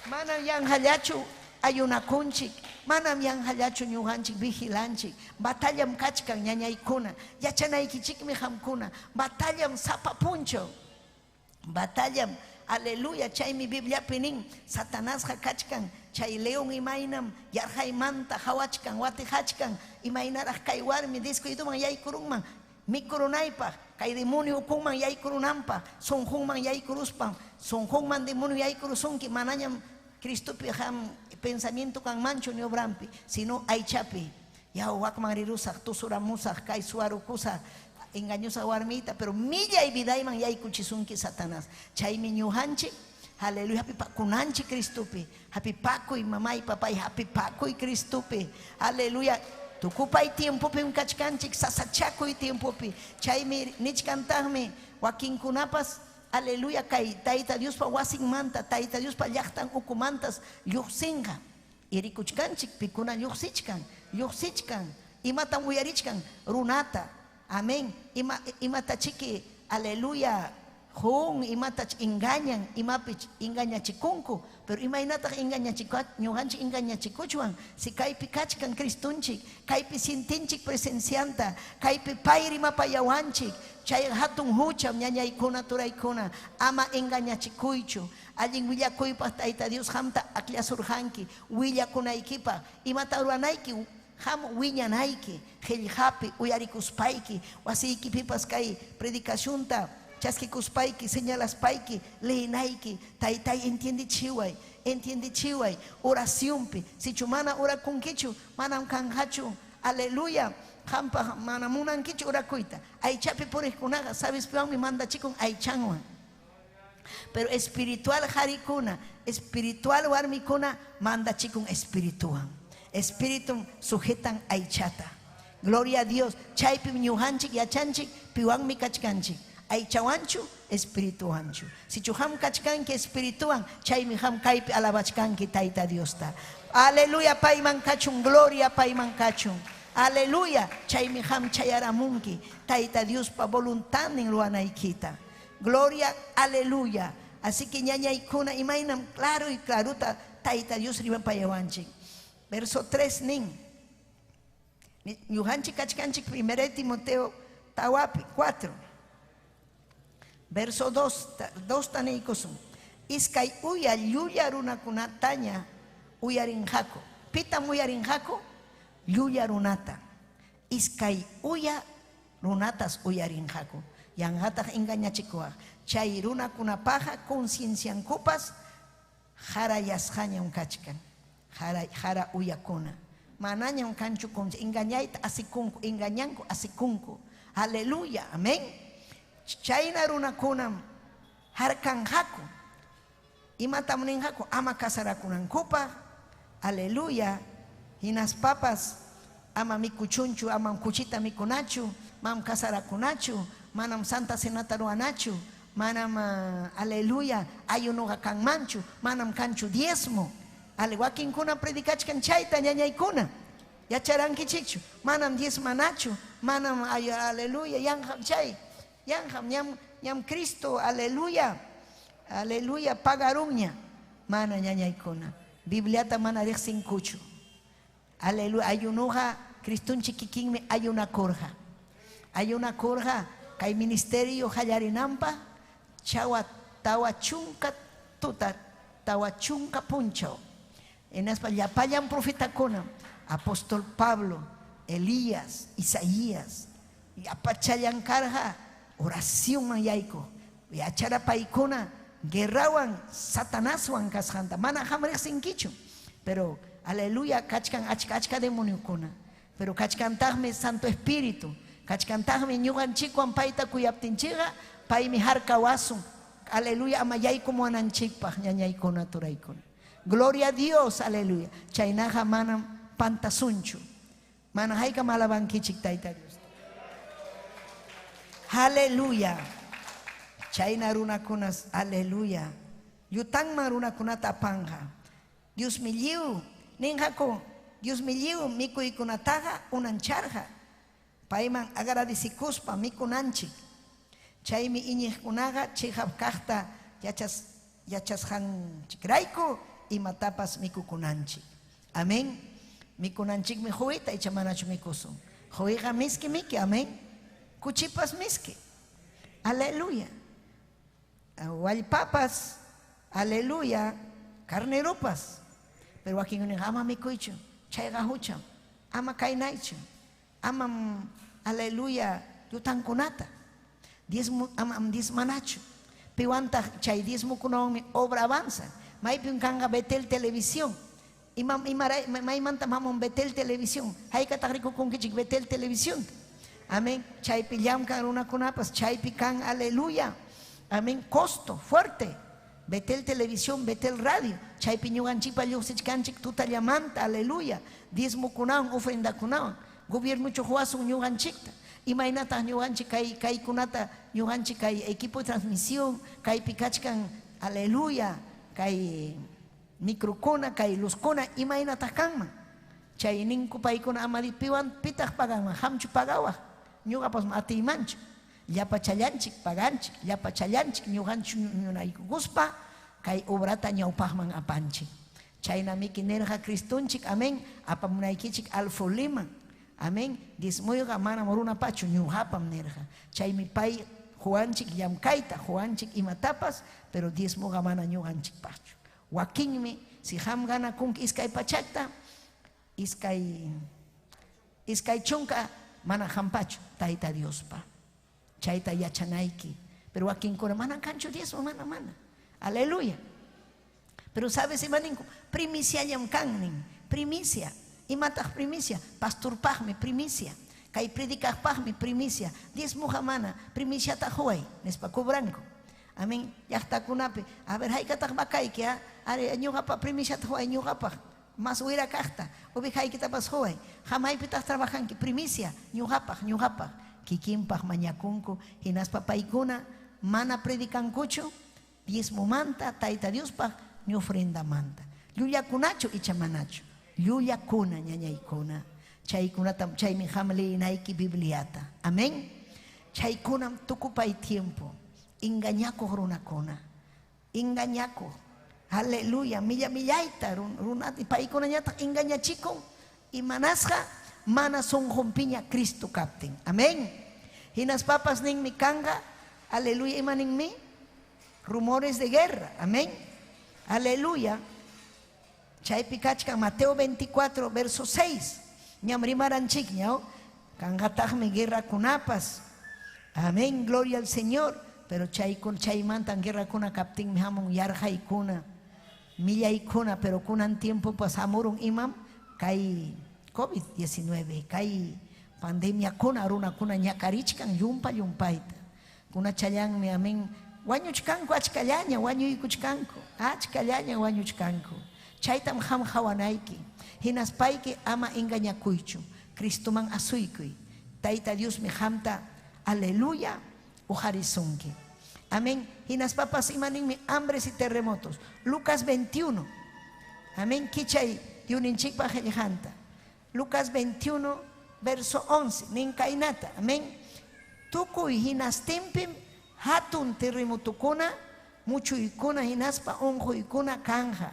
Manam yanqallachu ayunakunchik, manam yanqallachu ñuqanchik vigilanchik. Batallam kachkan ñañaykuna, yachanaykichikmi qamkuna, batallam sapa punchaw. Batallam, aleluya, chaymi Bibliapi nin, Satanasqa kachkan, chay león imaynam yarqaymanta hawachkan, watijachkan, imaynaraq kay warmi descuidoman yaykurunman, mikurunaypaq, kay demonio ukunman yaykurunanpaq, sunqunman yaykuruspan, sunqunman demonio yaykurusunki, manañam Cristopi qam pensamiento kanmanchu ni obrampi, sino aychapi. Yaw wakman rirusaq, tusuramusaq, kay suwarukusaq, engañosa warmita, pero millay vidayman yaykuchisunki Satanás. Chaymi ñuqanchik, aleluya, hapipakunanchik Cristopi, hapipakuy mamay, papay, hapipakuy Cristopi, aleluya. Tukupay tiempopim kachkanchik, sasachakuy tiempopi. Chaymi nichkantaqmi wakinkunapas, aleluya, kay Tayta Diospa wasinmanta, Tayta Diospa llaqtan ukumantas lluqsinqa. Irikuchkanchik, pikuna lluqsichkan, lluqsichkan, imatam uyarichkan, runata, amén, ima imatachiki, aleluya, jun, imatach engañan, imapich engañachikunku, pero imaynataq engañachikuach, ñuqanchik engañachikuchwan, si kaypi kachkan Cristonchik, kaypi sintinchik presencianta, kaypi pay rimapayawanchik, chay hatun hucham ñañaykuna turaykuna, ama engañachikuychu, allin willakuypaq Tayta Dios qamta akllasurqanki, willakunaykipaq, imata ruranayki, qam wiñanayki, qillqapi uyarikuspayki, wasiykipipas kay predicacionta chaskikuspayki, señalaspayki, leenayki, taytay entiendechiway, entiendechiway, oracionpi, sichu mana orakunkichu, manam kanqachu, aleluya, qampaq mana munankichu orakuyta, aychapi puriqkunaqa sabispiwanmi mandachikun aychanwan. Pero espiritual qarikuna, espiritual warmikuna mandachikun espirituwan. Espiritum sujetan aychata. Gloria a Dios. Chaypim ñuqanchik yachanchik piwanmi kachkanchik. Aychawanchu, espirituwanchu. Sichu qam kachkanki espirituwan, chaymi qam kaypi alabachkanki Tayta Diosta. Aleluya, payman kachun, gloria payman kachun. Aleluya, chaymi qam chayaramunki Tayta Diospa voluntadnin ruwanaykita. Gloria, aleluya. Así que ñañaykuna imaynam claro y claruta Tayta Dios rimapayawanchik. Verso 3 nin. Ñuqanchik kachkanchik 1 Timoteo tawapi 4. Verso 2, 2 niykusun. Iskay uya llulla runakunataña uyarinqaku. Pitam uyarinqaku? Llulla runata. Iskay uya runatas uyarinqaku. Yanqataq engañachikuwaq. Chay runakunapaqa concienciankupas harayasqañam kachkan. Hara, hara uyakuna. Manañam kanchu engañayta asikunku, engañanku asikunku. Aleluya, amén. Chayna runakunam harkanqaku. Imatam ninqaku? Ama casarakunankupaq. Aleluya. Hinaspapas ama mikuchunchu, amam kuchita mikunachu, manam casarakunachu, manam santa cenata ruwanachu, manam aleluya ayunuqa kanmanchu, manam kanchu diezmo. Ale wakinkuna predicachkan chayta ñañaykuna. Yacharankichikchu, manam diezmanachu, manam aleluya, yanqam chay, yanqam ñam ñam Cristo, aleluya, aleluya, pagarunña. Mana ñañaykuna. Bibliata mana riqsinkuchu. Aleluya, ayunuqa Cristunchik kikinmi ayunakurqa. Ayunakurqa kay ministerio qallarinanpaq chawa tawa chunka tuta tawa chunka punchaw. Hinaspa llapallan profetakuna, apóstol Pablo, Elías, Isaías, llapachallan karqa oracionman yaykuq. Yachara paykuna guerrawan Satanaswan kasqanta mana qam riqsinkichu. Pero aleluya kachkan achka achka demoniokuna. Pero kachkantaqmi Santo Espíritu. Kachkantaqmi ñuqanchikwan payta kuyaptinchikqa paymi harkawasun. Aleluya ama yaykumuwananchikpaq ñañaykuna turaykuna. Gloria a Dios, aleluya. Chaynaqa manam pantasunchu. Mana haykam alabankichik Tayta Diosta. Aleluya. Chayna runakunas, aleluya. Llutanman runakunata apanqa. Diosmi lliw ninqaku, Diosmi lliw mikuykunataqa unancharqa. Payman agradecikuspa mikunanchik. Chaymi iñiqkunaqa chiqap kaqta yachas yachasqanchikrayku imatapas mikukunanchik. Amén. Mikunanchikmi quwita icha manachu mikusun. Quwiqa miski miki, amén. Kuchipas miski. Aleluya. Wallpapas, aleluya, carneropas. Pero wakinkunaqa ama mikuychu, chayqa hucham, ama kaynaychu, amam aleluya llutankunata. Diezmo, amam diezmanachu. Piwantaq chay diezmokunawanmi obra avanza. Maypim kanqa Betel Televisión. Imam imaray maymantam hamun Betel Televisión. Haykataq rikukunkichik Betel Televisión. Amén. Chaypi llamkan runakunapas, chaypi kan aleluya. Amén. Costo fuerte. Betel Televisión, Betel Radio. Chaypi ñuqanchikpa lluqsichkanchik tutallamanta, aleluya. Diezmokunawan, ofrendakunawan. Gobiernochu huwasun ñuqanchikta. Imaynataq ñuqanchik kay kaykunata ñuqanchik kay equipo de transmisión, kaypi kachkan, aleluya, kay microkuna, kay luzkuna, imaynataq kanman. Chay ninku paykuna ama piwan pitaq paganman, qamchu pagawaq, ñuqapas atiymanchu. Llapachallanchik paganchik, llapachallanchik ñuqanchik ñunaykukuspa kay obrata ñawpaqman apanchik. Chaynamiki nirqa Cristonchik, amén, apamunaykichik alfoliman. Amén. Diezmuyqa manam runapachu ñuqapam nirqa. Chaymi pay huwanchik llamkayta, huwanchik imatapas, pero diezmoqa mana ñuqanchikpaqchu. Wakinmi si qam ganakunki iskay pachakta, iskay iskay chunka mana qampachu Tayta Diospa. Chayta yachanayki. Pero wakinkuna manam kanchu diezmo, mana mana. Aleluya. Pero sabes ima ninku? Primiciallam kan nin. Primicia. Imataq primicia? Pastorpaqmi primicia. Kay predicaqpaqmi primicia. Diezmoqa mana, primiciata huway, nispa cobranku. Amén. Llaqtakunapi. A ver, haykataq vacayki, ah? Ari, ñuqapa primiciata huway ñuqapaq. Mas wira kaqta. Ovejaykitapas huway. Hamaypitaq trabajanki. Primicia, ñuqapaq, ñuqapaq. Kikinpaq mañakunku. Hinaspa paykuna mana predicankuchu diezmomanta, Tayta Diospaq ni ofrendamanta. Llullakunachu icha manachu. Llullakuna, ñañaykuna. Chaykunatam, chaymi qam leyinayki Bibliata. Amén. Chaykunam tukupay tiempo. Engañakuq runakuna. Engañakuq. Aleluya. Milla millayta runata paykunañataq engañachikun imanasqa mana sunqunpiña Cristo kaptin. Amén. Hinaspapas ninmi kanqa. Aleluya. Ima ninmi? Rumores de guerra. Amén. Aleluya. Chaypi kachkan Mateo 24, verso 6. Ñam rimaranchikña, kanqataqmi guerrakunapas. Amén, gloria al Señor. Pero chaykun chaymantan guerrakuna kaptinmi hamun yarqaykuna, millaykuna, pero kunan tiempo pas hamurun imam kay COVID-19, kay pandemiakuna runakuna ñakarichkan llumpa llumpayta. Kunachallanmi, amén. Wañuchkanku achkallaña, wañuykuchkanku, achkallaña wañuchkanku. Chaytam qam qawanayki. Hinaspayki ama engañakuychu. Cristoman asuykuy. Tayta Diosmi qamta, aleluya, uqarisunki. Amén. Hinaspapas imaninmi hambres y terremotos. Lucas 21. Amén. Kichay Diuninchikpa qillqanta. Lucas 21, verso 11. Nin kaynata. Amén. Tukuy hinastinpim hatun terremotukuna, muchuykuna hinaspa unquykuna kanja.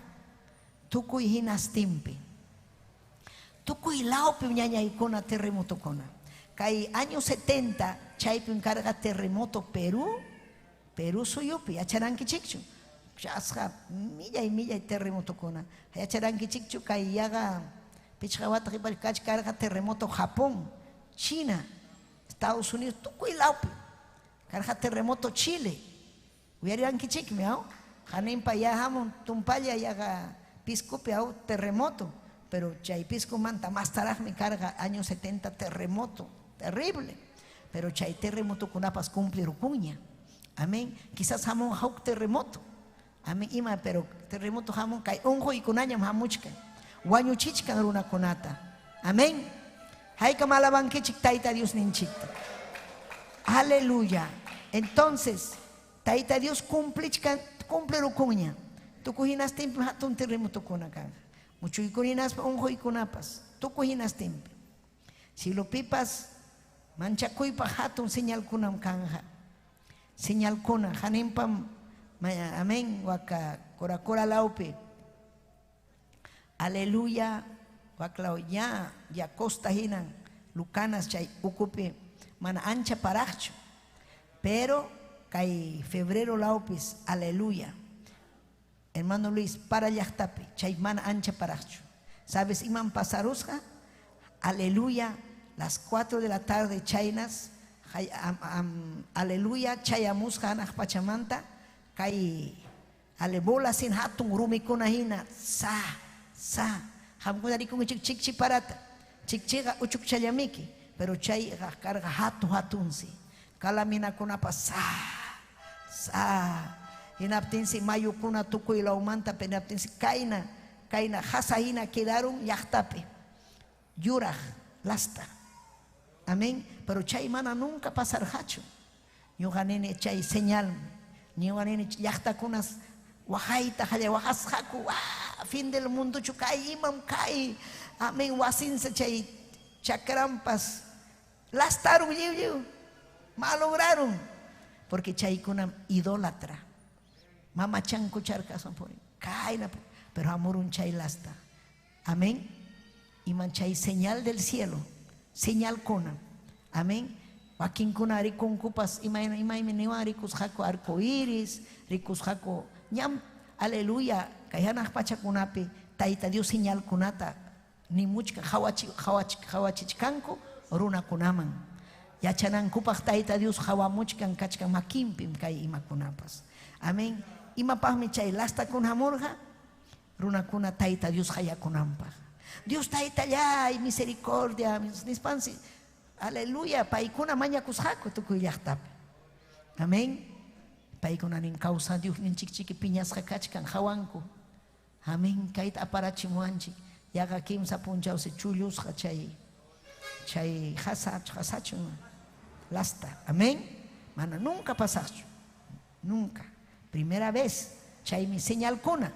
Tukuy hinastinpi. Tukuy lawpim ñañaykuna terremotukuna. Kay año 70 chaypim karqa terremoto Perú, Perú suyupi, yacharankichikchu. Chasqa millay millay terremotukuna. Yacharankichikchu kay yaqa pichqa wata qhipa kachkarqa terremoto Japón, China, Estados Unidos, tukuy lawpi. Karqa terremoto Chile. Uyarirankichikmi, aw? Haninpa ya hamun tumpalla yaqa Piscopi aw terremoto, pero chay Piscomanta más taraqmi karqa año 70 terremoto, terrible. Pero chay terremoto kunapas cumplirukunña. Amén. Quizás hamun huk terremoto. Amén. Ima, pero terremoto hamun kay unquykunañam hamuchkan. Wañuchichkan runakunata. Amén. Haykam alabankichik Tayta Dios ninchikta. Aleluya. Entonces, Tayta Dios cumplichkan, cumplirukunña. Tukuy hinastinpi hatun terremotokuna kanqa. Muchuykuna hinaspa unquykunapas. Tukuy hinastinpi. Cilopipas manchakuypaq hatun señalkunam kanja. Señalkuna haninpam, amén, waka corakora lawpi. Aleluya, waklaw ya, ya costa hinan, lucanas chay ukupi, mana ancha paraqchu. Pero kay febrero lawpis, aleluya. Hermano Luis, para llaqtapi, chay mana ancha paraqchu. ¿Sabes imam pasarusqa? Aleluya, las 4 de la tarde chaynas, aleluya, chayamusqa hanaq pachamanta, kay alebola sin hatun rumikuna hina, sa, sa. Qamkuna rikunkichik chikchi parata, chikchiqa uchukchallamiki, pero chayqa karqa hatu hatunsi. Kalaminakunapa sa, sa. Hinaptinsi mayukuna tukuy lawmanta, hinaptinsi kayna, kayna hasa hina quedaron llaqtapi. Yuraq, lasta. Amén. Pero chay mana nunca pasarqachu. Ñuqa nini chay señal. Ñuqa nini llaqtakunas waqayta qallay waqasqaku. Fin del mundo chu kay imam kay. Amén. Wasinsa chay chakrampas. Lastaron lliw lliw. Malograron. Porque chaykunam idólatra. Mama chanku charkasan purin. Kayna pero amorun chay lasta. Amén. Iman chay señal del cielo. Señal kuna. Amén. Wakinkuna rikunkupas imaymi niwan rikusqaku arco iris, rikusqaku ñam, aleluya, kay hanaq pachakunapi Tayta Dios señalkunata nimuchka qawachichkanku runakunaman. Yachanankupaq Tayta Dios qawamuchkan kachkan makinpim kay imakunapas. Amén. Imapaqmi chay lastakuna hamurqa? Runakuna Tayta Dios qayakunanpaq. Dios Taytallay, misericordia, nispansi, aleluya, paykuna mañakusqaku tukuy llaqtapi. Amén. Paykuna nin kawsan Diosninchikchiki piñasqa kachkan hawanku. Amén. Kayta aparachimuwanchik. Yaqa kimsa punchawsi chullusqa chay chay qasa qasachu lasta. Amén. Mana nunca pasaqchu. Nunca. Primera vez. Chaymi señalkuna.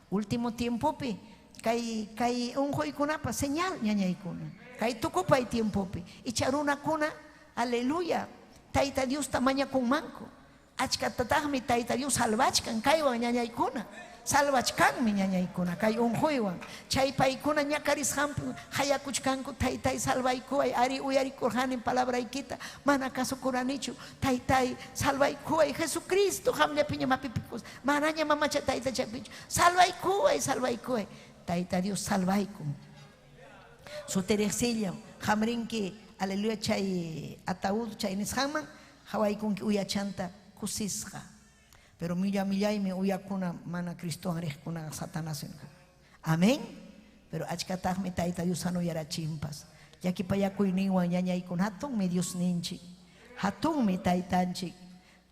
Último tiempopi kay kay unquykunapa señal ñañaykuna. Kay tukupay tiempopi. Icha runakuna, aleluya, Tayta Diosta mañakunmanku. Achkatataqmi Tayta Dios salvachkan kaywan ñañaykuna. Salvachkanmi ñañaykuna kay unquywan. Chay paykuna ñakarisqanpi hayakuchkanku, Taytay salvaykuway, ari uyarikurqanim palabraykita, mana kasukuranichu. Taytay salvaykuway, Jesucristo qamllapiñam hapipikus, manaña mamacha taytachapichu. Salvaykuway, salvaykuway. Tayta Dios salvaykun. Sutiriqsillam qamrinki, aleluya, chay ataúd chay nisqanman hawaykunki uyachanta kusisqa. Pero milla millaymi uyakuna mana Cristowan riqkunaqa Satanaswan. Amén. Pero achkataqmi Tayta Dios sanoyarachinpas. Llakipayakuyninwan ñañaykuna hatunmi Diosninchik. Hatunmi Taytanchik.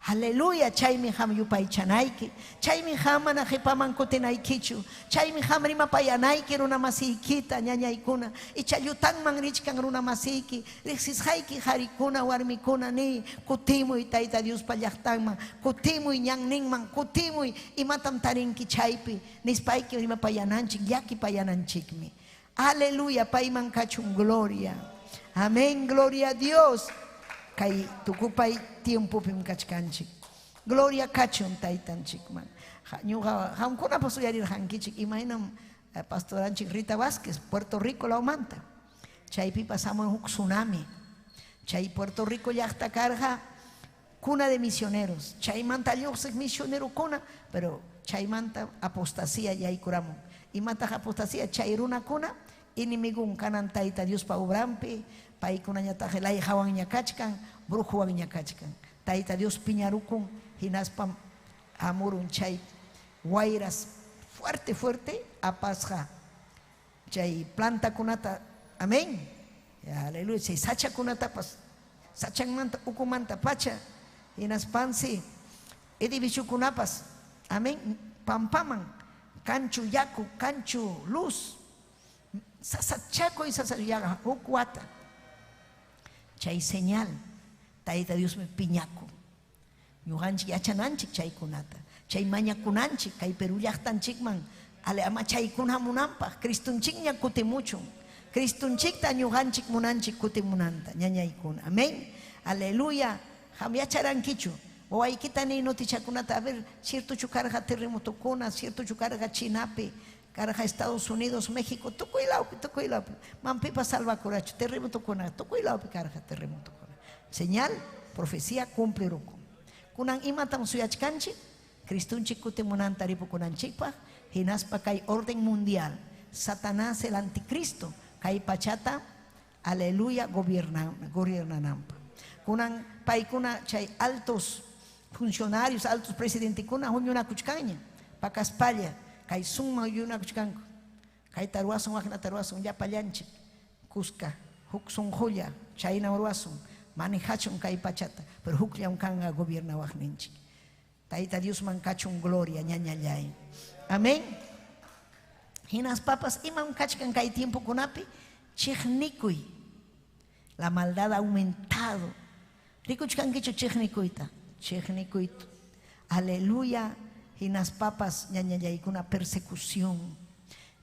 Aleluya, chaymi qam yupaychanayki. Chaymi qam mana qipaman kutinaykichu. Chaymi qam rimapayanayki runamasiykita ñañaykuna. Icha llutanman richkan runamasiyki. Riqsisqayki qarikuna, warmikuna niy, kutimuy Tayta Diospa llaqtanman, kutimuy ñanninman, kutimuy imatam tarinki chaypi nispayki rimapayananchik, llakipayananchikmi. Aleluya, payman kachun gloria. Amén, gloria a Dios. Kay tukupay tiempopim kachkanchik. Gloria kachun taytanchikman. Ñuqa qamkunapas uyarirqankichik imaynam pastoranchik Rita Vázquez, Puerto Rico lawmanta. Chaypipas hamun huk tsunami. Chay Puerto Rico llaqta karqa cuna de misioneros. Chaymanta lluqsiq misionerokuna, pero chaymanta apostasía yaykuramun. Imataq apostasía? Chay runakuna enemigun kanan Tayta Diospa obranpi, paykunañataq layqawanña kachkan, brujuwanña kachkan. Tayta Dios piñarukun hinaspam hamurun chay wayras fuerte fuerte apasqa chay plantakunata, amén. Aleluya, chay sachakunatapas, sachanmanta ukumanta pacha, hinaspansi edificiokunapas, amén, pampaman, kanchu yaku, kanchu luz, sasachakuy sasachakuy huk wata. Chay señal, Tayta Diosmi piñakun. Ñuqanchik yachananchik chaykunata. Chay mañakunanchik kay Perú llaqtanchikman, ale ama chaykuna hamunanpaq, Cristonchikña kutimuchun. Cristonchikta ñuqanchik munanchik kutimunanta, ñañaykuna. Amén. Aleluya. Qam yacharankichu. Wawaykita niy notichakunata, a ver, ciertochu karqa terremotokuna, ciertochu karqa Chinapi, karqa Estados Unidos, México, tukuy lawpi, tukuy lawpi. Mampipas salvakurachu, terremotokuna, tukuy lawpi karqa terremotokuna. Señal, profecía cumplirukun. Kunan imatam suyachkanchik, Cristonchik kutimunanta ripukunanchikpaq, hinaspa kay orden mundial, Satanás el anticristo, kay pachata, aleluya, gobiernananpaq. Kunan paykuna chay altos funcionarios, altos presidentekuna huñunakuchkanña, pakaspalla, kay summa huñunakuchkanku. Kayta ruwasun, waknata ruwasun, llapallanchik, kuska, huk sunqulla, chaynam ruwasun, manejachun kay pachata, pero hukllam kanqa gobiernawaqninchik. Tayta Diosman kachun gloria, ñañallay. Amén. Hinaspapas imam kachkan kay tiempokunapi, chiqnikuy. La maldad ha aumentado. Rikuchkankichu chiqnikuyta, chiqnikuyta. Aleluya. Hinaspapas ñañallaykuna persecución,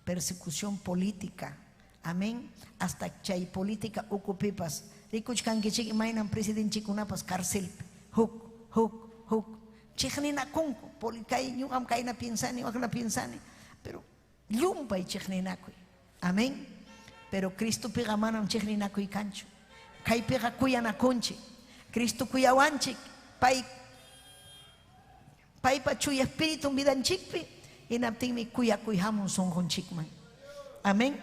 persecución política. Amén. Hasta chay política ukupipas. Rikuchkankichik imaynam presidenchikunapas carcelpi. Huk, huk, huk. Chiqninakunku. Kay ñuqam kayna piensani, wakna piensani. Pero llumpay chiqninakuy. Amén. Pero Cristopiqa manam chiqninakuy kanchu. Kaypiqa kuyanakunchik. Cristo kuyawanchik. Pay paypa chuya espiritun vidanchikpi, hinaptinmi kuyakuy hamun sunqunchikman. Amén.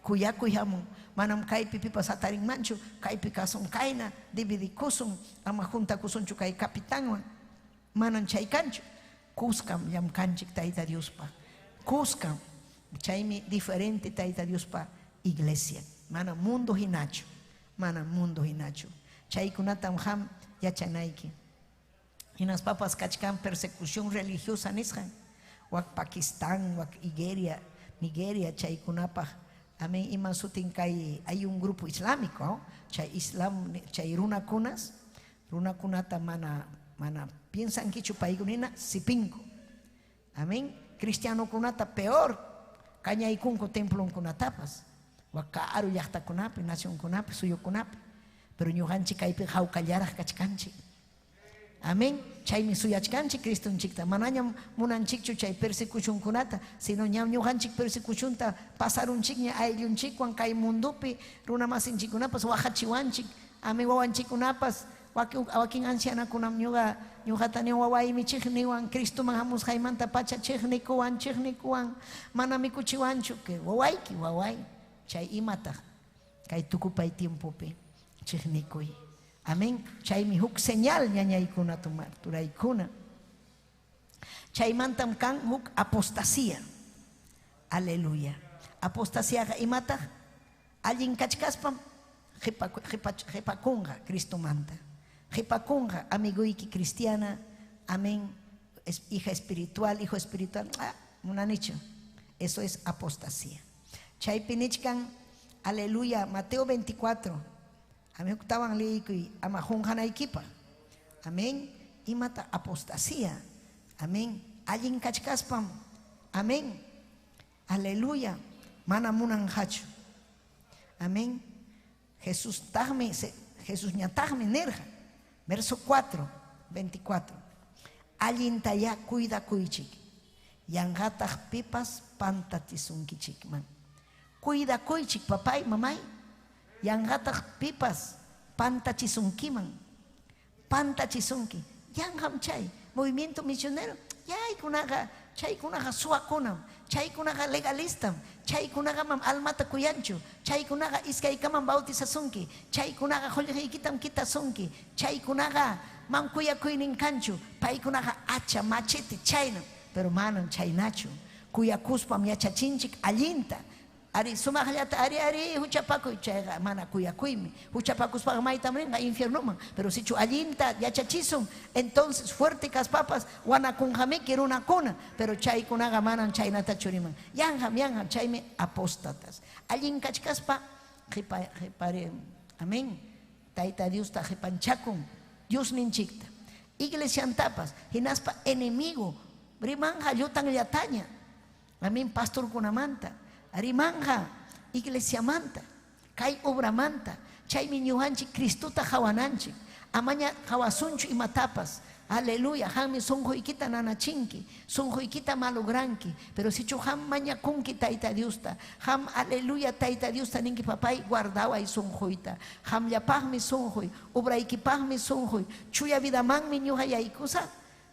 Kuyakuy hamun. Manam kaypi pipas hatarinmanchu, kaypi kasun kayna, dividikusun, ama juntakusunchu kay capitanwan. Manam chay kanchu. Kuskam llamkanchik Tayta Diospa. Kuskam. Chaymi diferente Tayta Diospa iglesia. Manam mundo hinachu. Manam mundo hinachu. Chaykunatam qam yachanayki. Hinaspapas kachkan persecución religiosa nisqan. Wak Pakistán, wak Nigeria, Nigeria chaykunapaq. Amén, ima sutin kay hay un grupo islámico, ¿no? Chay islam chay runakunas, runakunata mana mana piensan kichu paykunina sipinku. Amén. Cristianokunata peor kañaykunku templonkunatapas. Wak karu llaqtakunapi, nacionkunapi, suyukunapi. Pero ñuqanchik kaypi hawkallaraq kachkanchik. Amén. Chaymi suyachkanchik Cristonchikta. Manañam munanchikchu chay persecucionkunata, sino ñam ñuqanchik persecucionta pasarunchikña ayllunchikwan kay mundupi runamasinchikkunapas waqachiwanchik. Amén, wawanchikkunapas wakin wakin ancianakunam ñuqa ñuqata ni wawaymi chiqniwan Cristoman hamusqaymanta pacha chiqnikuwan chiqnikuwan mana mikuchiwanchu que wawayki waway chay imataq kay tukupay tiempopi chiqnikuy. Amén. Chaymi huk señal ñañaykuna turaykuna. Chaymantam kan huk apostasía. Aleluya. Apostasíaqa imataq allin kachkaspam qipakunqa Cristomanta. Qipakunqa amiguyki cristiana. Amén. Es hija espiritual, hijo espiritual. Ah, munanichu. Eso es apostasía. Chaypi nichkan, aleluya, Mateo 24. Amén, huktawan liykuy ama qunqanaykipaq. Amén. Imata apostasía. Amén. Allin kachkaspam. Amén. Aleluya. Mana munanqachu. Amén. Jesús taqmi, Jesús ñataqmi nirqa. Verso 4, 24. Allintayá cuidakuychik. Yanqataq pipas pantachisunkichikman. Cuidakuychik, papay, mamay. Yanqataq pipas pantachisunkiman. Pantachisunki. Yanqam chay movimiento misionero. Chaykunaqa, chaykunaqa suwakunam, chaykunaqa legalistam, chaykunaqa mam almata kuyanchu, chaykunaqa iskaykamam bautizasunki, chaykunaqa qullqiykitam kitasunki, chaykunaqa mam kuyakuynin kanchu, paykunaqa hacha, machete, chaynam, pero manam chaynachu. Kuyakuspam yachachinchik allinta. Ari sumaqllata ari ari huchapakuy chayqa mana kuyakuymi. Huchapakuspaqa maytam rinqa infiernoman, pero sichu allinta yachachisun, entonces fuerte kaspapas wanakunqamiki runakuna, pero chaykunaqa manam chaynatachu riman. Yanqam yanqam chaymi apóstatas. Allin kachkaspa qipa qipari amén. Tayta Diosta qipanchakun Diosninchikta. Iglesiantapas hinaspa enemigo rimanja llutanllataña. Amén, pastorkunamanta. Rimanja iglesiamanta, kay obramanta, chaymi ñuqanchik Cristota qawananchik, amaña qawasunchu imatapas. Aleluya, qammi sunquykita nanachinki, sunquykita malogranki, pero sichu qam mañakunki Tayta Diosta, qam aleluya Tayta Diosta ninki papay guardaway sunquyta, qamllapaqmi sunquy, obraykipaqmi sunquy, chuya vidamanmi ñuqa yaykusaq,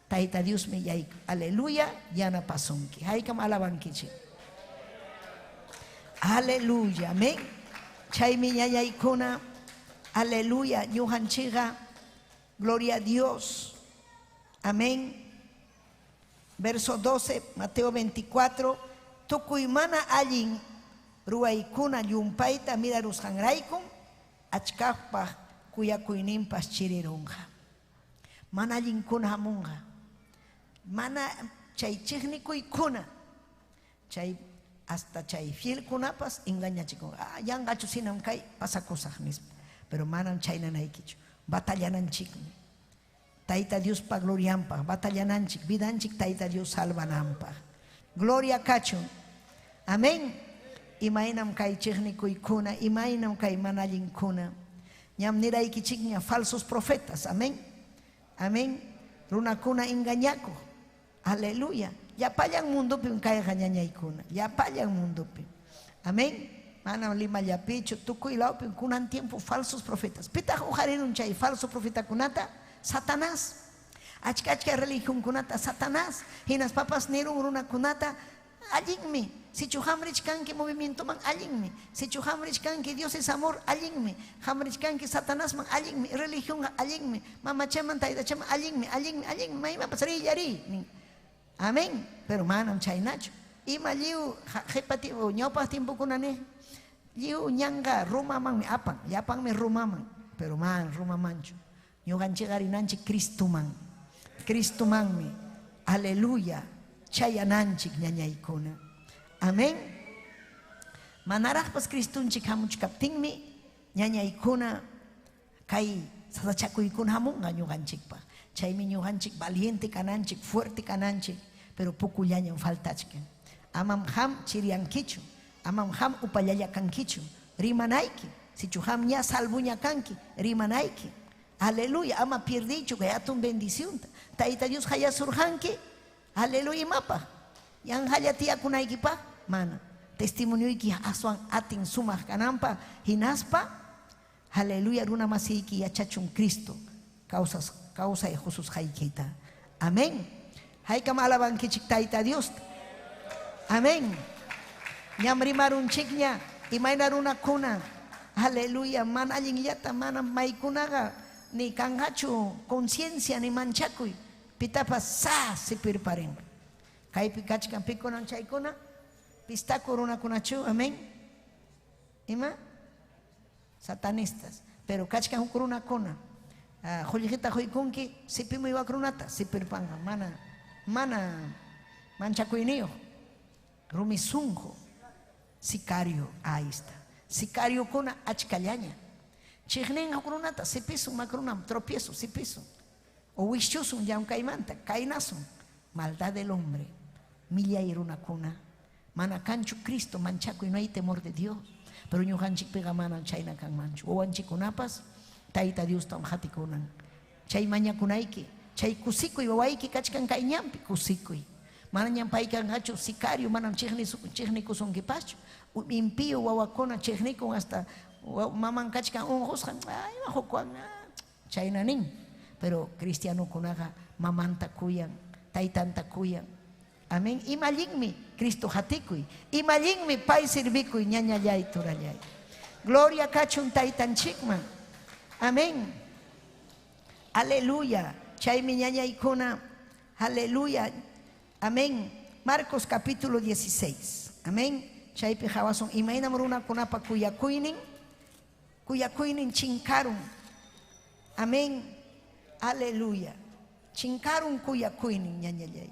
Tayta Diosmi yayku. Aleluya, yanapasunki. Haykam alabankichik. Aleluya, amén. Chaymi ñañaykuna, aleluya, ñuqanchikqa, gloria a Dios. Amén. Verso 12, Mateo 24, tukuy mana allin ruwaykuna llumpayta mirarusqanraykum achkaqpaq kuyakuyninpas chirirunqa. Mana allinkuna hamunqa. Mana chay chiqnikuykuna, chay hasta chay fielkunapas engañachikunqa. Ah, yanqachu sinam kay pasakusaq nispa. Pero manam chaynanaykichu. Batallananchikmi. Tayta Diospa glorianpaq, batallananchik, vidanchik Tayta Dios salvananpaq. Gloria kachun. Amén. Imaynam kay chiqnikuykuna, imaynam kay mana allinkuna. Ñam niraykichikña falsos profetas. Amén. Amén. Runakuna engañakuq. Aleluya. Llapallan mundupim kayqa ñañaykuna. Llapallan mundupi. Amén. Manam Limallapichu, tukuy lawpim kunan tiempo falsos profetas. Pitaq uqarirun chay falso profetakunata? Satanás. Achka achka religionkunata Satanás. Hinaspapas nirun runakunata allinmi. Sichu hamrichkanki movimientoman allinmi. Sichu hamrichkanki Dios es amor allinmi. Hamrichkanki Satanásman allinmi. Religión allinmi. Mamachaman taytachaman allinmi, allinmi, allinmi. Maymanpas rillari. Amén. Pero manam chaynachu. Ima lliw qipa ñawpaq tiempokuna niq lliw ñanqa Romamanmi apan, llapanmi Romaman, pero man Romamanchu. Ñuqanchikqa rinanchik Cristoman. Cristomanmi. Aleluya. Chayananchik ñañaykuna. Amén. Manaraqpas Cristonchik hamuchkaptinmi ñañaykuna kay sasachakuykuna hamunqa ñuqanchikpaq. Chaymi ñuqanchik valiente kananchik, fuerte kananchik, pero pukullañam faltachkan. Amam ham chiriankichu, amam ham upallalla kankichu, rimanayki. Sichu ham ña salvuña kanki, rimanayki. Aleluya, ama pierdichu kay hatun bendicionta. Tayta Dios hayasurqanki, aleluya imapaq. Yanqalla tiyakunaykipaq, mana. Testimonioyki aswan atin sumaq kananpaq, hinaspa, aleluya, runa masiyki yachachun Cristo kawsas kawsay hususqaykita. Amén. Haykam alabankichik Tayta Diosta. Amén. Ñam rimarunchikña imayna runakuna. Aleluya, mana allinllata mana maykunaqa ni kanqachu conciencia ni manchakuy. Pitapas sa sipirparin. Kaypi kachkan pikunan chaykuna. Pistaku runakunachu, amén. Ima? Satanistas. Pero kachkan huk runakuna. Qullqita quykunki, sipimuy wak runata, sipirpanqa. Mana, mana manchakuyniyuq. Rumi sunqu. Sicario, ahí está. Sicariokuna achkallaña. Chiqninqa huk runata, sipisun, makrunam, tropiezo, sipisun. O wischusun llamkaymanta, kaynasun. Maldad del hombre. Millay runakuna. Mana kanchu Cristo manchakuy, no hay temor de Dios. Pero ñuqanchikpiqa manam chayna kanmanchu. Wawanchikkunapas Tayta Diostam qatikunan. Chay mañakunayki, chay kusikuy wawayki kachkan kay ñanpi, kusikuy. Manañam pay kanqachu sicario, manam chiqnikusunkipaschu. Impío wawakuna chiqnikun hasta maman kachkan unqusqa, ay ima hukwan, chayna nin. Pero cristianokunaqa mamanta kuyan, taytanta kuyan. Amén. Ima allinmi Cristo hatikuy, ima allinmi pay servikuy, ñañallay turallay. Gloria kachun taytanchikman. Amén. Aleluya. Chaymi ñañaykuna. Aleluya. Amén. Marcos capítulo 16. Amén. Chaypi hawasun imaynam runakunapa kuyakuynin, kuyakuynin chinkarun. Amén. Aleluya. Chinkarun kuyakuynin ñañallay.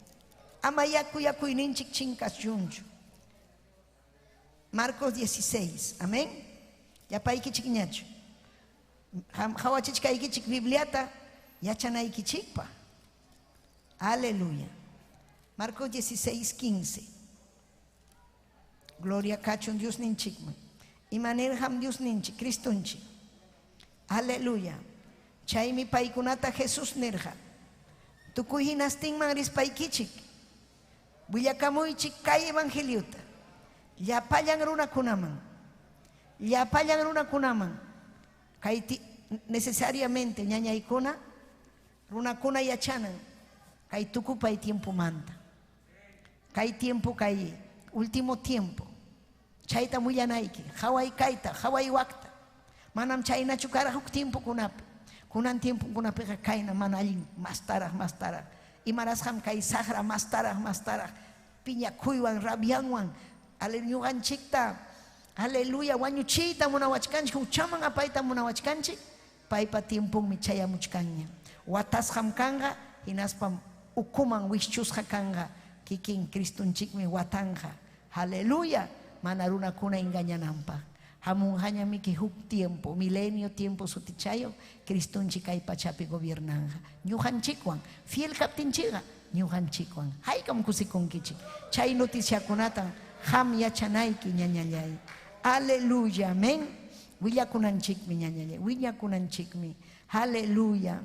Ama ya kuyakuyninchik chinkachunchu. Marcos 16. Amén. Yapaykichik ñachu. Hawachichkaykichik Bibliata yachanaykichikpa. Aleluya. Marcos 16, 15. Gloria kachun Dios ninchikman. Imanirham Dios ninchik, Cristonchik. Aleluya. Chaymi paykunata Jesús nirqa. Tukuy hinastinman rispaykichik. Willakamuychik kay evangeliota. Llapallan runakunaman. Llapallan runakunaman. Kay necesariamente ñañaykuna runakuna yachanan kay tukupay tiempomanta. Kay tiempo kay último tiempo. Chayta willanayki, haway kayta, haway wakta. Manam chaynachu karaq huk tiempokunapi. Kunan tiempokunapiqa kayna mana allin mastaraq, mastaraq. Imarasqam kay saqra mastaraq, mastaraq. Piñakuywan, rabianwan, ñuqanchikta, aleluya, wañuchiyta munawachkanchik, huchaman apayta munawachkanchik, paypa tiemponmi chayamuchkanña. Watasqam kanqa, hinaspam ukuman wischusqa kanqa, kikin Cristonchikmi watanqa. Aleluya, mana runakuna engañananpaq. Hamunqañamiki huk tiempo, milenio tiempo sutichayo, Cristonchik kay pachapi gobiernanqa. Ñuqanchikwan, fiel kaptinchikqa, ñuqanchikwan. Haykam kusikunkichik. Chay noticiakunatan ham yachanayki ñañallay. Aleluya, amén. Willakunanchikmi ñañallay, willakunanchikmi. Aleluya.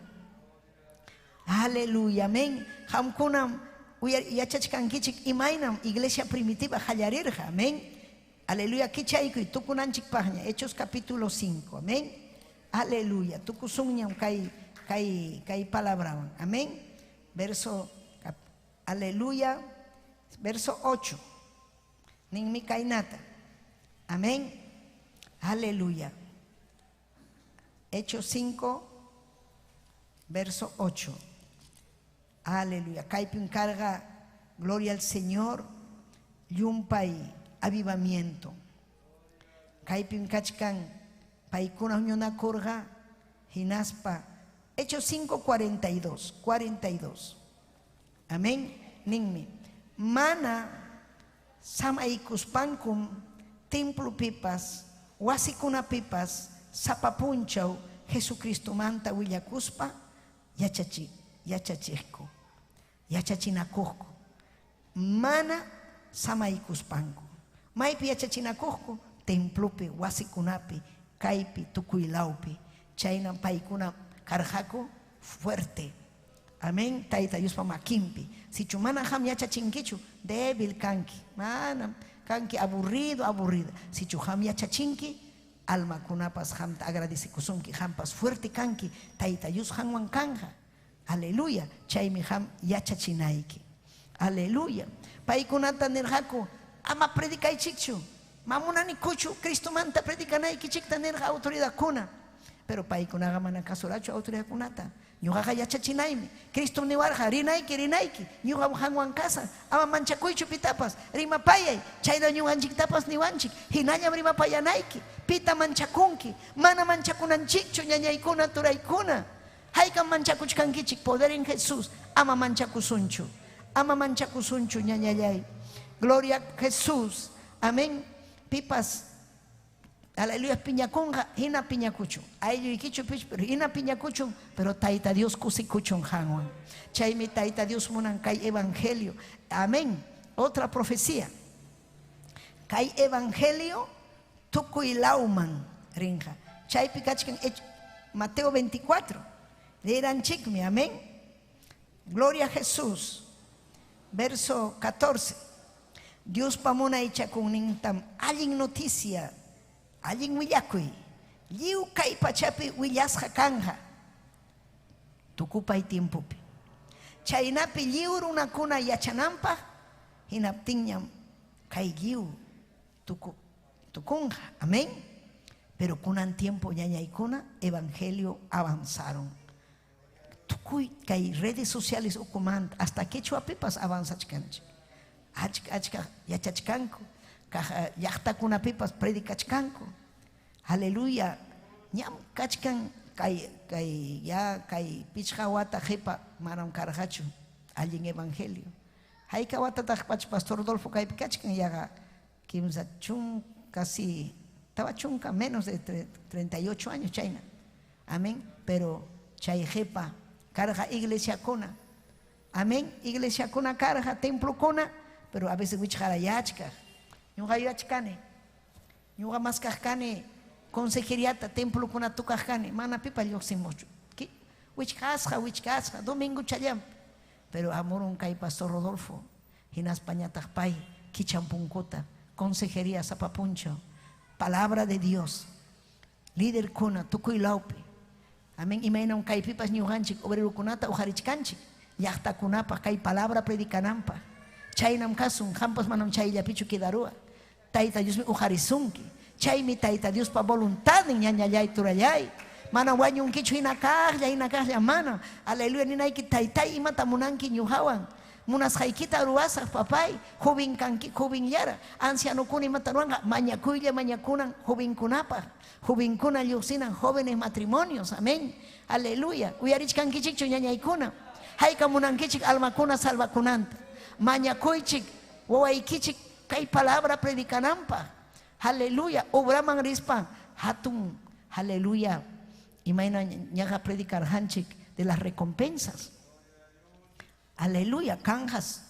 Aleluya, amén. Hamkunam yachachkankichik imaynam iglesia primitiva hallarirqa, amén. Aleluya, kichaykuy tukunanchikpaqña, Hechos capítulo 5, amén. Aleluya, tukusunñam kay kay kay palabrawan, amén. Verso, aleluya, verso 8. Ninmi kaynata. Amén. Aleluya. Hechos 5, verso 8. Aleluya. Kaypim karqa, gloria al Señor, llumpay avivamiento. Kaypim kachkan paykuna huñunakurqa hinaspa Hechos 5, 42. 42. Amén. Ninmi. Mana samaykuspankum templopipas, wasikunapipas, sapa punchaw Jesucristomanta willakuspa yachachi yachachiqku, yachachinakuqku. Mana samaykuspanku. Maypi yachachinakuqku? Templopi, wasikunapi, kaypi, tukuy lawpi. Chaynam paykuna karqaku fuerte. Amén. Tayta Diospa makinpi. Sichu mana qam yachachinkichu, débil kanki. Manam kanki aburrido, aburrida. Sichu qam yachachinki, almakunapas qamta agradecekusunki, qampas fuerte kanki, Tayta Dios qanwan kanja. Aleluya. Chaymi qam yachachinayki. Aleluya. Paykunata nirqaku, ama predicaychikchu. Mamunanikuchu Cristomanta predicanaykichikta nirqa autoridadkuna. Pero paykunaqa mana kasurachu autoridadkunata. Ñuqaqa yachachinaymi. Cristo niwarqa rinayki, rinayki. Ñuqam qanwan kasaq. Ama manchakuychu pitapas. Rimapayay. Chayna ñuqanchiktapas niwanchik. Hinallam rimapayanayki. Pita manchakunki. Mana manchakunanchikchu ñañaykuna, turaykuna. Haykam manchakuchkankichik. Poder en Jesús. Ama manchakusunchu. Ama manchakusunchu ñañallay. Gloria a Jesús. Amén. Pipas Aleluya, piñakunqa, hina piñakuchun. Aylluykichu pich, pero hina piñakuchun, pero Tayta Dios kusikuchun qanwan. Chaymi Tayta Dios munan kay evangelio. Amén. Otra profecía. Kay evangelio tukuy lawman rinqa. Chaypi kachkan Mateo 24. Leeranchikmi, amén. Gloria a Jesús. Verso 14. Diospa munaychakunnintam allin noticia, allin willakuy. Lliw kay pachapi willasqa kanja. Tukupay tiempopi. Chaynapi lliw runakuna yachananpaq hinaptinñam kay lliw tuku, tukunqa. Amén. Pero kunan tiempo ñañaykuna evangelio avanzaron. Tukuy kay redes sociales ukumanta hasta quechuapipas avanzachkanchik. Achka achka yachachkanku, kaq llaqtakunapipas predicachkanku. Aleluya. Ñam kachkan kay kay ya kay pichqa wata qipa manam karqachu allin evangelio. Hayka watataq pach Pastor Rodolfo kaypi kachkan yaqa kimsa chunka casi 40 menos de 38 años chayna. Amén. Pero chay qipa karqa iglesiakuna. Amén. Iglesiakuna karqa, templokuna, pero a veces wichqarayachkaq. Ñuqa yuyachkani. Ñuqa maskaq kani consejeriata templokuna tukaq kani, mana pipa lluqsimuqchu. Wichqasqa, wichqasqa, domingo challampi. Pero hamurun kay Pastor Rodolfo, hinaspañataq pay kichan punkuta, consejería sapa punchaw, palabra de Dios, líderkuna tukuy lawpi. Amén. Imaynam kaypipas ñuqanchik obrerokunata uqarichkanchik llaqtakunapaq kay palabra predicananpaq. Chaynam kasun, qampas manam chayllapichu quedarua. Tayta Diosmi uqarisunki. Chaymi Tayta Diospa voluntadnin ñañallay turallay. Mana wañunkichu hina kaqlla, hina kaqlla mana. Aleluya ninayki taytay imata munanki ñuqawan. Munasqaykita ruwasaq papay, joven kanki, jovenllara. Ancianokuna imata ruwanqa, mañakuylla mañakunan jovenkunapaq. Jovenkuna lluqsinan jóvenes matrimonios. Amén. Aleluya. Uyarichkankichikchu ñañaykuna. Hayka munankichik almakuna salvakunanta. Mañakuychik wawaykichik kay palabra predicananpaq. Aleluya. Obraman rispa hatun. Aleluya. Imayna ñaqa predicarqanchik de las recompensas. Aleluya, canjas.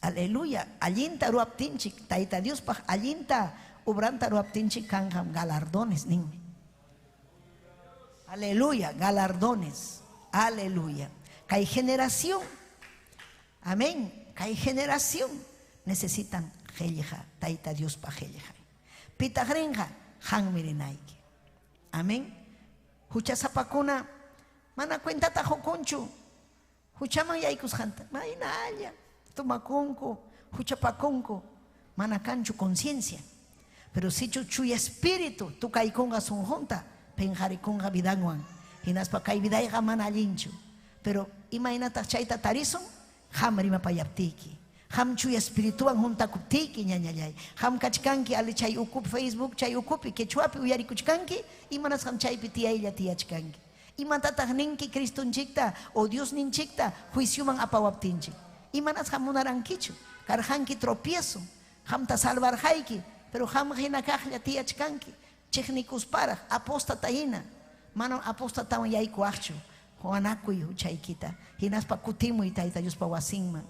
Aleluya. Allinta ruwaptinchik, Tayta Diospaq allinta obranta ruwaptinchik kanjam galardones ninmi. Aleluya, galardones. Aleluya. Kay generación. Amén. Kay generación necesitan qillqa, Tayta Diospa qillqa. Pitaq rinqa qanmi rinayki. Amén. Huchasapakuna mana cuentata qukunchu huchaman yaykusqanta. Maynalla tomakunku, huchapakunku, mana kanchu conciencia. Pero sichu chuya espíritu tukaykunqa sunqunta, penqarikunqa vidanwan. Hinaspa kay vidayqa mana allinchu. Pero imaynataq chayta tarisun? Qam rimapayaptiyki. Qam chuya espirituwan juntakuptiyki ñañallay. Qam kachkanki ali chay ukupi Facebook chay ukupi quechuapi uyarikuchkanki, imanasqam chaypi tiyaylla tiyachkanki. Imatataq ninki Cristonchikta o Diosninchikta juicioman apawaptinchik? Imanasqa munarankichu? Karqanki tropiezo, qamta salvarqayki, pero qam hina kaqlla tiyachkanki, chiqnikusparaq apóstata hina, manam apóstatawan yaykuwaqchu. Wanakuy huchaykita, hinaspa kutimuy Tayta Diospa wasinman.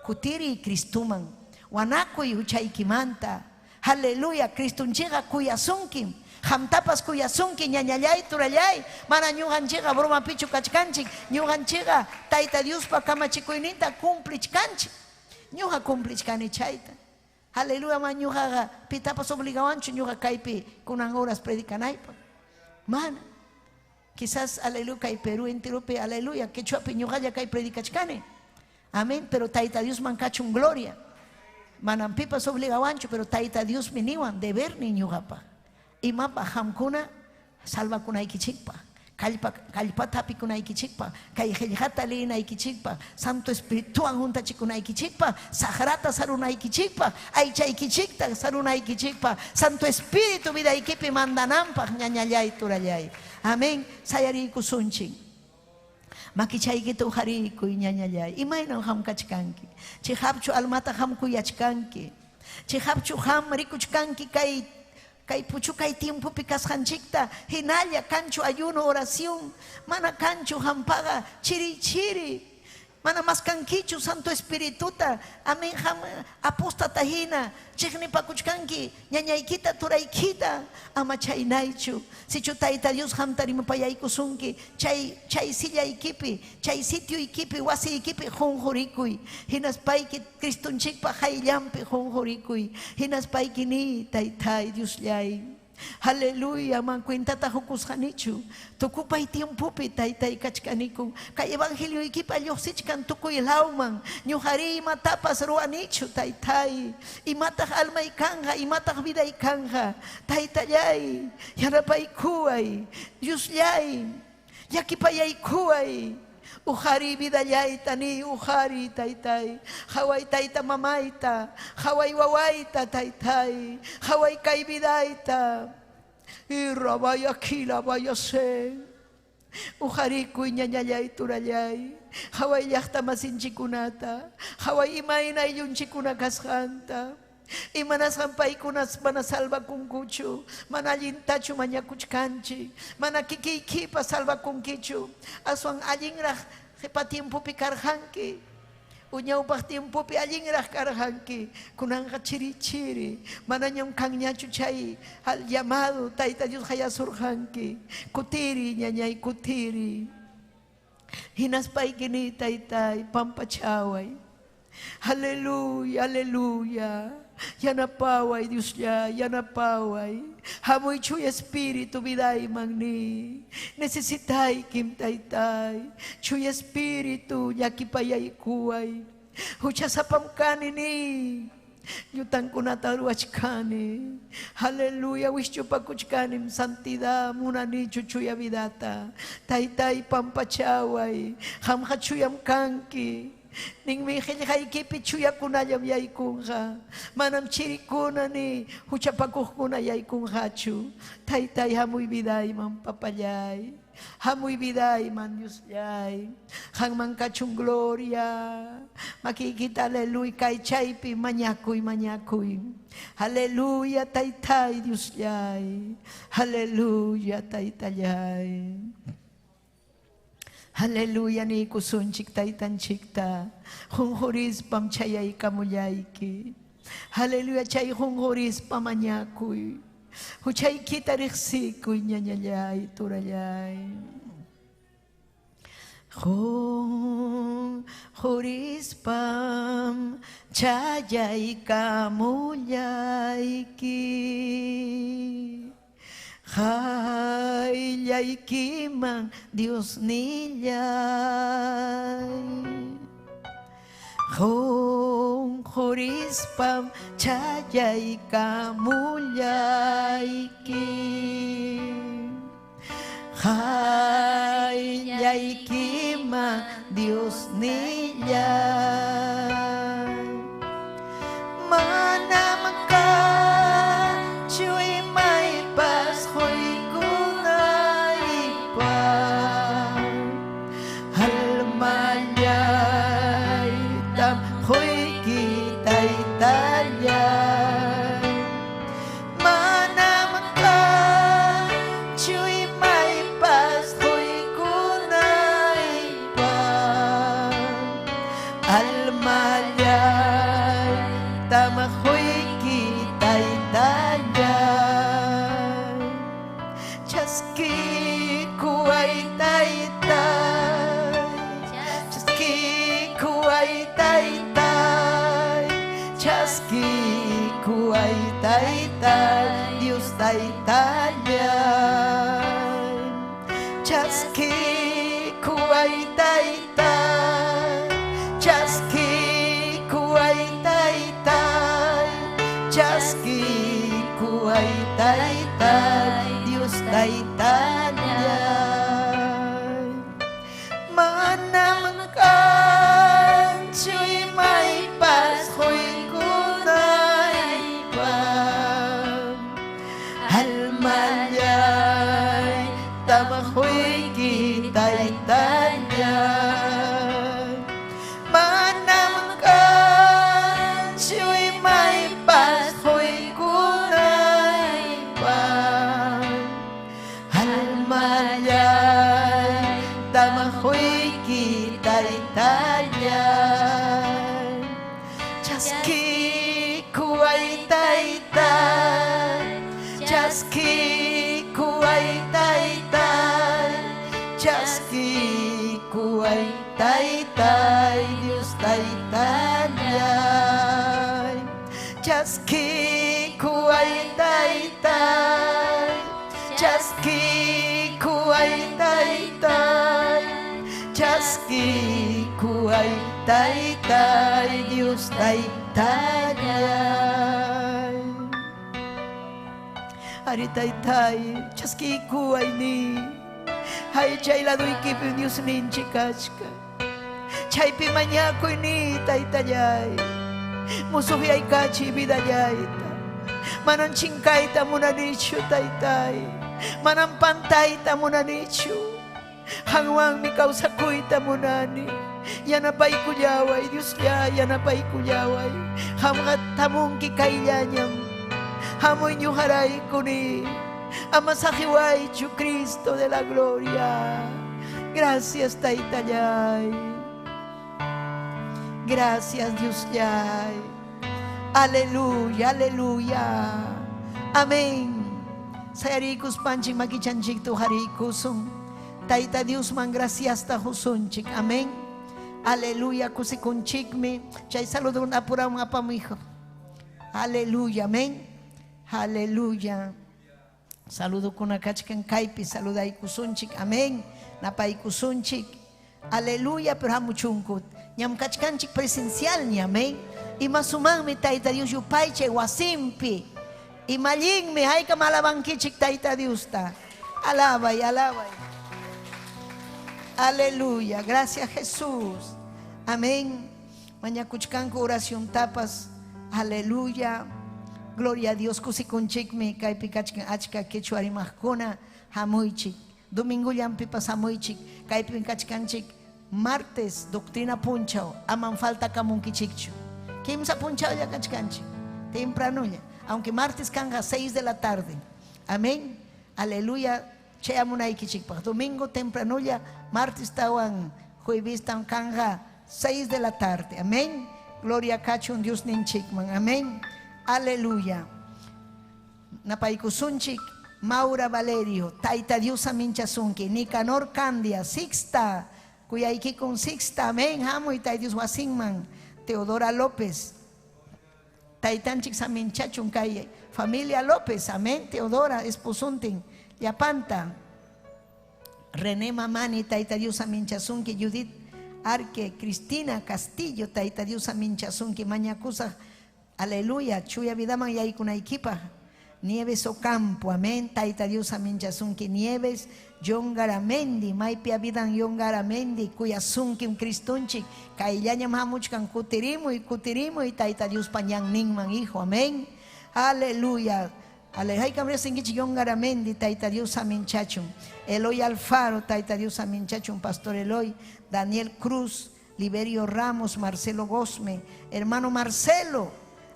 Kutiriy Cristoman, wanakuy huchaykimanta. Aleluya, Cristonchikqa kuyasunkim. Qamtapas kuyasunki ñañallay, turallay. Mana ñuqanchikqa bromapichu kachkanchik, ñuqanchikqa Tayta Diospa kamachikuyninta cumplichkanchik. Ñuqa cumplichkani chayta. Aleluya, ma ñuqaqa pitapas obligawanchu ñuqa kaypi kunan horas predicanaypaq. Mana. Quizás, aleluya, kay Perú enteropi, aleluya, quechuapi ñuqalla kay predicachkani. Amén, pero Tayta Diosman kachun gloria. Manam pipas obligawanchu, pero Tayta Diosmi niwan deberni ñuqapaq. Imapaq qamkuna salvakunaykichikpaq, kallpata hapikunaykichikpaq, kay qillqata liyinaykichikpaq, Santo Espirituwan juntachikunaykichikpaq, saqrata sarunaykichikpaq, aychaykichikta sarunaykichikpaq, Santo Espíritu vidaykipi mandananpaq ñañallay, turallay. Amén. Sayariykusunchik. Makichaykita uqariykuy ñañallay. Imaynam qam kachkanki? Chiqapchu almata qam kuyachkanki? Chiqapchu qam rikuchkanki kay puchukay tiempopi kasqanchikta? Hinalla kanchu ayuno, oración? Mana kanchu qampaqa chiri chiri. Mana maskankichu Santo Espirituta. Amén, qam apóstata hina chiqnipakuchkanki ñañaykita, turaykita. Ama chaynaychu. Sichu Tayta Dios qamta rimapayaykusunki chay sillaykipi, chay sitioykipi, wasiykipi qunqurikuy. Hinaspayki Cristonchikpa hayllanpi qunqurikuy. Hinaspayki ni Taytay Diosllay. Aleluya, man cuentata hukusqanichu. Tukupay tiempopi taytay kachkaniku. Kay evangelioykipa lluqsichkan tukuy lawman. Ñuqari imatapas ruwanichu taytay. Imataq almay kanja, imataq viday kanja. Taytallay, yanapaykuway, Diosllay, llakipayaykuway. Ujari vidallayta ni ujari taytay. Haway tayta mamayta, haway wawayta taytay, haway kay vidayta. Irra vaya kila vaya se. Ujarikuy ñañallay turallay. Haway llaqta masinchikunata, haway imayna ayllunchikuna kasqanta. Imanasqan paykunas mana salvakunkuchu, mana allintachu mañakuchkanchik, mana kikiykipa salvakunkichu. Aswan allinraq qipa tiempopi karqanki, uñawpaq tiempopi allinraq karqanki. Kunanqa chiri chiri, manañam kanñachu chay al llamado Tayta Dios hayasurqanki. Kutiri ñañay kutiri. Hinaspayki ni taytay pampachaway. Aleluya, aleluya. Yanapaway, Diosllay, yanapaway. Hamuy chuy espíritu vidayman ni. Necesitaykim taytay. Chuy espíritu llakipayaykuway. Huchasapam kani ni. Llutankunata ruwachkani. Aleluya, wishchupakuchkanim santidad munanichu chuya vidata. Taytay pampachaway. Qamqa chuyam kanki. Ninmi qillqaykipi chuyakunallam yaykunqa. Manam chirikuna ni huchapakuqkuna yaykunqachu. Taytay hamuy vidayman papallay. Hamuy vidayman Diosllay. Qanman kachun gloria. Makiykita aleluya kay chaypi mañakuy mañakuy. Aleluya taytay Diosllay. Aleluya taytallay. Aleluya niykusunchik taytanchikta. Qunqurispam chayaykamullayki. Aleluya chay qunqurispa mañakuy. Huchaykita riqsikuy ñañallay turallay. Qunqurispam chayaykamullayki. Qayllaykiman Dios nillay. Qunqurispam chayaykamullayki. Qayllaykiman Dios nillay. Manam kachu imaypas quykunaypaq. Taytallay Chaskikuway Taytay Chaskikuway Taytay Chaskikuway Taytay Dios Taytallay Manam kanchu imaypas quykunaypaq Almallay tamakhuyki Taytallay Manam kanchu imaypas quykunaypaq Almallay tamakhuyki Taytallay Chaskikuway Taytay Chaskikuway Taytay Chaskikuway Taytay Dios Taytallay Chaskikuway Taytay Chaskikuway Taytay Chaskikuway Taytay Dios Taytallay Ari Taytay chaskikuway ni Hay chay laduykipi Dios ninchik kachka Chaypi mañakuy ni Taytallay Musuqyaykachiy vidallayta Manam chinkayta munanichu Taytay Manam pantayta munanichu Qanwanmi kawsakuyta munani Yanapaykullaway Diosllay yanapaykullaway Qamqa tamunki kayllañam Hamuy ñuqarayku ni Ama saqiwaychu Cristo de la gloria. Gracias Taytallay. Gracias Diosllay. Aleluya, aleluya. Amén. Sayarikuspanchik makichanchikta uqariykusun. Tayta Diosman graciasta qusunchik. Amén. Aleluya, kusikunchikmi. Chay saludo apurawan apamuy hijo. Aleluya, amén. Aleluya. Saludukuna kachkan kaypi saludaykusunchik. Amén. Napaykusunchik. Aleluya, pero hamuchunku. Ñam kachkanchik presencial ña, amén. Ima sumanmi Tayta Dios yupaychay wasimpi. Imallinmi haykam alabankichik Tayta Diosta. Alabay, alabay. Aleluya. Gracias Jesús. Amén. Mañakuchkanku oración tapas. Aleluya. Gloria a Dios. Kusikunchikmi kaypi kachkan achka quechua rimaqkuna hamuychik. Domingollampipas hamuychik. Kaypi kachkanchik martes doctrina punchaw aman falta kamunkichikchu. Kimsa punchawlla kachkanchik. Tempranolla. Aunque martes kanja 6 de la tarde. Amén. Aleluya. Chayamunaykichikpaq. Domingo tempranolla, martes tawan jueves tan kanja 6 de la tarde. Amén. Gloria kachun Dios ninchikman. Amén. Aleluya. Napaykusunchik Maura Valerio, Tayta Dios aminchasunki, Nicanor Candia, Sixta, Kuyaykikun Sixta, amén, hamuy Tayta Dios wasinman, Teodora López, Taytanchik saminchachun kay familia López, amén, Teodora, esposuntin, Yapanta, René Mamani, Tayta Dios aminchasunki, Judith Arque, Cristina Castillo, Tayta Dios aminchasunki, mañakusaq, aleluya, chuya vidaman yaykunaykipaq, Nieves Ocampo, amén, Tayta Dios aminchasunki, Nieves, John Garamendi, maypi habidan John Garamendi, kuyasunkim Cristunchik, kayllañam hamuchkan kutirimuy, kutirimuy, Tayta Dios pañanninman, hijo, amén, aleluya. Aleluya, riqsinkichik John Garamendi, Tayta Dios aminchachun, Eloy Alfaro, Tayta Dios aminchachun, Pastor Eloy, Daniel Cruz, Liberio Ramos, Marcelo Gosme, hermano Marcelo,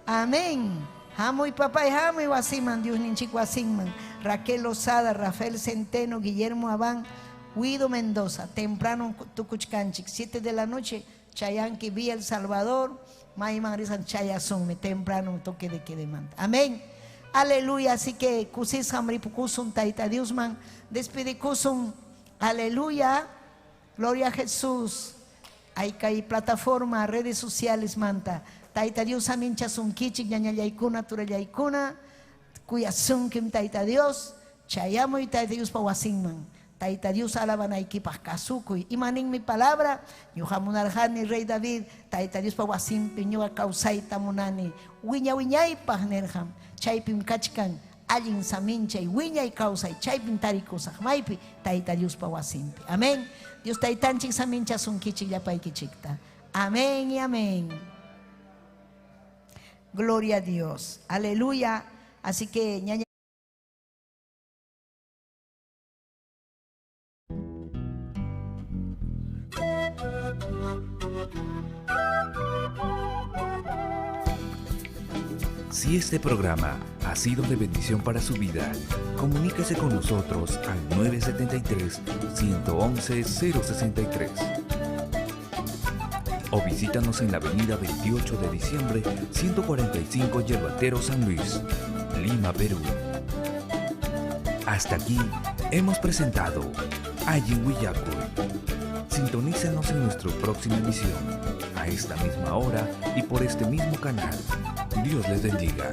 amén. Hamuy papay, hamuy wasiman, Dios ninchik wasinman, Raquel Lozada, Rafael Centeno, Guillermo Abán, Guido Mendoza, temprano tukuchkanchik, 7 de la noche, Chayanqui, Villa El Salvador, mayman risan chayasunmi, temprano toque de que demanda. Amén. Aleluya, así que kusisqam ripukusun Tayta Diosman, despidikusun, aleluya, gloria a Jesús. Hay kay plataforma, redes sociales manta. Tayta Dios aminchasunkichik, ñañallaykuna, turallaykuna, Kuyasunkim Tayta Dios, chayamuy Tayta Diospa wasinman. Tayta Dios alabanaykipaq kasukuy. Ima ninmi palabra? Ñuqa munarqani Rey David, Tayta Diospa wasinpi ñuqa kawsayta munani. Wiña wiñaypaq nirqam. Chaypim kachkan allin saminchay, wiñay kawsay, chaypim tarikusaq maypi Tayta Diospa wasinpi. Amén. Dios Taytanchik saminchasunkichik llapaykichikta. Amén y amén. Gloria a Dios. Aleluya. Así que ñaña Si este programa ha sido de bendición para su vida, comuníquese con nosotros al 973-111-063. O visítanos en la avenida 28 de diciembre, 145 Yerbatero San Luis, Lima, Perú. Hasta aquí hemos presentado Allin Willakuy. Sintonícenos en nuestra próxima emisión, a esta misma hora y por este mismo canal. Dios les bendiga.